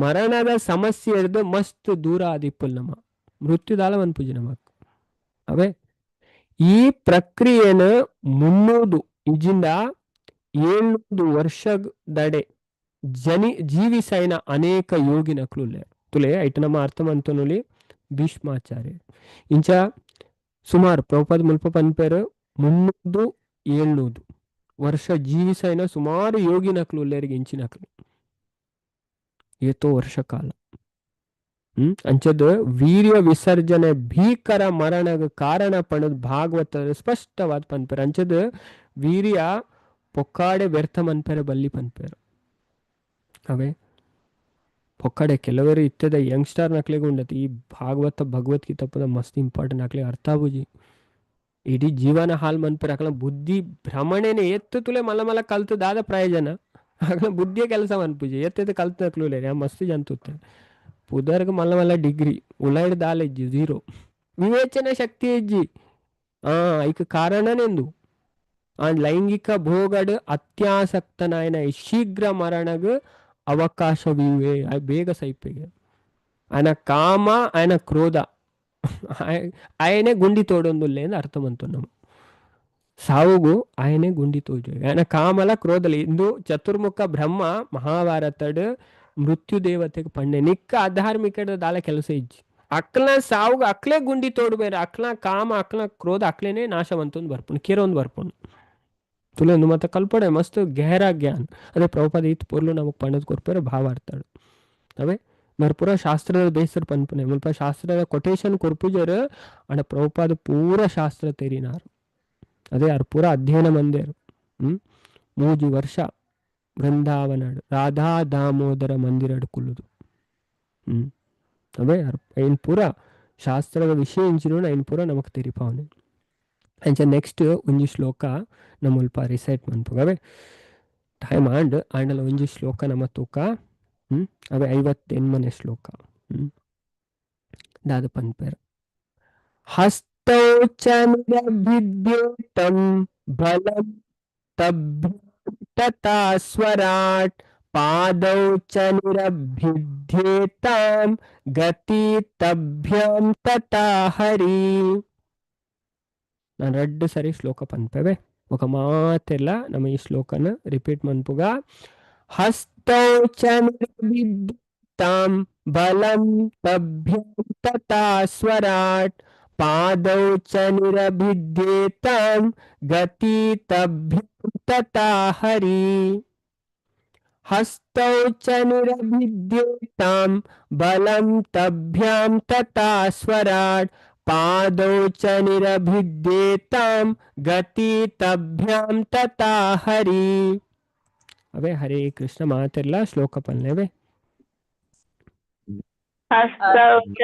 ಮರಣದ ಸಮಸ್ಯೆ ಹಿಡ್ದು ಮಸ್ತ್ ದೂರ ಆದಿಪ್ಪುಲ್ ನಮ್ಮ ಮೃತ್ಯುದಾಲ ಮನ್ಪುಜಿ ನಮಕ್. ಅವೇ ಈ ಪ್ರಕ್ರಿಯೆನ 300 ಇಜಿಂದ 700 ವರ್ಷದಡೆ ಜೀವಿಸೈನ ಅನೇಕ ಯೋಗಿನಕ್ಲು ತುಲೆ ಐಟ್ ನಮ್ಮ ಅರ್ಥ ಮಂತೊನುಲಿ ಭೀಷ್ಮಾಚಾರ್ಯ ಇಂಚ ಸುಮಾರು ಪ್ರಭುಪಾದ ಮುಲ್ಪ ಪನ್ಪೆರು 300 700 ವರ್ಷ ಜೀವಿಸೈನ ಸುಮಾರು ಯೋಗಿನಕ್ಲು ಉಲ್ಲೇರಿಗೆ ಇಂಚಿನಕ್ಲು ಏತೋ ವರ್ಷ ಕಾಲ. ಅಂಚದ್ ವೀರ್ಯ ವಿಸರ್ಜನೆ ಭೀಕರ ಮರಣಗ ಕಾರಣ ಪಣದ್ ಭಾಗವತ ಸ್ಪಷ್ಟವಾದ ಪನ್ಪೆರು. ಅಂಚದ್ ವೀರ್ಯ ಪೊಕ್ಕಾಡೆ ವ್ಯರ್ಥ ಮನ್ಪೆರೆ ಬಲ್ಲಿ ಪನ್ಪೆರು. ಅವೇ ಪೊಕ್ಕಡೆ ಕೆಲವರು ಇತ್ತದ ಯಂಗ್ಸ್ಟರ್ ನಕ್ಲೆಗ್ ಉಂಡತಿ ಈ ಭಾಗವತ ಭಗವದ್ಗೀತಾ ಪದ ಮಸ್ತ್ ಇಂಪಾರ್ಟೆಂಟ್ ಅಕ್ಲೆ ಅರ್ಥ ಆಬುಜಿ. ಇಡೀ ಜೀವನ ಹಾಲ್ ಮನ್ಪೆರೆ ಅಕ್ಲ ಬುದ್ಧಿ ಭ್ರಮಣೆನೆ ಎತ್ತು ತುಲೆ ಮಲ್ಲ ಮಲ್ಲ ಕಲ್ತು ದಾದ ಪ್ರಯೋಜನ. ಅಕ್ಲ ಬುದ್ಧಿಯ ಕೆಲಸ ಮನ್ಪುಜಿ ಎತ್ತೆತ್ತು ಕಲ್ತು ನಕ್ಲು ಮಸ್ತ್ ಜಂತುತ್ತೆ ಪುದರ್ಗ್ ಮಲ್ಲ ಮಲ್ಲ ಡಿಗ್ರಿ ಉಲೈಡ್ ದಾಲ ಇಜ್ಜಿ ಝೀರೋ ವಿವೇಚನೆ ಶಕ್ತಿ ಇಜ್ಜಿ. ಐಕ್ ಕಾರಣನೆಂದು ಆ ಲೈಂಗಿಕ ಭೋಗಡ್ ಅತ್ಯಾಸಕ್ತನಾಯನ ಶೀಘ್ರ ಮರಣಗ್ ಅವಕಾಶವಿವೆ. ಬೇಗ ಸೈಪೆಗೆ ಆಯನ ಕಾಮ ಆಯನ ಕ್ರೋಧ ಆಯನೆ ಗುಂಡಿ ತೋಡೊಂದುಲ್ಲೆ ಅಂದ್ ಅರ್ಥ ಮಂತು ನಮ್ಮ. ಸಾವುಗು ಆಯನೆ ಗುಂಡಿ ತೋಜು ಆಯನ ಕಾಮಲ ಕ್ರೋಧಲಿ ಇಂದು ಚತುರ್ಮುಖ ಬ್ರಹ್ಮ ಮಹಾಭಾರತಡ್ ಮೃತ್ಯು ದೇವತೆಗೆ ಪಂಡೆ ನಿಕ್ಕ ಅಧಾರ್ಮಿಕದ ದಾಲ ಕೆಲಸ ಇಜ್ಜಿ. ಅಕ್ಲ ಸಾವುಗು ಅಕ್ಲೆ ಗುಂಡಿ ತೋಡು ಬೇರೆ ಅಕ್ಲ ಕಾಮ ಅಕ್ಲ ಕ್ರೋಧ ಅಕ್ಲೇನೆ ನಾಶವಂತೊಂದು ಬರ್ಪುಂಡು ಕೆರೊಂದು ಬರ್ಪುಂಡು. ತುಲೆ ಮತ್ತ ಕಲ್ಪಡೆ ಮಸ್ತ್ ಗಹರಾ ಜ್ಞಾನ. ಅದೇ ಪ್ರಭುಪಾದ ಈತ್ ಪೊರ್ಲು ನಮಕ್ ಪಂಡದ್ ಕೊರ್ಪೆರೆ ಭಾವಾರ್ಥಡು. ಅವೇ ಮರ್ ಪೂರ ಶಾಸ್ತ್ರದ ಬೇಸರ್ ಪನ್ಪುನೆ ಮುಲ್ಪ ಶಾಸ್ತ್ರದ ಕೊಟೇಶನ್ ಕೊರ್ಪುಜೆರ್ ಅಂಡ ಪ್ರಭುಪಾದ ಪೂರ ಶಾಸ್ತ್ರ ತೆರಿನಾರು. ಅದೇ ಅರ್ ಪೂರ ಅಧ್ಯಯನ ಮಂದೇರು. 3 ವರ್ಷ ವೃಂದಾವನಡ್ ರಾಧಾ ದಾಮೋದರ ಮಂದಿರಡ್ ಕುಲ್ಲುದು. ಅವೇ ಐನ್ ಪೂರ ಶಾಸ್ತ್ರದ ವಿಷಯ ಇಂಚಿನ ಐನ್ ಪೂರ ನಮಕ್ ತೆರಿಪಾವನೆ. ಅಂಚ ನೆಕ್ಸ್ಟ್ ಒಂಜಿ ಶ್ಲೋಕ ನಮ್ಮಲ್ಪ ರಿಸೈಟ್ ಮನ್ಪುಗ. ಅವೇ ಟೈಮ್ ಆಂಡ್ ಆಂಡಲ ಒಂಜಿ ಶ್ಲೋಕ ನಮ್ಮ ತೂಕ. ಅವೇ 58ನೇ ಶ್ಲೋಕ. ದಾದ ಪನ್ಪೆರ್ ಹಸ್ತೌ ಚ ನಿರಭಿದ್ಯೇತಂ ಬಲಂ ತಭ್ಯಂ ತಥಾ ಸ್ವರಾಟ್ ಪಾದೌ ಚ ನಿರಭಿದ್ಯೇತಾಂ ಗತಿ ತಭ್ಯಂ ತಥಾ ಹರಿ. ನಾನು ರಡ್ಡು ಸರಿ ಶ್ಲೋಕ ಪನ್ಪೆವೆ ఒక ಮಾತೆಲ್ಲ ನಮ್ಮ ಈ ಶ್ಲೋಕನ ರಿಪೀಟ್ ಮನ್ಪುಗ. ಹಸ್ತೌ ಚ ನಿರಭಿದ್ಯೇತಾಂ ಬಲಂ ತಭ್ಯಂ ತಥಾ ಸ್ವರಾಟ್ ಪಾದೌ ಚ ನಿರಭಿದ್ಯೇತಾಂ ಗತಿ ತಭ್ಯಂ ತಥಾ ಹರಿ. ಹಸ್ತೌ ಚ ನಿರಭಿದ್ಯೇತಾಂ ಬಲಂ ತಭ್ಯಾಂ ತಥಾ ಸ್ವರಾಟ್ ಪಾದೌ ಚ ನಿರಭಿದ್ಯೇತಾಂ ಗತಿ ತಭ್ಯಾಂ ತಥಾ ಹರಿ. ಅವೇ ಹರೇ ಕೃಷ್ಣ ಮಾತೆಲ್ಲ ಶ್ಲೋಕ ಪನ್ಲೇವೆ. ಹಸ್ತೌ ಚ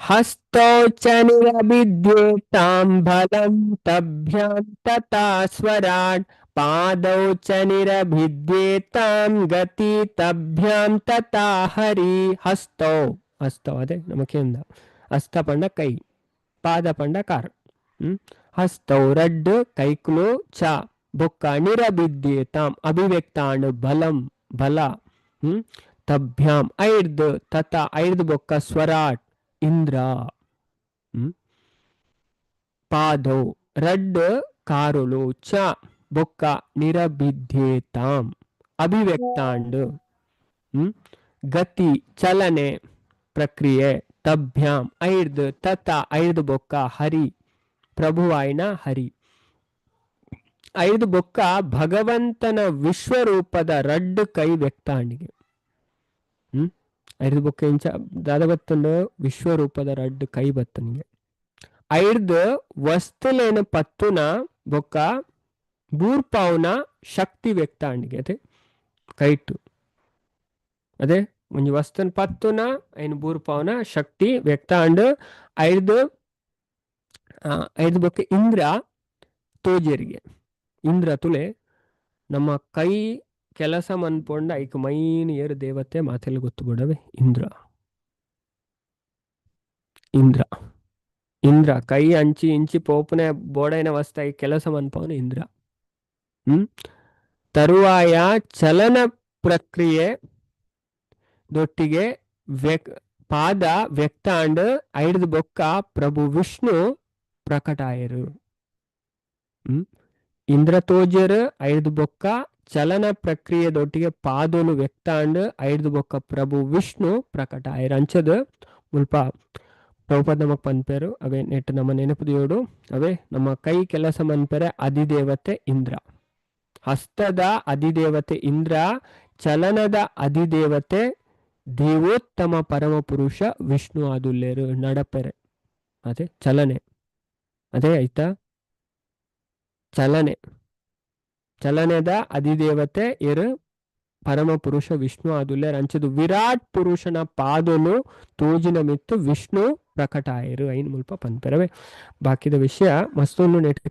ಹಸ್ತೌ ಚ ನಿರಭಿದ್ಯೇತಾಂ ಬಲಂ ತಭ್ಯಾಂ ತಥಾ ಸ್ವರಾಟ್ ಪಾದೌ ಚ ನಿರಭಿದ್ಯೇತಾಂ ಗತಿ ತಭ್ಯಾಂ ತಥಾ ಹರಿ. ಹಸ್ತೌ ಹಸ್ತೌ ಅದೇ ನಮಕೇಂದ ಹಸ್ತ ಪಂಡ ಕೈ, ಪಾದ ಪಂಡ ಕಾರ್. ಹಸ್ತೌ ರಡ್ಡ್ ಕೈಕ್ಲು ಚ ಬೊಕ್ಕ ನಿರಭಿದ್ಯೇತಾಂ ಅಭಿವ್ಯಕ್ತಾಣು ಬಲಂ ಬಲ ತಭ್ಯಾಂ ಐರ್ದ್ ತಥಾ ಐರ್ದ್ ಬೊಕ್ಕ ಸ್ವರಾಟ್ ಇಂದ್ರ. ಪಾದೌ ರಡ್ಡ್ ಕಾರುಲು ಚ ಬೊಕ್ಕ ನಿರಭಿದ್ಯೇತಾಂ ಅಭಿವ್ಯಕ್ತಾಂಡು ಗತಿ ಚಲನೆ ಪ್ರಕ್ರಿಯೆ ತಭ್ಯಾಂ ಐರ್ದ್ ತಥಾ ಐರ್ದ್ ಬೊಕ್ಕ ಹರಿ ಪ್ರಭುವಾಯಿನ ಹರಿ. ಐದು ಬೊಕ್ಕ ಭಗವಂತನ ವಿಶ್ವರೂಪದ ರಡ್ಡ್ ಕೈ ವ್ಯಕ್ತಾಂಡಿಗೆ. ಐದು ಬೊಕ್ಕ ಇಂಚ ದಾದ ವಿಶ್ವರೂಪದ ರಡ್ಡ್ ಕೈ ಬತ್ತನಿಗೆ. ಐರ್ದ್ ವಸ್ತುಲೇನ ಪತ್ತುನ ಬೊಕ್ಕ ಬೂರ್ಪಾವುನ ಶಕ್ತಿ ವ್ಯಕ್ತಾಂಡಿಗೆ. ಅದೇ ಕೈಟು ಅದೇ ಒಂಜಿ ವಸ್ತುನ ಪತ್ತುನ ಐನ್ ಬೂರ್ಪಾವುನ ಶಕ್ತಿ ವ್ಯಕ್ತಾಂಡ್. ಐದು ಐದು ಬೊಕ್ಕ ಇಂದ್ರ ತೋಜೆರಿಗೆ. ಇಂದ್ರ ತುಲೆ ನಮ್ಮ ಕೈ ಕೆಲಸ ಮನ್ಪೊಂಡ ಐಕ್ ಮೈನ್ ಏರು ದೇವತೆ ಮಾತೆಲ್ಲ ಗೊತ್ತು ಬಿಡವೆ ಇಂದ್ರ. ಇಂದ್ರ ಇಂದ್ರ ಕೈ ಅಂಚಿ ಇಂಚಿ ಪೋಪುನೆ ಬೋಡೈನ ವಸ್ತು I ಕೆಲಸ ಮನ್ಪವನು ಇಂದ್ರ. ತರುವಾಯ ಚಲನ ಪ್ರಕ್ರಿಯೆ ದೊಟ್ಟಿಗೆ ಪಾದ ವ್ಯಕ್ತಾಂಡ್ ಐಡ್ದು ಬೊಕ್ಕ ಪ್ರಭು ವಿಷ್ಣು ಪ್ರಕಟಾಯರು. ಇಂದ್ರ ತೋಜರ್ ಐದು ಬೊಕ್ಕ ಚಲನ ಪ್ರಕ್ರಿಯೆದೊಟ್ಟಿಗೆ ಪಾದೋಲು ವ್ಯಕ್ತಾಂಡ್ ಐದು ಬೊಕ್ಕ ಪ್ರಭು ವಿಷ್ಣು ಪ್ರಕಟ ಆಯರ್. ಅಂಚದ ಮುಲ್ಪ ಪ್ರಭುಪಾದ ನಮಕ್ ಪನ್ಪೇರು ಅವೇ ನೆಟ್ ನಮ್ಮ ನೆನಪುದಿಯೋಡು. ಅವೇ ನಮ್ಮ ಕೈ ಕೆಲಸ ಮನ್ಪೆರೆ ಅಧಿದೇವತೆ ಇಂದ್ರ, ಹಸ್ತದ ಅಧಿದೇವತೆ ಇಂದ್ರ, ಚಲನದ ಅಧಿದೇವತೆ ದೇವೋತ್ತಮ ಪರಮ ಪುರುಷ ವಿಷ್ಣು ಆದುಲ್ಲೇರು ನಡಪೆರೆ. ಅದೇ ಚಲನೆ. ಅದೇ ಆಯ್ತಾ ಚಲನೆ. ಚಲನೆದ ಅಧಿದೇವತೆ ಇರು ಪರಮ ಪುರುಷ ವಿಷ್ಣು ಆದುಲ್ಲೆರ್. ಅಂಚದು ವಿರಾಟ್ ಪುರುಷನ ಪಾದೊಲು ತೋಜಿನ ಮಿತ್ತು ವಿಷ್ಣು ಪ್ರಕಟ ಆಯೆರು ಐನ್ ಮುಲ್ಪ ಪನ್ಪೆರವೆ. ಬಾಕಿದ ವಿಷಯ ಮಸ್ತೊಂದು ನೆಟ್.